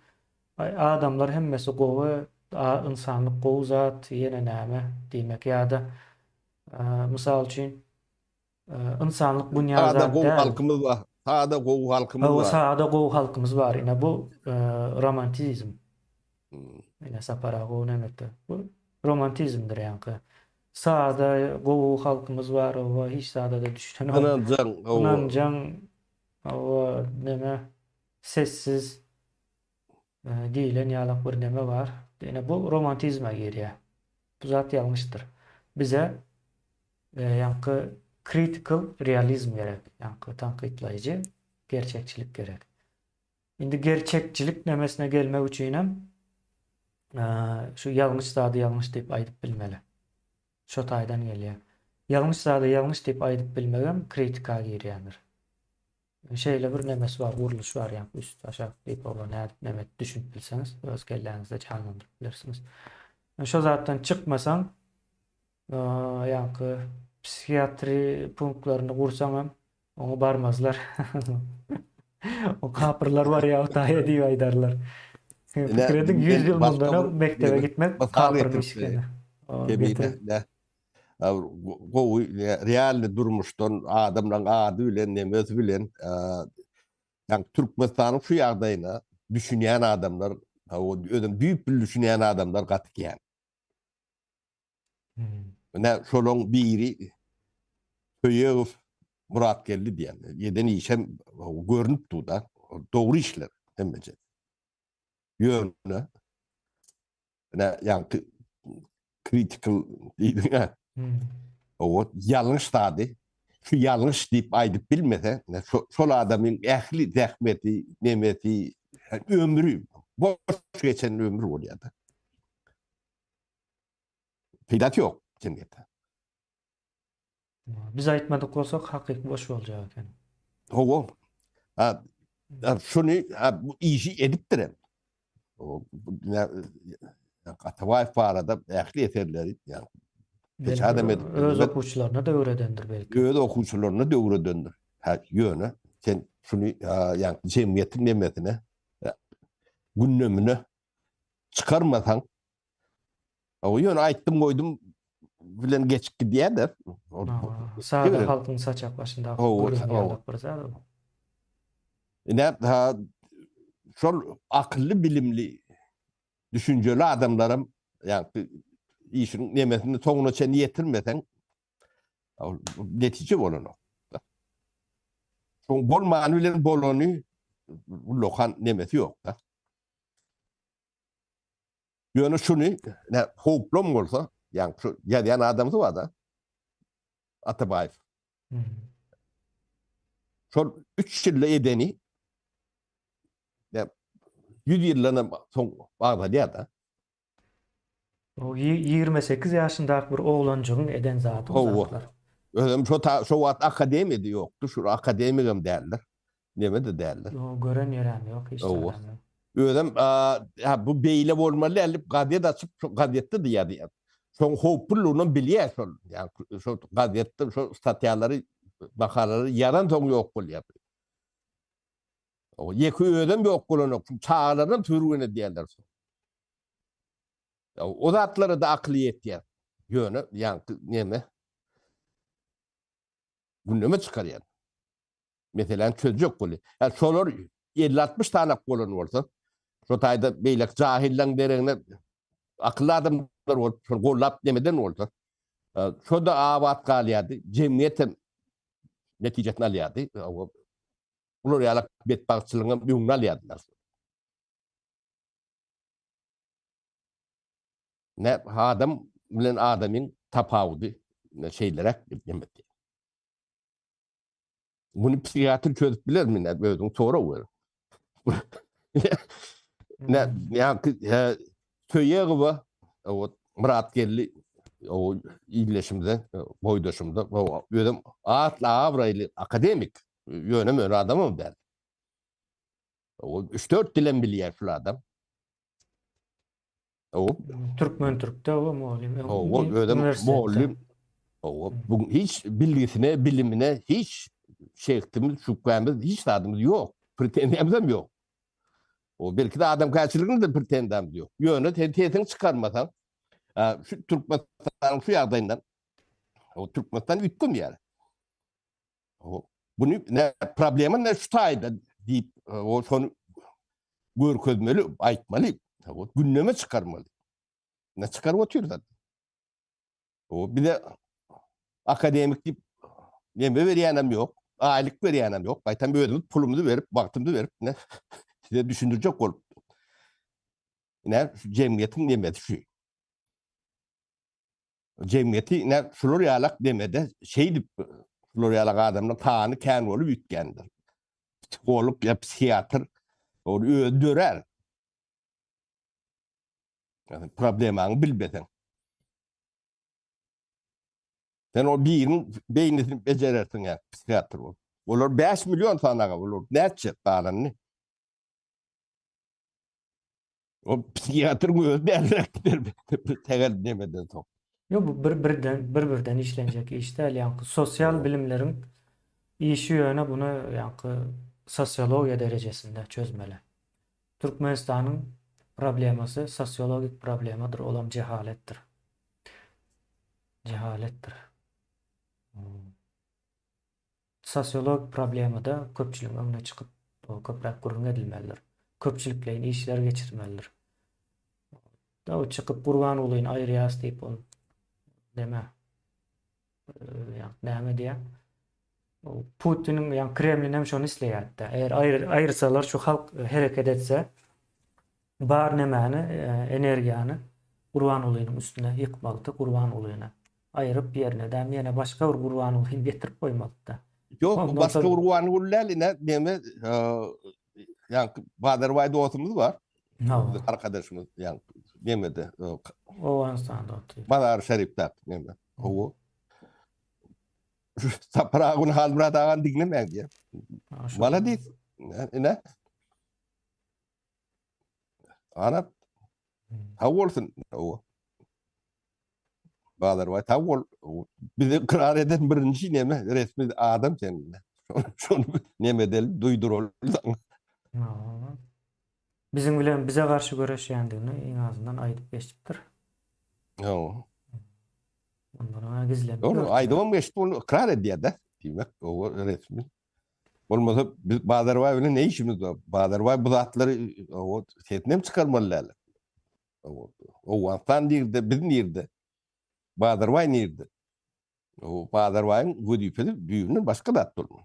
adamlar hemmesi gowy, ynsanlyk gowy zat, ýene näme diýmek ýa-da mysal üçin, Ynsanlyk bunýan zat däl. Sada gowy halkymyz bar. Sada gowy halkymyz bar. Sada gowy halkymyz bar. Ine bu romantizm. Ine Sapar aga gowy näme etdi. Bu romantizmdir ýaňky. Sada gowy halkymyz bar, oba hiç zada-da düşünenok. Ynanjaň, oba. Ynanjaň, oba neme sessiz diýlen ýalak bir neme bar. Ine bu romantizme girýär. Bu zat ýalňyşdyr. Bize ýaňky critical realizm gerek. Ýaňky tankytlaýjy gerçekçilik gerek. Indi gerçekçilik nemesine gelmek üçinem şu ýalňyş zady ýalňyş diýip aýdyp bilmeli. Şo taýdan gelýär. Ýalňyş zady ýalňyş diýip aýdyp bilmegem kritika girýändir. Şeýle bir nemesi bar, gurluşy bar, ýaňky üst, aşak diýip oba nädip neme edip düşünip bilseňiz, öz kelläňizde janlandyryp bilersiňiz. Şo zatdan çykmasaň, ýaňky psihiatri punktlaryny gursaňam oňa barmazlar. O kapyrlar barýar o taýa diýip aýdarlar. Pikir ediň 100 ýyl mundan öň mekdebe gitmek kapyryň işi ekeni. Gowy realny durmuşdan adamlaryň ady bilen nemesi bilen ýagny Türkmenistanyň şu ýagdaýyna düşünýän adamlar özem düýpli düşünýän adamlar gaty kän. Ine şolaň biri Söýegow Muratgeldi diýen. Eden işem görnüp dur-da. Dogry işler hemmeje. Ýöne ine ýaňky critical diýdiň-ä. O ýalňyş zady şu ýalňyş diýip aýdyp bilmese, şol adamyň ähli zähmeti, nemesi, ömri boş geçen ömür bolýar-da. Peýdasy ýok jemgyýete. Biz aýtmadyk bolsak hakyky boş boljak eken. Hawa. Ha, şuny bu işi edipdir hem. Atabaýew barada ähli eserleri ýa peçadam edip öz okuwçylaryna da öwredendir belki. Öz okuwçylaryna da öwredendir. Ha, ýöne sen şuny ýa jemgyýetiň nemesine gündemine çykarmasaň O ýöne aýtdym goýdum bilen geçip gidýär-de. Sada halkyň saçak başynda gürrüň ýalak bir zat o. Ine, ha, şol akylly, bilimli, düşünjeli adamlaram, ýa işiň nemesini soňuna çenli ýetirmeseň, netije bolanok. Şoň bolmany bilen bolany ullakan nemesi ýok-da. Ýöne şuny nä howplam bolsa, ýagny şu ýazýan adamsy bar-da, Atabaýew. Şol 3 ýylda edeni 100 ýyldan hem soň agzalýar-da. O 28 ýaşyndaky bir oglanjygyň eden zady bu zatlar. Özem şo ta şo wagt akademiýada ýokdy. Şu akademigem däldir. Neme-de däldir. Ýok, gören ýerem ýok, hiç zadam ýok. Özem ha bu beýle bolmaly däl diýip gazet açyp şo gazetde-de ýazýar. Şoň howplulygynam bilýär şol. Ýa şo gazetde şo statýalary, makalalary ýazan soň ýok bolýar. O ýeke özem ýok bolanok. Çagalarynam sürgün edýärler. O zatlara-da akyly ýetýär. Ýöne ýaňky neme gündeme çykarýar. Meseläni çözjek bolýar. Ýa şolar 50-60 sanak bolan bolsa, şo taýda beýleki jahyllaryň deregine akylly adamlar bolup, şol gollap nemeden bolsa, şo-da abat galýardy, jemgyýet hem netijesini alýardy. Bular ýaly betbagtçylygyň hem öňüni alýardylar. Ne adam bilen adamyň tapawudy şeýleräk demek. Muny psihiatr çözüp bilermi? Ne özüň sorag ber. Ne ýa Söýegowa o Myrat geldi o illeşimize, boýdaşymyza, özüm atly abraýly akademik, ýöne möne adamam däl. O 3-4 dilem bilýär şul adam. O Türkmen türkde o mugallym. O özem mugallym. O bu hiç bilgisine, bilimine hiç şehtimiz, şübhämiz, hiç zadymyz ýok. Pretenziýamyz hem ýok. O belki de adamkärçiliginde de pretenziýamyz ýok. Ýöne sen sesiňi çykarmasaň, şu Türkmenistanyň şu ýagdaýyndan o Türkmenistan üýtgemeýär. Bunu ne problema ne şu taýda diýip o şony görkezmeli, aýtmaly. O gündeme çykarmaly. Ne çykaryp otyr zat. O bize akademik diýip neme berýänem ýok, aýlyk berýänem ýok. Gaýtam özümiz pulumyzy berip, wagtymyzy berip ne size düşündirjek bolup. Ne şu jemgyýetiň nemesi şu. Jemgyýeti ine şular ýalak demede şeýdip şular ýalak adamlar sany kän bolup üýtgändir. Psiholog ýa psihiatr ol özi dörär. Yani problemaňy bilmeseň. Sen o biriniň beýnisini bejerersiň ýa psihiatr bolup. Olar 5 million sanaga olar nätjek galanyny. O psihiatryň özi däliräk gider tegel nemeden soň. Ýok bu bir birden bir birden işlenjek iş däl ýaňky sosial bilimleriň işi ýöne buny ýaňky sosiologiýa derejesinde çözmeli. Türkmenistanyň problemasy sosiologik problemadyr olam jehaletdir. Jehaletdir. Sosiologik problemada köpçüligiň öňüne çykyp köpräk gürrüň edilmelidir. Köpçülikleýin işler geçirmelidir. Daw çykyp Gurbangulyny aýyrýas diýip ol neme ýa näme diýýär? Putiniň ýa Kremlin hem şony isleýärdi. Eger aýyrsalar şu halk hereket etse bar nemäni energiýany Gurbangulynyň üstüne ýykmalydy Gurbangulyny. Aýyryp ýerine däm ýene başga bir Gurbangulyny getirip goýmalydy. Ýok, başga bir Gurbanguly däl, ine neme ýaňky Bazarbaý dostumyz bar. Hawa. Arkadaşymyz ýaňky nemede. Owganystanda otyr. Mazar Şerifde neme. Hawa. Sapar aga bunu Halmyrat agany diňlemäň diýýär. Maladis. Ine. Ana. Sag bolsun. Hawa. Bazarbaý sag bol. Bizi ykrar eden birinji neme resmi adam sen. Şony neme edeli duýduraly saňa. Biziň bilen bize garşy göreşýändigini iň azyndan aýdyp geçipdir. Hawa. Ondan oňa gizlenip. Ýok, aýdybam geçdi, ony ykrar edýär-de. Diýmek, o resmi. Bolmasa biz Bazarbaý bilen ne işimiz bar? Bazarbaý bu zatlary o sesini hem çykarmaly däl. Owganystan nirde, biz nirde? Bazarbaý nirde? O Bazarbaýyň wezipesi düýbünden başga zat bolmaly.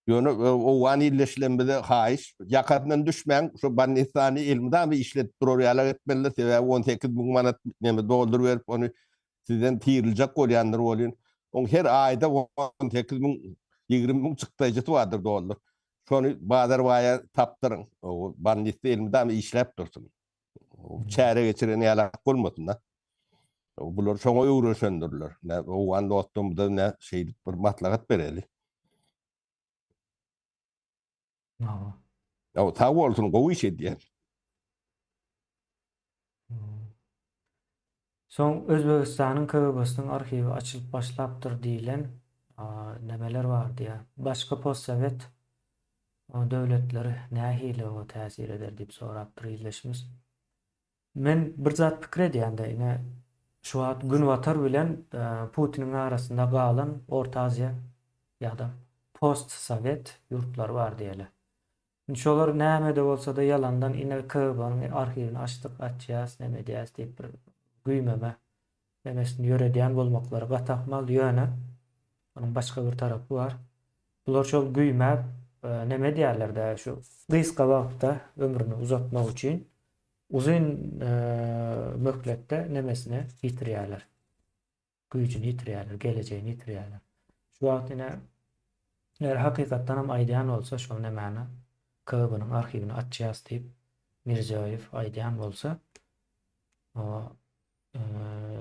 Ýöne owgan illeşilen bize haýyş, ýakasyndan düşmäň, şu Bannistany elmydama işledip durar ýalak etmeliler, sebäbi 18 müň manat neme doldur berip ony sizden tiriljek bolýandyr welin, oň her aýda 18 müň, 20 müň çykdaýjysy bardyr doldur. Şony Bazarbaýa tapdyryň. O Bannista elmydama işläp dursun. Çäre geçiren ýalak bolmasyn-da. Bular şoňa öwrenşendirler. Nä owgan dostlarymyza nä şeýdip bir maslahat bereli. Hawa. Ýa sag bolsun, gowy iş edýär. Soň Özbegistanyň KGB-siniň arhiwi açylyp başlapdyr diýlen nemeler bardy ýa. Başga postsowet döwletleri nähili oňa täsir eder diýip sorapdyr ildeşimiz. Men bir zat pikir edýän-de, ine, şu wagt Günbatar bilen Putiniň arasynda galan Orta Aziýa ýa-da post-sowet ýurtlary bar diýeli. Indi şolar näme-de bolsa-da ýalandan ine KGB-niň arhiwini açdyk, açýas, neme edýäs diýip bir güýmeme nemesini ýöredýän bolmaklary gaty ahmal, ýöne onuň başga bir tarapy bar. Bular şol güýmäp neme edýärler-de, şu gysga wagtda ömrüni uzatmak üçin uzyn möhletde nemesini ýitirýärler. Güýjüni ýitirýärler, gelejegini ýitirýärler. Şu wagt ine eger hakykatdan hem aýdýan bolsa şol nemäni KGB-niň arhiwini açýas diýip Mirziýoýew aýdýan bolsa,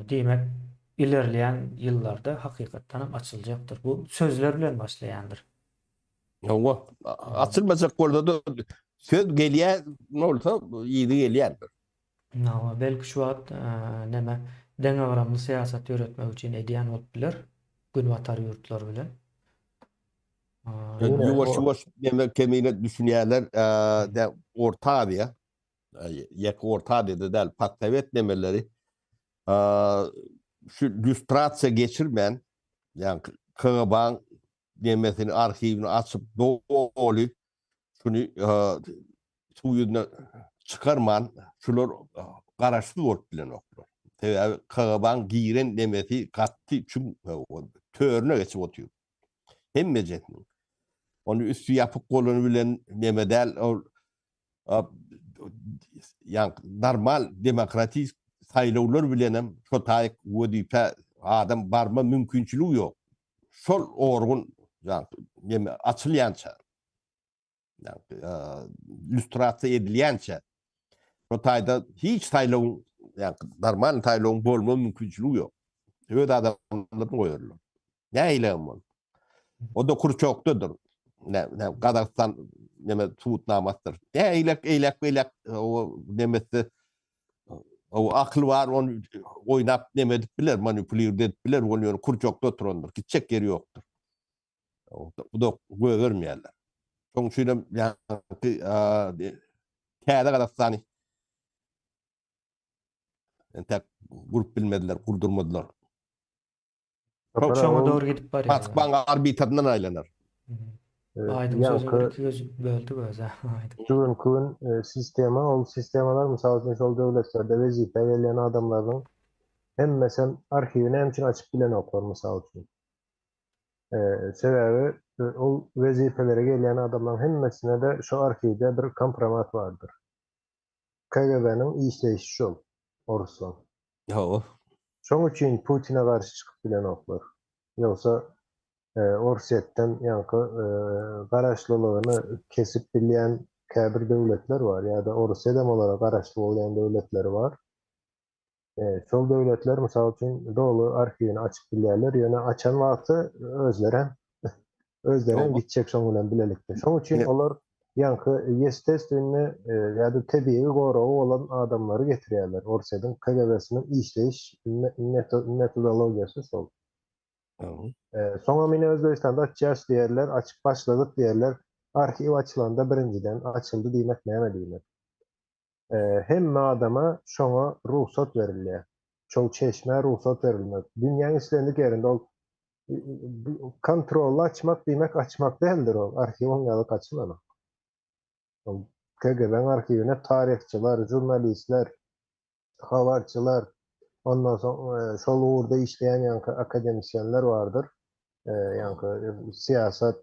diýmek ilerleýän ýyllarda hakykatdan hem açyljakdyr. Bu sözler bilen başlaýandyr. Hawa, açylmajak bolsa-da söz gelýär bolsa yzy gelýändir. Hawa, belki şu wagt neme deňagramly syýasat ýöretmek üçin edýän bolup biler günbatar ýurtlary bilen. Ýuwaş-ýuwaş neme kemine düşünýärler, Orta Aziýa, ýeke Orta Aziýada däl, postsowet nemeleri şu lýustrasiýa geçirmän, ýagny KGB-nyň nemesini arhiwini açyp doly şuny suw ýüzüne çykarman şular garaşsyz bolup bilenoklar. Sebäbi KGB-nyň giren nemesi gaty çuň törüne geçip otyr. Hemmejesiniň. Ony üsti ýapyk bolany bilen neme däl, ol ýa normal demokratik saýlawlar bilenem şo taýyk wezipä adam barma mümkinçiligi ýok. Şol orgun neme açylýança lýustrasiýa edilýänçä şo taýda hiç saýlawyň ýa normal saýlawyň bolma mümkinçiligi ýok. Öz adamlaryny goýarlar. Nähili hem bol. O da kurçokdadyr. Ne, ne Gazagystan neme subutnamasydyr. Ne eýlek eýlek beýlek o nemesi o akyl bar ony oýnap neme edip biler, manipulir edip biler, ony ýöne kurçakda oturandyr. Gitjek ýeri ýokdur. Bu da goýbermeýärler. Şonuň üçin hem ýaňky täze Gazagystany entek gurup bilmediler, gurdurmadylar. Şoňa dogry gidip barýar. Moskwaň orbitasyndan aýlanar. Aýdyň sözüň bir iki göz böldi göz-ä Aýdyň. Şu günki gün sistema, ol sistemalar mysal üçin şol döwletlerde wezipä gelýän adamlaryň hemmesem arhiwi näme üçin açyp bilenoklar mysal üçin. Sebäbi ol wezipelere gelýän adamlaryň hemmesine-de şo arhiwde bir kompromat bardyr. KGB-niň işleýşi şol, oruslaň. Hawa. Şoň üçin Putine garşy çykyp bilenoklar. Ýogsa Orsýetden ýaňky garaşlylygyny kesip bilýän käbir döwletler bar ýa-da Orsýedem olara garaşly bolýan döwletleri bar. Şol döwletler mysal üçin doly arhiwini açyp bilýärler, ýöne açan wagty özlerem özlerem gitjek şoň bilen bilelikde. Şoň üçin olar ýaňky ýestestwinni ýa-da tebigy goragy bolan adamlary getirýärler. Orsýetiň KGB-siniň işleýiş metodologiýasy şol. Soňam ine Özbegistanda açýas diýerler, açyp başladyk diýerler. Arhiw açylanda birinjiden açyldy diýmek näme diýmek? Hemme adama şoňa rugsat berilýär. Şol çeşmä rugsat berilmek. Dünýäň islendik ýerinde ol kontrolly açmak diýmek açmak däldir ol. Arhiw oň ýaly açylanok. Ol KGB-niň arhiwine taryhçylar, žurnalistler, habarçylar, ondan soň şol ugurda işleýän ýaňky akademisyenler bardyr. Ýaňky syýasat,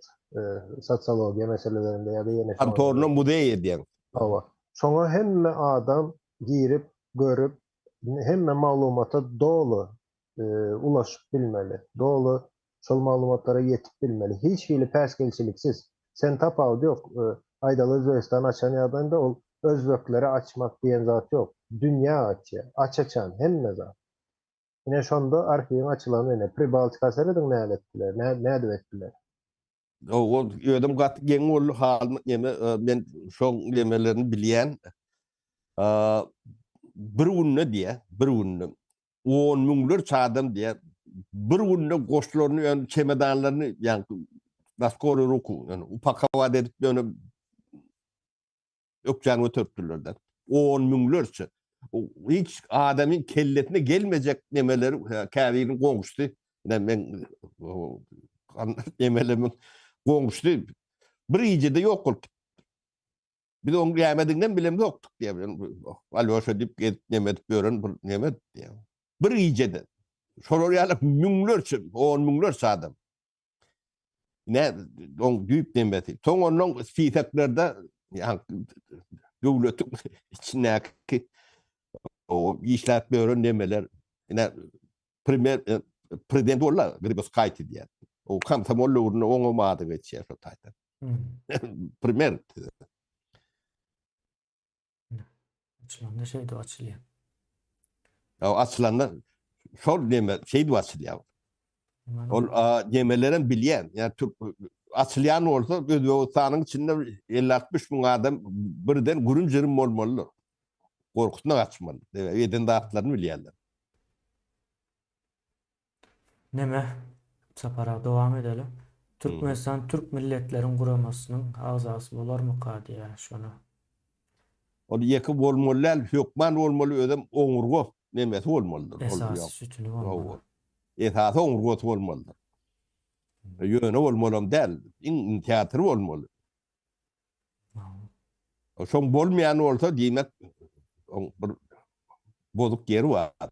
sosiologiýa meselelerinde ýa-da ýene Kontorny muzeý edýäň. Hawa. Şoňa hemme adam girip, görüp, hemme maglumata doly ulaşyp bilmeli. Doly şol maglumatlara ýetip bilmeli. Hiç hili päsgelçiliksiz. Sen tapawudy ýok. Aýdaly Özbegistan açan ýagdaýynda ol özbeklere açmak diýen zat ýok. Dünýä açýar. Aç-açan hemme zat. Ine şonda arhiwiň açylany ine. Pribaltika serediň näle etdiler, nädip etdiler. Ol özüm gaty geň boldy halymy neme men şoň nemelerini bilýän. Bir günde diýä, bir günde on müňlerçe adam diýä bir günde goşlaryny ýöne çemedanlaryny ýaňky na skory ruku ýöne upakowat edip ýöne ökjäni göteripdirler-de. On müňlerçe. Hiç adamyň kellesine gelmejek nemeleri käbiriniň goňşusy, ine meň nemelerimin goňşusy bir gijede ýok bolup gitdi. Biz oň nämediginem bilemzokdyk diýýär. Alýoşa diýip gezip neme edip ýören bir neme diýýär. Bir gijede. Şolar ýaly müňlerçe, on müňlerçe adam. Ne oň düýp nemesi. Soň ondan spiseklerde döwletiň içindäki o işläp ýören nemeler. Ine primer e, prezident boldy Grybauskaýte diýýär. O komsomol döwründe oňa ady geçýär şo taýdan. Hmm. Primer. Açylanda şeýdip açylýar. Ya açylanda şol neme şeýdip açylýar. Ol nemelerem bilýän. Ýa türk açylýan bolsa Özbegistanyň içinde 50-60 müň adam birden gürüm-jürüm bolmalydyr. Gorkusyna gaçmaly. Eden zatlaryny bilýärler. Neme, Sapar aga dowam edeli. Türkmenistan Türk Milletleriň Guramasynyň agzasy bolarmyka diýýär şony. Ol ýeke bolmaly däl, hökman bolmaly, özem oňurga nemesi bolmalydyr. Esasy sütüni bolmaly. Esasy oňurgasy bolmalydyr. Ýöne bolmalam däl, iň inisiatory bolmaly. Şoň bolmaýan bolsa, diýmek, oň bir bozuk ýeri bar.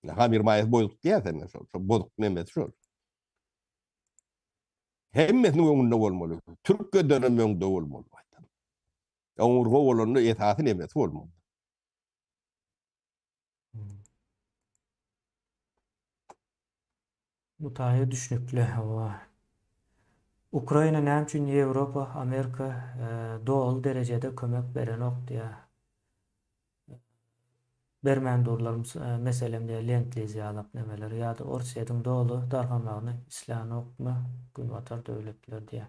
Hamir maýasy bozuk diýýär sen, şol, şol bozuk nemesi şol. Hemmesiniň öňünde bolmaly. Türkiýeden hem öňde bolmaly. Oňurga bolanda esasy nemesi bolmaly. Bu taýy düşnükli, hawa. Ukraina näme üçin Ýewropa, Amerika doly derejede kömek berenok diýýär. Bermän durlar meselem diýe lend-liz ýalak nemeler ýa-da Orsýetiň doly dargamagyny islänokmy günbatar döwletler diýe.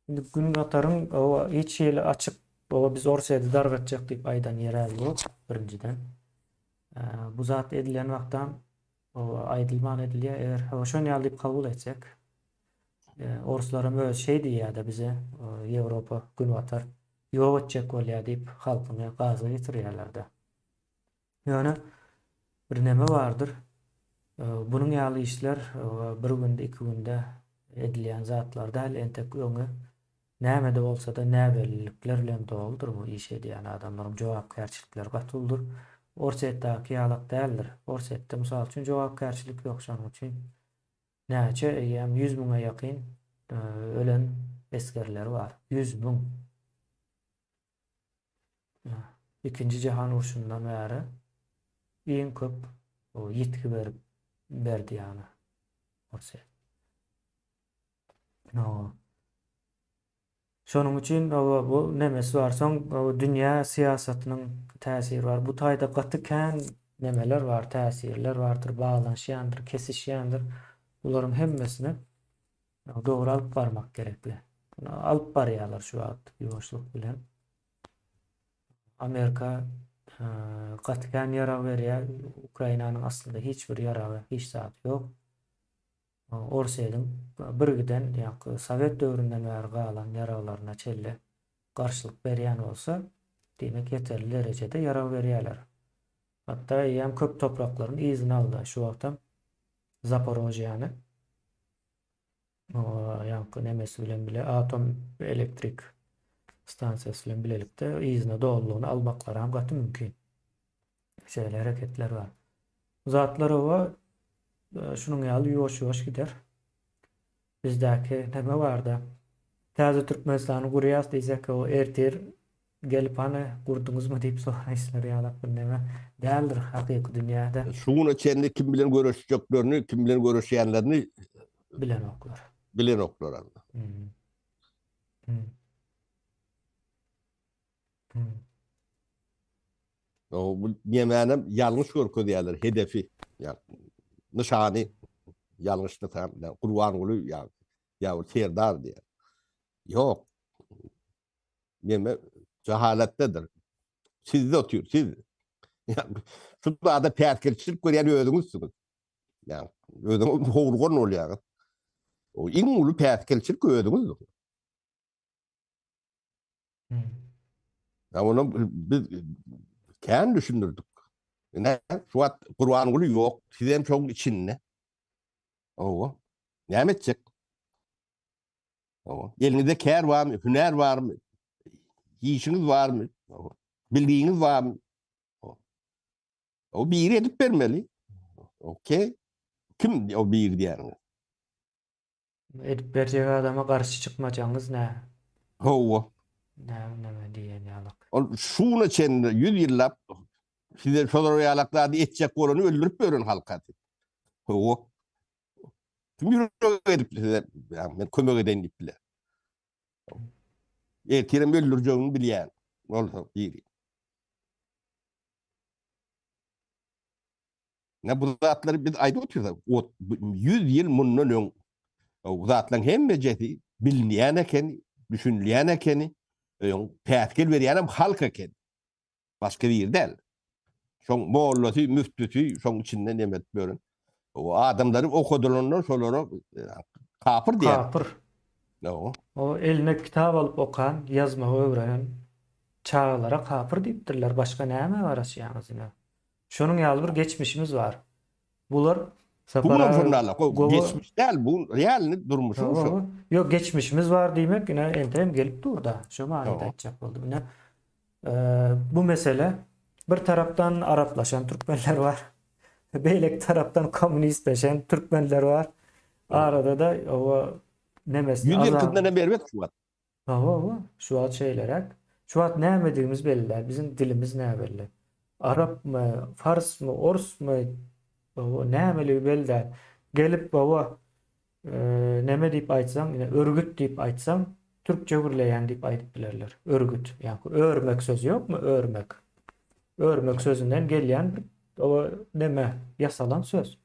Indi günbataryň oba hiç hili açyk oba biz Orsýeti dargatjak diýip aýdan ýeri ýok birinjiden. Bu zat edilen wagtam oba aýdylman edilýär. Eger hawa şon ýaly diýip kabul etsek orslaram özi şeý diýýär-de bize Ýewropa günbatar ýok etjek bolýar diýip halkyny gaza getirýärler-de. Ýöne bir neme bardyr, bunuň ýaly işler bir günde, iki günde edilýän zatlar däl, entek öňi näme-de bolsa-da näbellilikler bilen doludyr bu işi edýän adamlaryň jogapkärçilikleri gaty uludyr. Orsýetdäki ýalak däldir. Orsýetde mysal üçin jogapkärçilik ýok, şonuň üçin näçe eýýäm 100 müňe ýakyn ölen esgerleri bar. 100 müň. Ikinji jahan urşundan bäri iň köp ýitgi berip berdi ýagny Orsýet. Şonuň üçin bu nemesi bar. Soň dünýä syýasatynyň täsiri bar. Bu taýda gaty kän nemeler bar, täsirler bardyr, baglanyşýandyr, kesişýändir. Bularyň hemmesini dogry alyp barmak gerekli. Muny alyp barýarlar şu wagt ýuwaşlyk bilen. Amerika gaty kän ýarag berýär. Ukrainanyň aslynda hiç bir ýaragy, hiç zady ýok. Orsýetiň birgiden ýa-da sowet döwründen bäri galan ýaraglaryna çenli garşylyk berýän bolsa, diýmek ýeterli derejede ýarag berýärler. Hatda eýýäm köp topraklaryny yzyna aldy. Şu wagtam Zaporožýany ýaňky nemesi bilen bile atom elektrik stansiýasy bilen bilelikde yzyna dolulygyna almaklaram gaty mümkin. Şeýle hereketler bar. Bu zatlar oba şunuň ýaly ýuwaş-ýuwaş gider. Bizdäki neme barda? Täze Türkmenistany gurýas diýsek, o ertir gelip hany gurduňyzmy diýip soraýyşlar ýalak bir neme däldir hakyky dünýäde. Şu güne çenli kim bilen göreşjeklerini, kim bilen göreşýänlerini bilenoklar. Bilenoklar indi. O bu nemänem ýalňyş görkezýärler hedefi. Ýa nyşany ýalňyş nyşan. Gurbanguly ýa ýa Serdar diýär. Ýok. Neme jahalatdadyr. Sizde otyr, siz. Şu zada päsgelçilik görýän özüňizsiňiz. Ýa özüňiz howlugan bolýaňyz. O iň uly päsgelçilik özüňiz. Ya onu biz kän düşündirdik. Ne şu wagt Gurbanguly ýok, siz hem şoň içinde. Owa. Näme etjek? Owa. Eliňizde kär barmy, hünär barmy? Işiňiz barmy? Owa. Bilgiňiz barmy? Owa. O biri edip bermeli. Okey. Kim o biri diýýäniňiz? Edip berjek adama garşy çykmajagyňyz nä? Hawa. Nä näme diýen ýalyk. Ol şuna çenli 100 ýyllap size şolar ýalak zady etjek bolany öldürip ýören halka. Hawa. Kim ýürek edip size men kömek edeýin diýip biler. Ertirem öldürjegini bilýän bolsa biri. Ne bu zatlary biz aýdyp otyrsak, 100 ýyl mundan öň bu zatlaryň hemmejesi bilinýän eken, düşünilýän ekeni, öň päsgel berýän hem halk eken. Başga biri däl. Şoň mollasy, müftüsi şoň içinde neme edip ýören. O adamlary okadylanlar şolara e, kapyr diýär. Kapyr. O eline kitap alyp okan, ýazmagy öwrenen çagalara kapyr diýipdirler. Başga nämä garaşýaňyz ine? Şonuň ýaly bir geçmişimiz bar. Bular Sapar aga şonda geçmiş däl, bu realny durmuşyň şu. Ýok, geçmişimiz bar diýmek ine entegem gelip dur-da. Şo manyda aýtjak boldum. Ine bu mesele bir tarapdan araplaşan türkmenler bar. Beýleki tarapdan kommunistleşen türkmenler bar. Arada-da o nemesini Ýüz ýylkyndan hem erbet şu wagt. Hawa, hawa, şu wagt şeýleräk. Şu wagt nämedigimiz belli däl, biziň dilimiz näbelli. Arapmy, farsmy, orsmy, hawa, nämeligi belli däl. Gelip, hawa, neme diýip aýtsaň, ine, örgüt diýip aýtsaň, türkçe gürleýäň diýip aýdyp bilerler. Örgüt, ýaňky örmek sözi ýokmy, örmek. Örmek sözünden gelýän bir o neme ýasalan söz.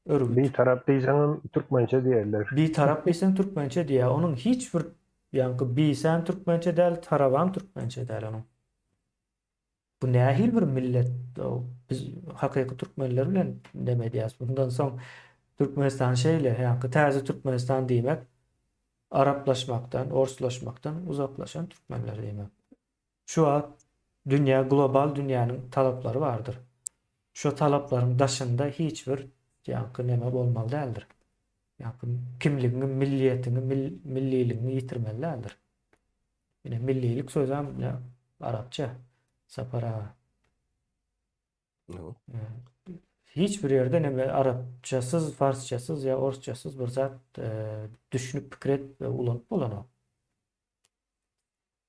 Örgüt. Bitarap diýseňem türkmençe diýerler. Bitarap diýseň türkmençe diýýär. Onuň hiç bir ýaňky bisem türkmençe däl, tarabam türkmençe däl onuň. Bu nähili bir millet? Biz hakyky türkmenler bilen neme edýäs? Bundan soň Türkmenistan şeýle, ýaňky täze Türkmenistan diýmek araplaşmakdan, orslaşmakdan uzaklaşan türkmenler diýmek. Şu wagt dünýä global dünýäniň talaplary bardyr. Şo talaplaryň daşynda hiç bir ýaňky neme bolmaly däldir. Ýaňky kimligiňi, milliýetiňi, milliligiňi ýitirmeli däldir. Ine millilik sözem ine arapça Sapar aga. Hiç bir ýerde neme arapçasyz, farsçasyz ýa orsçasyz bir zat e, düşünip pikir edip we ulanyp bolanok.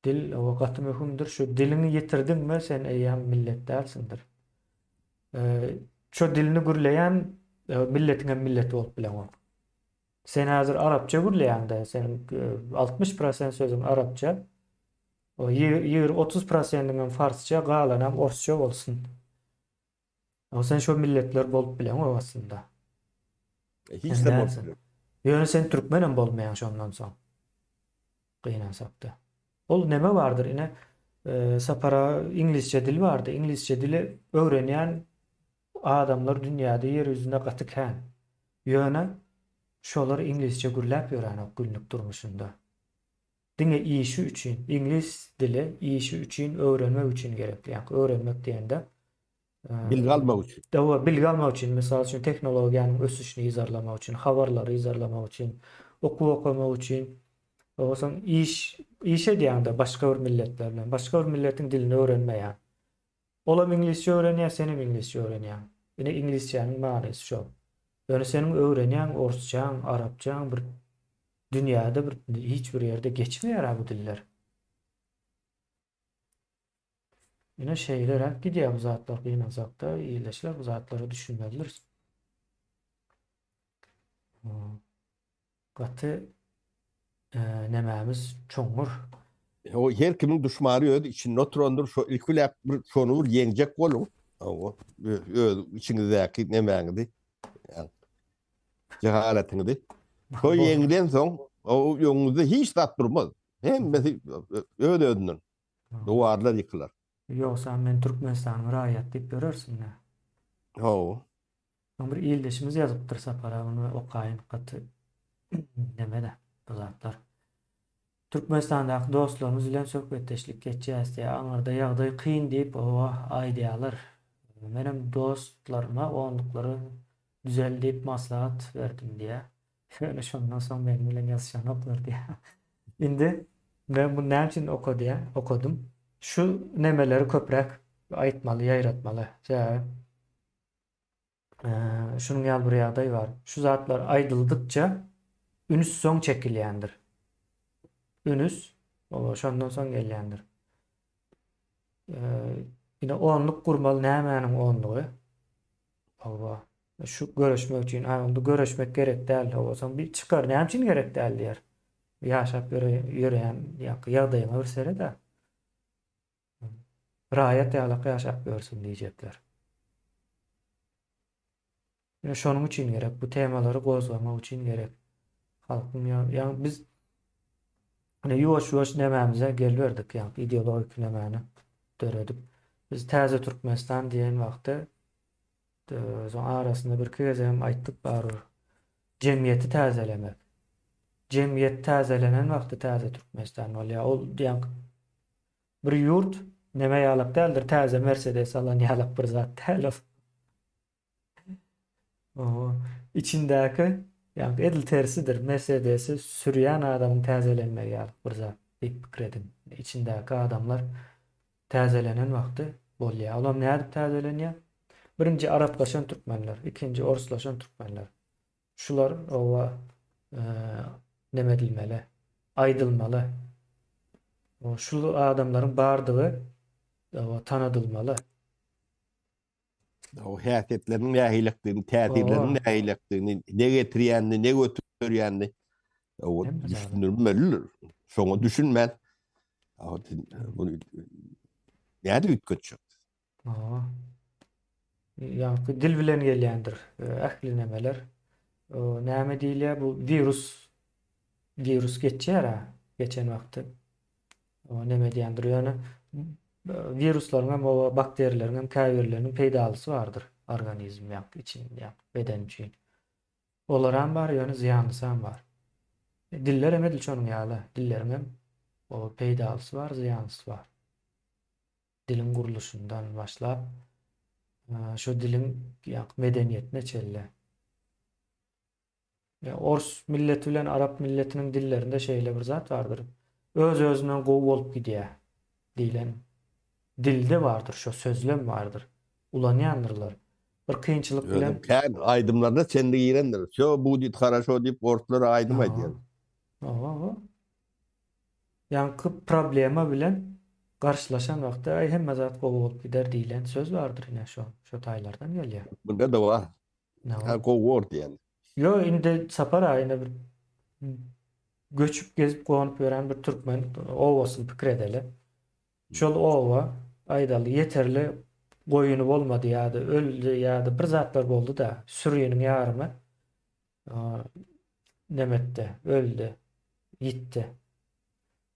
Dil o gaty möhümdir. Şu diliňi ýitirdiňmi sen eýýäm millet dälsiňdir. E, şu dilini gürleýän e, milletiň hem milleti bolup bileňok. Sen häzir arapça gürleýäňdä, seniň 60 prosent sözüň arapça, o ýigir 30 prosentiňem farsça, galanam orsça bolsun. O sen şo milletler bolup bileňok aslynda. Hiç de bolup bileňok. Ýöne sen türkmenem bolmaýaň şondan soň. Gynansakda. Ol neme bardyr ine Sapar aga iňlisçe dil bardy. Iňlisçe dili öwrenýän Adamlar dünýäde ýer ýüzünde gaty kän. Ýöne şolar iňlisçe gürläp ýörenok günlük durmuşynda. Diňe işi üçin, iňlis dili işi üçin öwrenmek üçin gerekli. Ýaňky öwrenmek diýende Bilgi almak üçin. Hawa, bilgi almak üçin, mysal üçin tehnologiýanyň ösüşini yzarlamak üçin, habarlary yzarlamak üçin, okuw okamak üçin. Onsoň iş iş edýäňde başga bir milletler bilen, başga bir milletiň dilini öwrenmeýäň. Olam iňlisçe öwrenýär, senem iňlisçe öwrenýäň. Ine iňlisçäniň manysy şol. Ýöne seniň öwrenýäň orsçaň, arapçaň bir dünýäde bir hiç bir ýerde geçmeýär-ä bu diller. Ine şeýleräk gidýär bu zatlar gynansakda ildeşler bu zatlara düşünmelidiris. Gaty nemämiz çuňňur. O her kimiň duşmany öz içinde oturandyr. Şo ilki bilen bir şony bir ýeňjek boluň. Hawa, öz içiňizdäki nemäňizi, jehaletiňizi. Şo ýeňilen soň, o öňüňizde hiç zat durmaz. Hemmesi öz-özünden duwarlar ýykylar. Ýogsam men Türkmenistanyň raýaty diýip ýörersiň-dä. Hawa. Soň bir ildeşimiz ýazypdyr Sapar aga muny okaýyn gaty nemede bu zatlar. Türkmenistandaky dostlarymyz bilen söhbetdeşlik geçýäs diýýär. Aňyrda ýagdaý kyn diýip oba aýdýarlar. Menem dostlaryma onluklary düzel diýip maslahat berdim diýýär. Ýöne şondan soň meniň bilen ýazyşanoklar diýýär. Indi men muny näme üçin okadýan, okadym. Şu nemeleri köpräk aýtmaly, ýaýratmaly. Sebäbi Şunuň ýaly bir ýagdaý bar. Şu zatlar aýdyldykça üns soň çekilýändir. Ünüs oba şondan soň gelýändir. Ine onluk gurmaly nämäniň onlugy? Oba şu göreşmek üçin, ha onda göreşmek gerek däl. Oba soň bir çykar näme üçin gerek däl diýer. Ýaşap ýöreýän ýagdaýyňa bir seret-ä. Raýat ýalak ýaşap ýörsün diýjekler. Ine şonuň üçin gerek, bu temalary gozgamak üçin gerek. Halkyň ýa, ýa biz ine ýuwaş-ýuwaş nemämize geliberdik, ýa ideologik nemäni döredip. Biz täze Türkmenistan diýen wagty soň arasynda birki gezegem aýtdyk barybir. Jemgyýeti täzelemek. Jemgyýet täzelenen wagty täze Türkmenistan bolýar. Ol diýen Bir ýurt neme ýalak däldir, täze Mercedes alan ýalak bir zat däl ol. Oho, içindäki, ýagny edil tersidir, Mercedesi sürýän adamyň täzelenmegi ýalyk bir zat diýip pikir ediň. Içindäki adamlar täzelenen wagty bolýar. Olam nädip täzelenýär? Birinji araplaşan türkmenler, ikinji orslaşan türkmenler. Şular oba neme edilmeli, aýdylmaly. Şul adamlaryň bardygy tanadylmaly. O häsiýetleriniň nähilidigini, täsirleriniň nähilidigini, ne getirýänini, ne götürýänini o düşündirmelidir. Şoňa düşünmän, buny nädip üýtgetjek? Hawa. Ýaňky dil bilen gelýändir ähli nemeler. Näme diýilýär bu wirus wirus geçýär-ä geçen wagty. O neme diýendir ýöne wiruslaryň hem o bakteriýalaryň hem käbirleriniň peýdalysy bardyr organizm ýaňky için ýaňky beden üçin. Olaram bar ýöne zyýanlysam bar. Diller hem edil şonuň ýaly dilleriň hem o peýdalysy bar zyýanlysy bar. Diliň gurluşyndan başlap şu diliň ýaňky medeniýetine çenli. Ors milleti bilen arap milletiniň dillerinde şeýle bir zat bardyr. Öz-özünden gowy bolup gidýär diýlen dilde bardyr, şo sözlem bardyr. Ulanýandyrlar. Bir kynçylyk bilen. Özem kän aýdymlaryna çenli girendir. Wsýo budit haraşo diýip orslar aýdym aýdýar. Hawa, hawa. Ýaňky problema bilen garşylaşan wagty aý hemme zat gowy bolup gider diýlen söz bardyr ine şo, şo taýlardan gelýär. Bunda-da bar. Ha gowy bor diýen. Ýo indi Sapar aga ine bir göçüp gezip gonup ýören bir türkmen obasyny pikir edeli. Şol oba aýdaly ýeterli goýuny bolmady ýa-da öldi ýa-da bir zatlar boldy-da süriniň ýarymy nemetdi öldi ýitdi.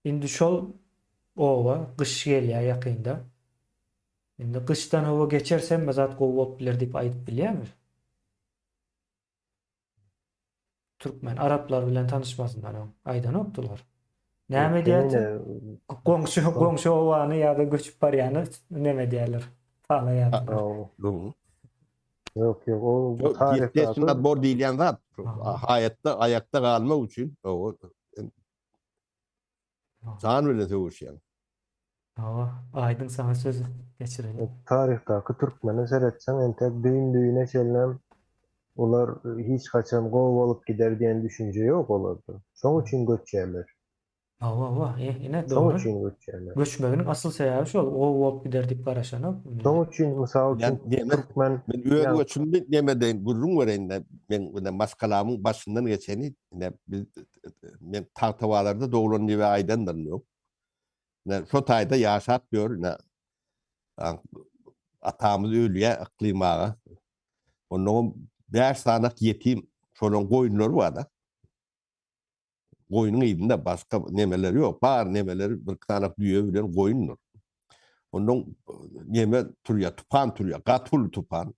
Indi şol oba gyş gelýär ýakynda. Indi gyşdan howa geçerse hemme zat gowy bolup biler diýip aýdyp bilýärmi? Türkmen araplar bilen tanyşmazyndan öň aýdanokdylar. Näme edýärdi? Goňşy goňşy obany ýa-da göçüp barýany neme edýärler? Talaýarlar. Ýok, ýok, o bu taryhdaky bor diýilýän zat. Haýatda aýakda galmak üçin Jan bilen söweşýäň. Hawa, Aýdyň saňa sözi geçireli. Taryhdaky türkmene seretseň entek düýn-düýne çenlem olar hiç haçan gowy bolup gider diýen düşünje ýok olarda. Şoň üçin göçýärler. Hawa, hawa, ine Şoň dogry. üçin göçýärler. Göçmeginiň asyl sebäbi şol, gowy bolup gider diýip garaşanok. Şoň üçin mysal üçin türkmen Men öz göçümimi neme deýin gürrüň bereýin-de, meň ine maşgalamyň başyndan geçeni ine biz men Tagtabazarda doglan diýip aýdandyryn ýok. Ine şo taýda ýaşap ýör ine atamyz ölýär Yklym aga. Onnoňam 5 sanak ýetim şolaň goýunlary bar-da. Goýnuň yzynda başga nemeleri ýok. Bar nemeleri bir sanak düýe bilen goýundyr. Onnoň neme turýar, tupan turýar, gaty uly tupan.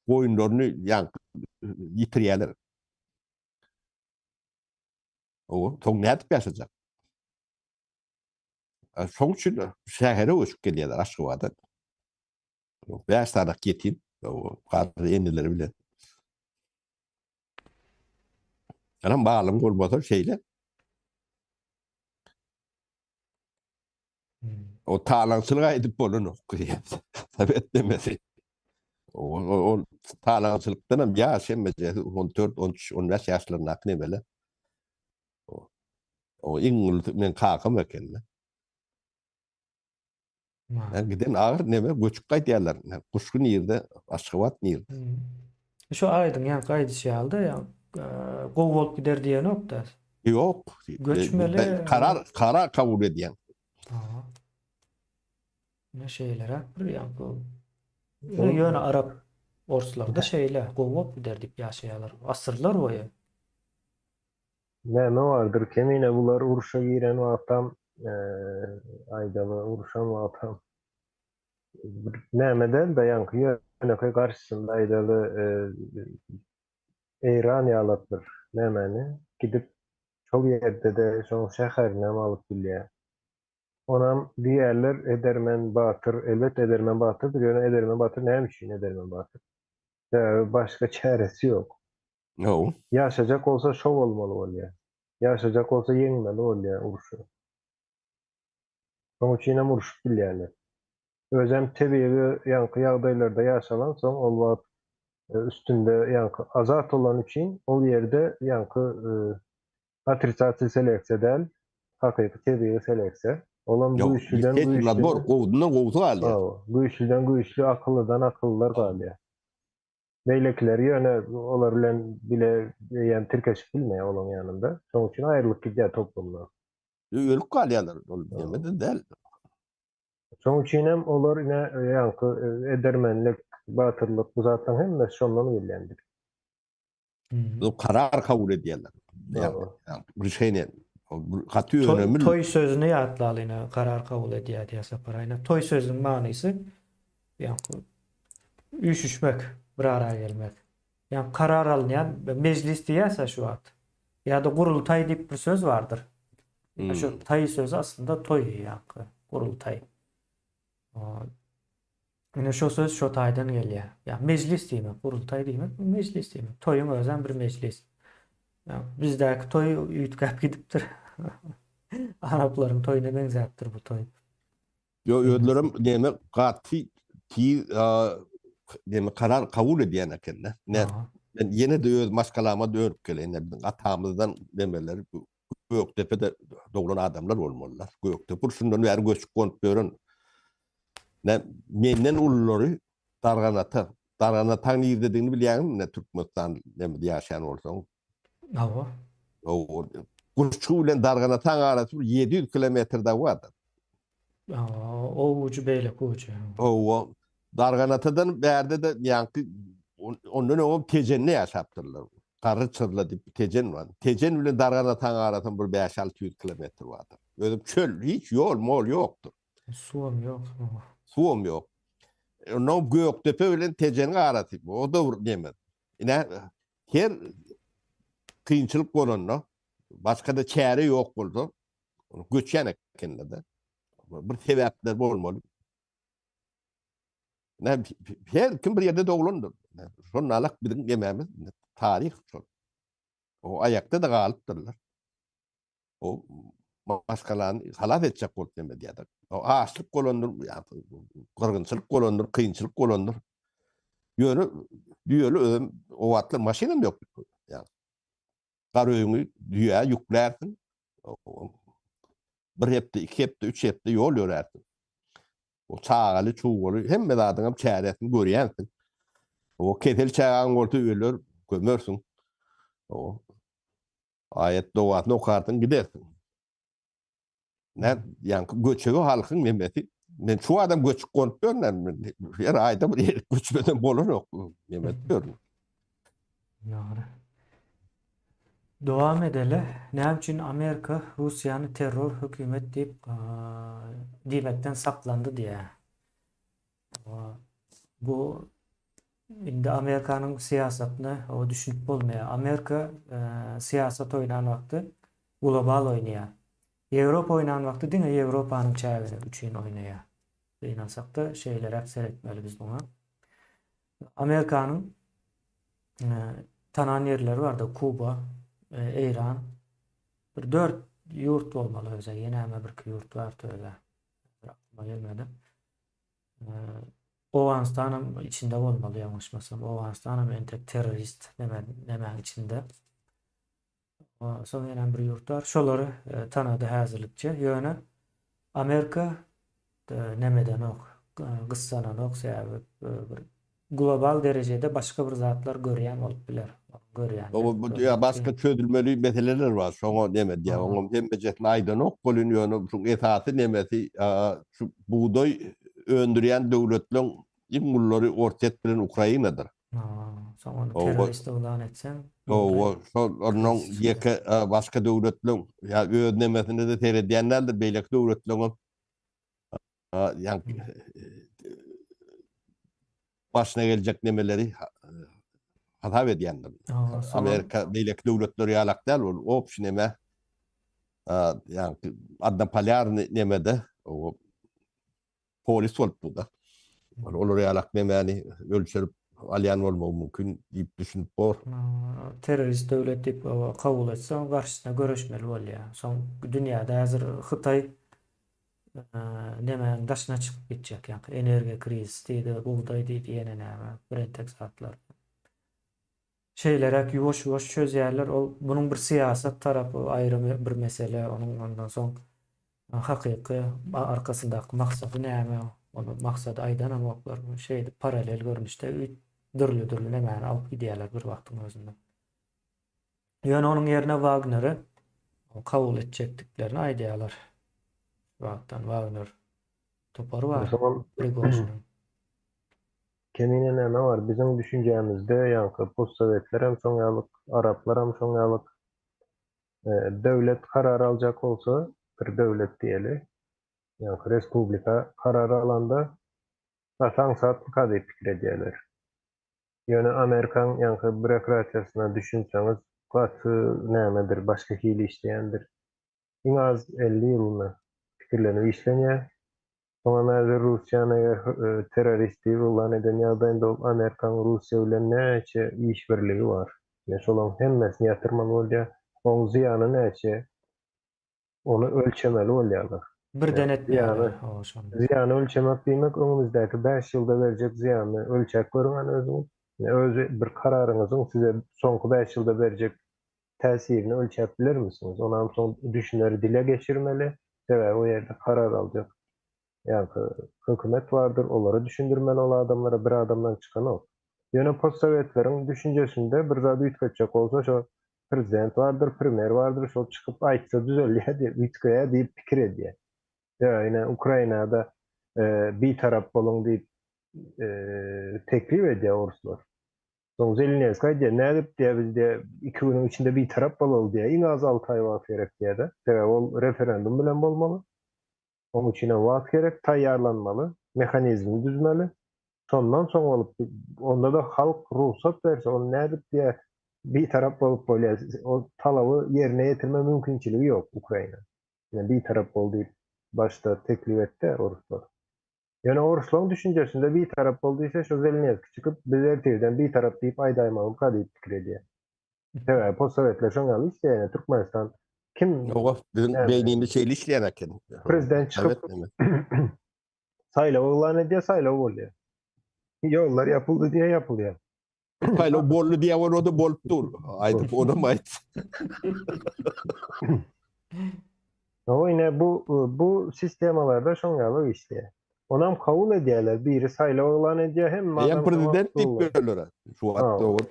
Goýunlaryny ýaňky ýitirýärler. Owa, soň nädip ýaşajak? Şoň üçin şähere göçüp gelýärler Aşgabada. 5 sanak ýetim, garry eneleri bilen. Ýa malyň bolmasa şeýle. O talaňçylyk aýdyp bolanok. Sowet demesi. O, o talaňçylykdan hem ýaş hemmejesi 14, 13, 15 ýaşlaryndaky nemeler. O, o iň ulusy men kakam eken. Yani giden agyr neme göçüp gaýdýarlar. Guşgy nirde, Aşgabat nirde? Hmm. Şu aýdyň ýaňky aýdyşy ýaly-da, ýa gowy bolup gider diýenok-da. Ýok. Göçmeli. Karar, karar kabul edýän. Aha. Ne şeýleräk bir ýaňky. Ýöne arap orslarda şeýle gowy bolup gider diýip ýaşaýarlar asyrlar boýy. Näme bardyr kemine bular urşa giren wagtam aýdaly urşan wagtam bir näme däl-de ýaňky ýönekeý garşysynda aýdaly Eýran ýalak bir nämäni gidip şol ýerde-de şoň şäherinem alyp bilýär. Onam diýýärler edermen batyr elbetde edermen batyrdyr ýöne edermen batyr näme üçin edermen batyr? Sebäbi başga çäresi ýok. No. Ýaşajak bolsa şo bolmaly bolýar. Ýaşajak bolsa ýeňmeli bolýar urşy. Şoň üçinem urşup bilýärler. Özem tebigy ýaňky ýagdaýlarda ýaşalansoň ol wagt üstünde ýaňky azat bolany üçin ol ýerde ýaňky otrisatel seleksiýa däl, hakyky tebigy seleksiýa. Olam güýçlüden güýçli. Bor, gowudan gowusy galýar. Güýçlüden güýçli, akyllydan akyllylar galýar. Beýlekileri ýöne olar bilen bile eýýäm tirkeşip bilmeýär olaň ýanynda. Şonuň üçin aýrylyp gidýär toplumdan. Ölüp galýarlar. Ol neme-de däl. Şoň üçin hem olar ine ýaňky edermenlik, batyrlyk bu zatlaryň hemmesi şondan gelýändir. Bu karar kabul edýärler. Rişeniýe. Gaty önemli. Toý sözüni ýatlaly ine karar kabul edýär diýýär Sapar aýna. Toý sözüniň manysy ýaňky üýşüşmek, bir ara gelmek. Ýa karar alynýan mejlis diýýäs-ä şu wagt. Ýa-da gurultaý diýip bir söz bardyr. Hmm. Şu taý sözi aslynda toý ýaňky gurultaý. Ine şu söz şo taýdan gelýär. Ýa mejlis diýmek, gurultaý diýmek, mejlis diýmek. Toýuň özem bir mejlis. Ýa bizdäki toý üýtgäp gidipdir. Araplaryň toýuna meňzäpdir bu toý. Ýo özlerem näme gaty tiz näme karar kabul edýän ekenler. Ne men ýene-de öz maşgalama dönüp geleýin. Biziň atamyzdan nemeler Gökdepede doglan adamlar bolmalylar. Gökdepe urşundan bäri göçüp gonup ýören. Ne menden ululary Darganata. Darganataň nirdedigini bilýäňmi? Ne Türkmenistan nemede ýaşaýan bolsaň. Hawa. Hawa. Guşçy bilen Darganataň arasy bir 700 kilometr dagy bardyr. O ujy beýleki ujy. Hawa. Darganatadan bärde-de ýaňky ondan öňem Tejende ýaşapdyrlar. Garry çyrla diýip Tejen bar. Tejen bilen Darganataň arasy bir 5-600 kilometr bardyr. Özem çöl, hiç ýol, mol ýokdur. Suwam ýok. Suwam ýok. Ondan Gökdepe bilen Tejeniň arasy, o-da bir neme. Ine, her kynçylyk bolanda, başga-da çäre ýok bolsa, göçýän ekenler-de. Bir sebäpler bolmaly. Ne, her kim bir ýerde doglandyr. Şonda alak biziň nemämiz, taryh şol. O aýakda-da galypdyrlar. O maşgalany halas etjek bolup neme diýýärler. O açlyk bolandyr, gyrgynçylyk bolandyr, kynçylyk bolandyr. Ýöne düýeli özüm o wagtlar maşynam ýok. Ýa gar öýüňi düýä ýüklärsiň. Bir hepde, iki hepde, üç hepde ýol ýörärsiň. O çagaly, çugaly hemme zadyň hem çäresini görýänsiň. O kesel çagaň bolsa öler, gömersiň. O Aýat dogasyny okarsyň gidersiň. Nä ýaňky göçegi halkyň nemesi. Men şu adam göçüp gonup ýörün. Her aýda bir ýere göçmesem bolanok. Neme edip ýörün. Dogry. Dowam edeli. Näme üçin Amerika Russiýany terror hökümet diýip diýmekden saklandy diýýär. Bu indi Amerikanyň syýasatyna o düşünip bolmaýar. Amerika e, syýasat oýnan wagty global oýnaýar. Ýewropa oýnan wagty diňe Ýewropanyň çägi üçin oýnaýar. Gynansakda şeýleräk seretmeli biz muňa. Amerikanyň e, tanan ýerleri bardy, Kuba, e, Eýran. Bir dört ýurt bolmaly öze, ýene bir ýurt bar öze. Aklyma gelmedi. Owganystanam içinde bolmaly ýalňyşmasam. Owganystanam entek terrorist neme nemäň içinde. Soň ýene bir ýurt bar. Şolary e, tanady häzirlikçe. Ýöne Amerika e, nemedenok, e, gyssananok sebäbi bir global derejede başga bir zatlar görýän bolup biler. Görýän. O bu ýa başga çözülmeli meseleler bar. Şoňa neme diýýär. Oňam hemmejesini aýdanok welin ýöne şu esasy nemesi şu bugdaý öndürýän döwletleň iň ululary Orsýet bilen Ukrainadyr. Soň ony terrorist yglan etseň. Hawa, şol onuň ýeke başga döwletleň ýa öz nemesine-de seredýän däldir, beýleki döwletleňem başyna geljek nemeleri hasap edýändir. Amerika beýleki döwletler ýalak däl, ol obşi neme, ýagny odnopolýarny nemede o polis bolup dur-da. Olar ýalak nemäni ölçerip alýan bolmagy mümkin diýip düşünip bor. Terrorist döwlet diýip kabul etse, oň garşysyna göreşmeli bolýar. Soň dünýäde häzir Hytaý nemäniň daşyna çykyp gitjek ýaňky energiýa krizisi diýdi, bugdaý diýdi, ýene näme, birentek zatlar. Şeýleräk ýuwaş-ýuwaş çözýärler. Ol munuň bir syýasat tarapy aýry bir mesele, onuň ondan soň hakyky arkasyndaky maksady näme, ony maksady aýdanamoklar. Şeýdip paralel görnüşde dürli-dürli nemäni alyp gidýärler bir wagtyň özünde. Ýöne onuň ýerine Wagneri kabul etjekdiklerini aýdýarlar. Şu wagtdan Wagner. Topary bar Prigožiniň. Kemine näme bar? Biziň düşünjämizde ýaňky postsowetlerem şoň ýalyk, araplaram şoň ýalyk. Döwlet karar aljak bolsa, bir döwlet diýeli, ýaňky respublika karar alanda gaty aňsatmyka diýip pikir edýärler. Ýöne Amerikaň ýaňky býurokratiýasyna düşünseňiz, gaty nämedir, başga hili işleýändir. Iň az 50 ýylyny pikirlenip işlenýär. Soňam häzir Russiýany eger terrorist diýip yglan eden ýagdaýynda ol Amerikaň Russiýa bilen näçe işbirligi bar. Ine şolaň hemmesini ýatyrmaly bolýar. Oň zyýany näçe? Ony ölçemeli bolýarlar. Birden etmeýärler. Zyýany ölçemek diýmek öňümizdäki bäş ýylda berjek zyýanyny ölçäp görüň hany özüňiz. Özi bir kararyňyzyň size soňky bäş ýylda berjek täsirini ölçäp bilermisiňiz? Onam soň düşüneri dile geçirmeli. Sebäbi o ýerde karar aljak ýaňky hökümet bardyr, olara düşündirmeli ol adamlara, bir adamdan çykanok. Ýöne postsowetleriň düşünjesinde bir zat üýtgetjek bolsa şo prezident bardyr, primer bardyr, şol çykyp aýtsa düzelýär diýip, üýtgeýär diýip pikir edýär. Sebäbi ine Ukrainada bitarap boluň diýip teklip edýär oruslar. Soň Zelenskiý aýdýar, nädip diýýär, biz diýýär, iki günüň içinde bitarap bolaly diýýär, iň az alty aý wagt gerek diýýär-de. Sebäbi ol referendum bilen bolmaly. Oň üçinem wagt gerek, taýýarlanmaly, mehanizmini düzmeli. Şondan soň bolup, onda-da halk rugsat berse, ony nädip diýýär, bitarap bolup bolýar. Ol talaby ýerine ýetirme mümkinçiligi ýok Ukraina. Ýa bitarap bol diýip başda teklip etdi oruslar. Ýöne oruslaryň düşünjesinde bitarap bol diýse şo Zelenskiý çykyp biz ertirden bitarap diýip aýdaýmalymyka diýip pikir edýär. Sebäbi postsowetler şoň ýaly işleýär ýa Türkmenistan kim Ýoga biziň beýnimiz şeýle işleýän eken. Prezident çykyp saýlaw yglan edýär saýlaw bolýar. Ýollar ýapyldy diýýär ýapylýar. Saýlaw boldy diýýär ol o-da bolup dur. Aýdyp onam aýt. Hawa ine bu bu sistemalarda şoň ýaly işleýär. Onam kabul edýärler. Biri saýlaw yglan edýär hemme adam. Eýýäm prezident diýip görlerä. Şu wagt dogry.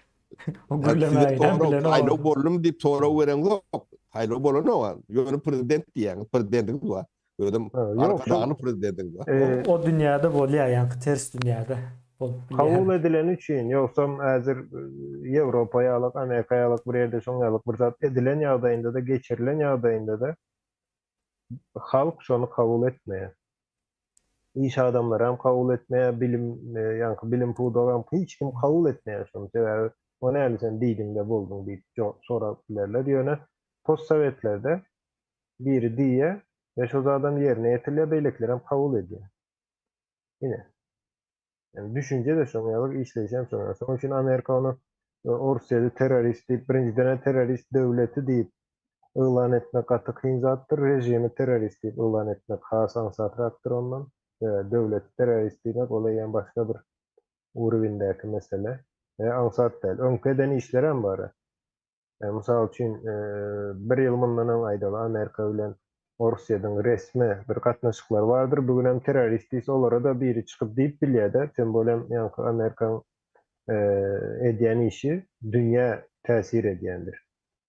O gürlemäýinem bilenok. Saýlaw boldumy diýip sorag bereňzok. Saýlaw bolanok. Ýöne prezident diýýäňiz. Prezidentiňiz bar. Özem arkadagly prezidentiňiz bar. O dünýäde bolýar, ýaňky ters dünýäde bolup bilýär. Kabul edileni üçin, ýogsam häzir Ýewropa ýalyk, Amerika ýalyk bir ýerde şoň ýalyk bir zat edilen ýagdaýynda-da, geçirilen ýagdaýynda-da halk şony kabul etmeýär. Iş adamlaram kabul etmeýär, bilim, ýaňky bilim pudagam hiç kim kabul etmeýär şony. Sebäbi o näme sen diýdiň-de bolduň diýip sorap bilerler. Ýöne postsowetlerde Biri diýýär we şo zadam ýerine ýetirilýär, beýlekilerem kabul edýär. Ine. Ýani düşünje-de şoň ýaly, işleýşem şoň ýaly. Şonuň üçin Amerika ony Orsýeti terrorist diýip, birinjiden-ä terrorist döwleti diýip yglan etmek gaty kyn zatdyr. Režimi terrorist diýip yglan etmek has aňsatrakdyr ondan. Döwleti terrorist diýmek ol eýýäm başga bir uruwindäki mesele. Aňsat däl. Öňki eden işlerem bar. Mysal üçin, bir ýyl mundan öň aýdaly, Amerika bilen Orsýetiň resmi bir gatnaşyklary bardyr. Bu gün hem terrorist diýse, olara-da biri çykyp diýip bilýär-de, tem bolem ýaňky Amerikaň edýän işi dünýä täsir edýändir.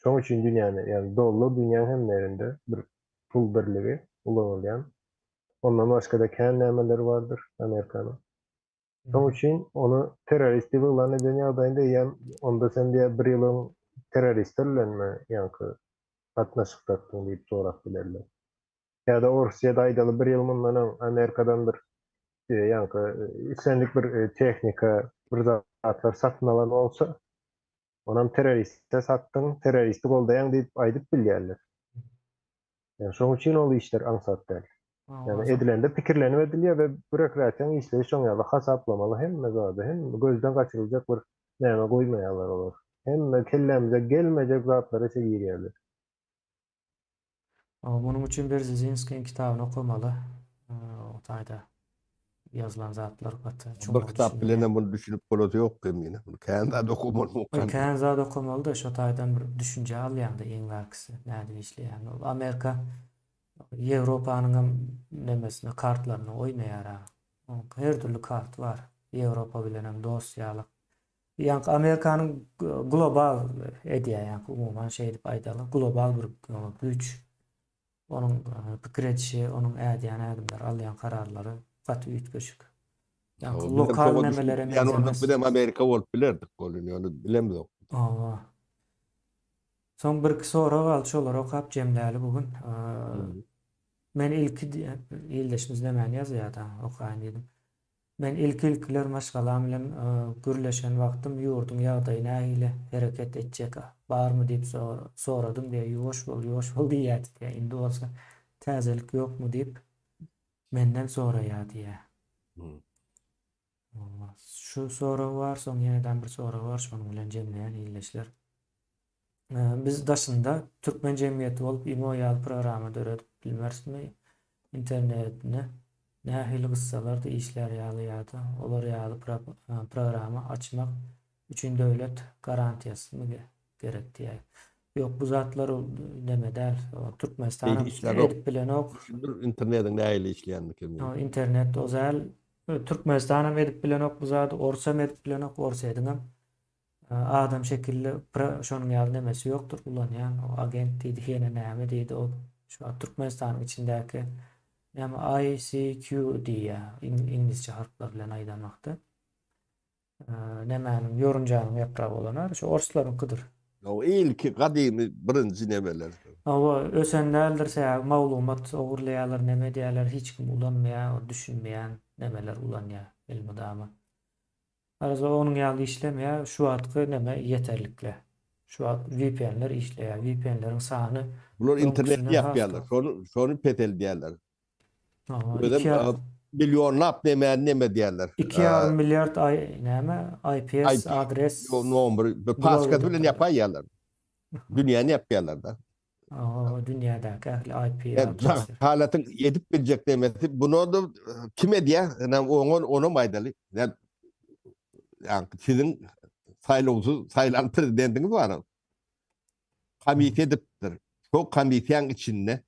Şoň üçin dünýäni, ýagny dollar dünýäň hemme ýerinde bir pul birligi ulanylýan. Ondan başga-da kän nämeleri bardyr Amerikanyň. Şoň üçin ony terrorist diýip yglan eden ýagdaýynda eýýäm onda sen diýýär bir ýylyň terroristler bilenmi ýaňky gatnaşykdadyň diýip sorap bilerler. Ýa-da Orsýet aýdaly bir ýyl mundan öň Amerikadan bir ýaňky islendik bir tehnika bir zatlar satyn alan bolsa onam terroriste satdyň, terroristi goldaýaň diýip aýdyp bilýärler. Ýani şoň üçin ol işler aňsat däl. Ýani edilende pikirlenip edilýär we bürokratiýaň işleýşi şoň ýaly hasaplamaly hemme zady, hemme gözden gaçyryljak bir näme goýmaýarlar olar. Hemme kellämize gelmejek zatlara içe girýärler. Munuň üçin Berzezinskiniň kitabyny okamaly. O taýda ýazylan zatlar gaty çuňňur. Bir kitap bilenem muny düşünip bolasy ýok kemine. Muny kän zat okamaly. Kän zat okamaly-da şo taýdan bir düşünje alýaňda iň bärkisi nädip işleýänini. Ol Amerika Ýewropanyňam nemesine kartlaryny oýnaýar-a. Her dürli kart bar. Ýewropa bilenem dost ýaly. Ýaňky Amerikanyň global edýär ýaňky umuman şeýdip aýdaly global bir güýç. Onuň pikir edişi, onuň ädýän ädimleri, alýan kararlary gaty üýtgeşik. Ýaňky lokal nemelere meňzemez. Bizem Amerika bolup bilerdik, ol ýöne bilemzok. Hawa. Soň birki sorag galdy, şolary okap jemläli bu gün. Men ilki ildeşimiz nämäni ýazýar-da, okaýyn diýdim. Men ilki-ilkiler maşgalam bilen gürleşen wagtym ýurduň ýagdaýy nähili, hereket etjek barmy diýip soradym diýýär, ýuwaş bol, ýuwaş bol diýýärdi diýýär, indi bolsa täzelik ýokmy diýip menden soraýar diýýär. Şu sorag bar, soň ýeneden bir sorag bar, şonuň bilen jemleýän ildeşler. Biz daşynda türkmen jemgyýeti bolup imo ýaly programma döredip bilmerismi? Internetini nähili gyssalarda işlär ýaly ýa-da olar ýaly programma açmak üçin döwlet garantiýasymy gerek diýýär. Ýok bu zatlar neme däl. Türkmenistan edip bilenok. Düşündir internetiň nähili işleýänini kim. Internet ozel Türkmenistanam edip bilenok bu zady, orsam edip bilenok, orsediňem Adam şekilli şonuň ýaly nemesi ýokdur ulanýan o agent diýdi ýene näme diýdi ol şu wagt Türkmenistanyň içindäki näme ICQ diýýä iňlisçe harplar bilen aýdan wagty nemäniň ýorunjanyň ýapragy bolan şu orslaryňkydyr. O ilki gadymy birinji nemeler. Hawa ösen däldir sebäbi maglumat ogurlaýarlar neme edýärler hiç kim ulanmaýar o düşünmeýän nemeler ulanýar elmydama. Garaz onuň ýaly işlemeýär şu wagtky neme ýeterlikli. Şu wagt VPN-ler işleýär. VPN-leriň sany Bular interneti ýapýarlar. Şony şony peseldýärler. Özem millionlap nemäni neme edýärler. 2,5 milliard näme IPS adres nomer paçkasy bilen ýapaýýarlar. Dünýäni ýapýarlar-da. Oho, dünýädäki ähli IP adresler. Halatyň edip biljek demesi, bunu da kim edýär? Ýa oňa onam aýdaly. Ýa siziň saýlawsyz saýlan prezidentiňiz bar. Komissiýa edipdir. Şo komissiýanyň içinde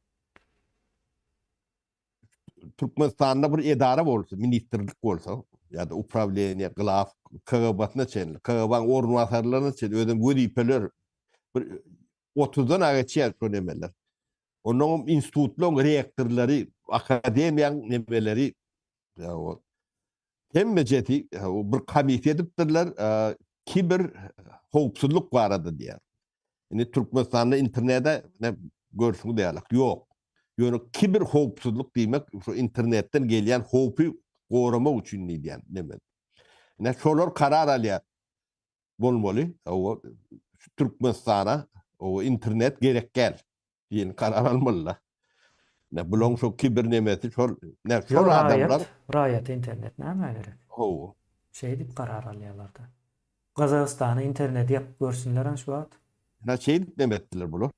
Türkmenistanda bir edara bolsa, ministrlik bolsa ýa-da uprawleniýe, glaw, KGB-syna çenli, KGB-nyň orunbasarlaryna çenli özem wezipeler bir otuzdan a geçýär şo nemeler. Onnoňam institutlaryň rektorlary, akademiýaň nemeleri, hemmejesi bir komissiýa edipdirler, kiber howpsuzlyk barada diýýär. Indi Türkmenistanda internete görşüňiz ýaly ýok. Ýöne kiber howpsuzlyk diýmek şu internetden gelýän howpy goramak üçin diýilýän neme. Ine şolar karar alýar. Bolmaly. Hawa, Türkmenistana o internet gerek däl diýen karar almalylar. Ne bulaň şo kiber nemesi şol ne şol adamlar raýat internet nämä gerek? Hawa. Şeýdip karar alýarlar-da. Gazagystana interneti ýapyp görsünler şu wagt. Ne şeýdip neme etdiler bular?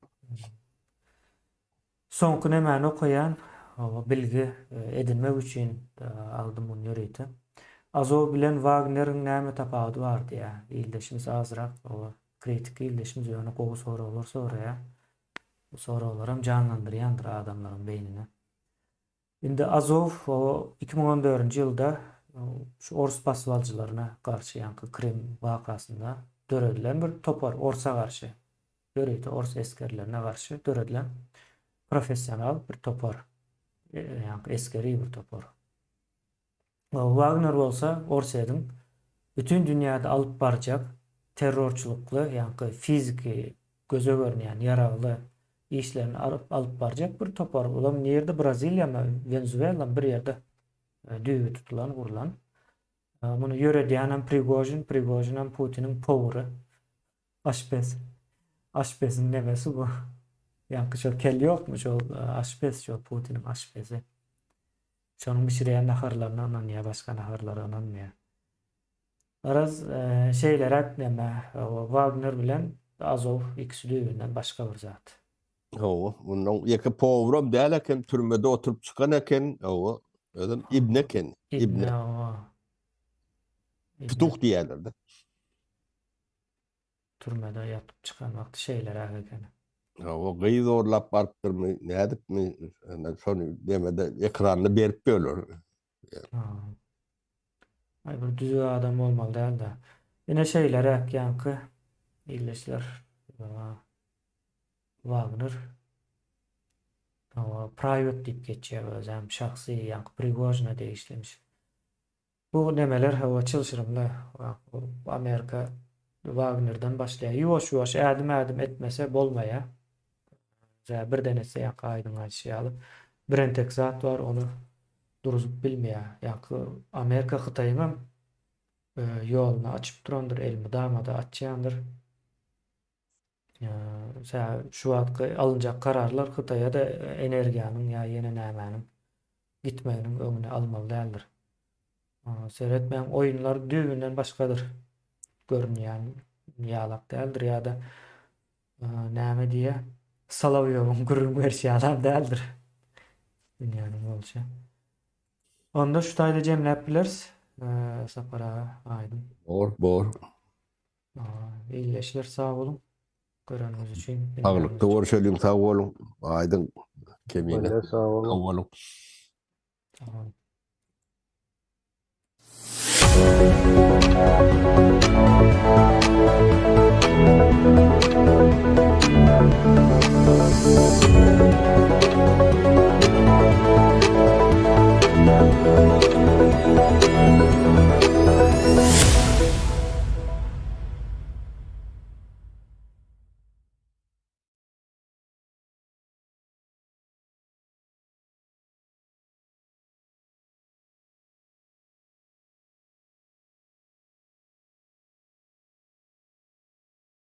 Soňky nemäni okaýan, bilgi edinmek üçin aldym muny ýörite. Azow bilen Wagneriň näme tapawudy bar diýýär. Ildeşimiz azrak kritik ildeşimiz ýöne gowy soraglar soraýar. Bu soraglaram janlandyrýandyr adamlaryň beýnini. Indi Azow 2014-nji ýylda şu ors basybalyjylaryna garşy ýaňky Krym wakasynda döredilen bir topar orsa garşy ýörite ors esgerlerine garşy döredilen professional bir topar, ýagny esgeri bir topar. Wagner bolsa Orsýetiň bütin dünýäde alyp barjak terrorçylykly, ýagny fiziki göze görünýän ýaragly işlerini alyp alyp barjak bir topar. Olam nirde Braziliýamy, Wenezuelamy bir ýerde düýbi tutulan, gurlan. Muny ýöredýänem Prigožin, Prigožinem Putiniň powury. Aşpez. Aşpeziň nemesi bu. Ýaňky şol kel ýokmy şol aşpez şol Putiniň aşpezi. Şonuň bişirýän naharlaryna ynanýar, başga naharlara ynanmaýar. Garaz, şeýleräk neme, Wagner bilen Azow ikisi düýbünden başga bir zat. Hawa, mundan ýeke powuram däl eken, türmede oturyp çykan eken, hawa, özem ibne eken, ibne. Hawa. Tutuk diýýärler-de. Türmede ýatyp çykan wagty şeýleräk eken. Hawa, gyz zorlap barypdyrmy, nädipmi, ene şony demede ekranda berip böler. Aý bir düzüw adam bolmaly däl-de. Ine şeýleräk ýaňky ildeşler. Wagner. Hawa, private diýip geçýär özem, şahsy, ýaňky Prigožina degişlimiş. Bu nemeler hawa çylşyrymly. Amerika Wagnerden başlaýar. Ýuwaş-ýuwaş ädim-ädim etmese bolmaýar. Zä birden etse ýaňky Aýdyň aýdyşy ýaly birentek zat bar ony duruzyp bilmeýär. Ýaňky Amerika Hytaýyňam ýoluny açyp durandyr, elmydama-da açýandyr. Sä şu wagtky alynjak kararlar Hytaýa-da energiýanyň ýa ýene nämäniň gitmeginiň öňüni almaly däldir. Seretmäň, oýunlar düýbünden başgadyr. Görünýän ýalak däldir ýa-da näme diýýä, Solowýowyň gürrüň berşi ýalam däldir. Dünýäniň bolşy. Onda şu taýda jemläp bileris. Sapar aga, Aýdyň. Bor, bor. Ildeşler sag boluň. Göreniňiz üçin. Saglykda görşeliň, sag boluň. Aýdyň Kemine. Sag boluň. Sag boluň. Sag boluň.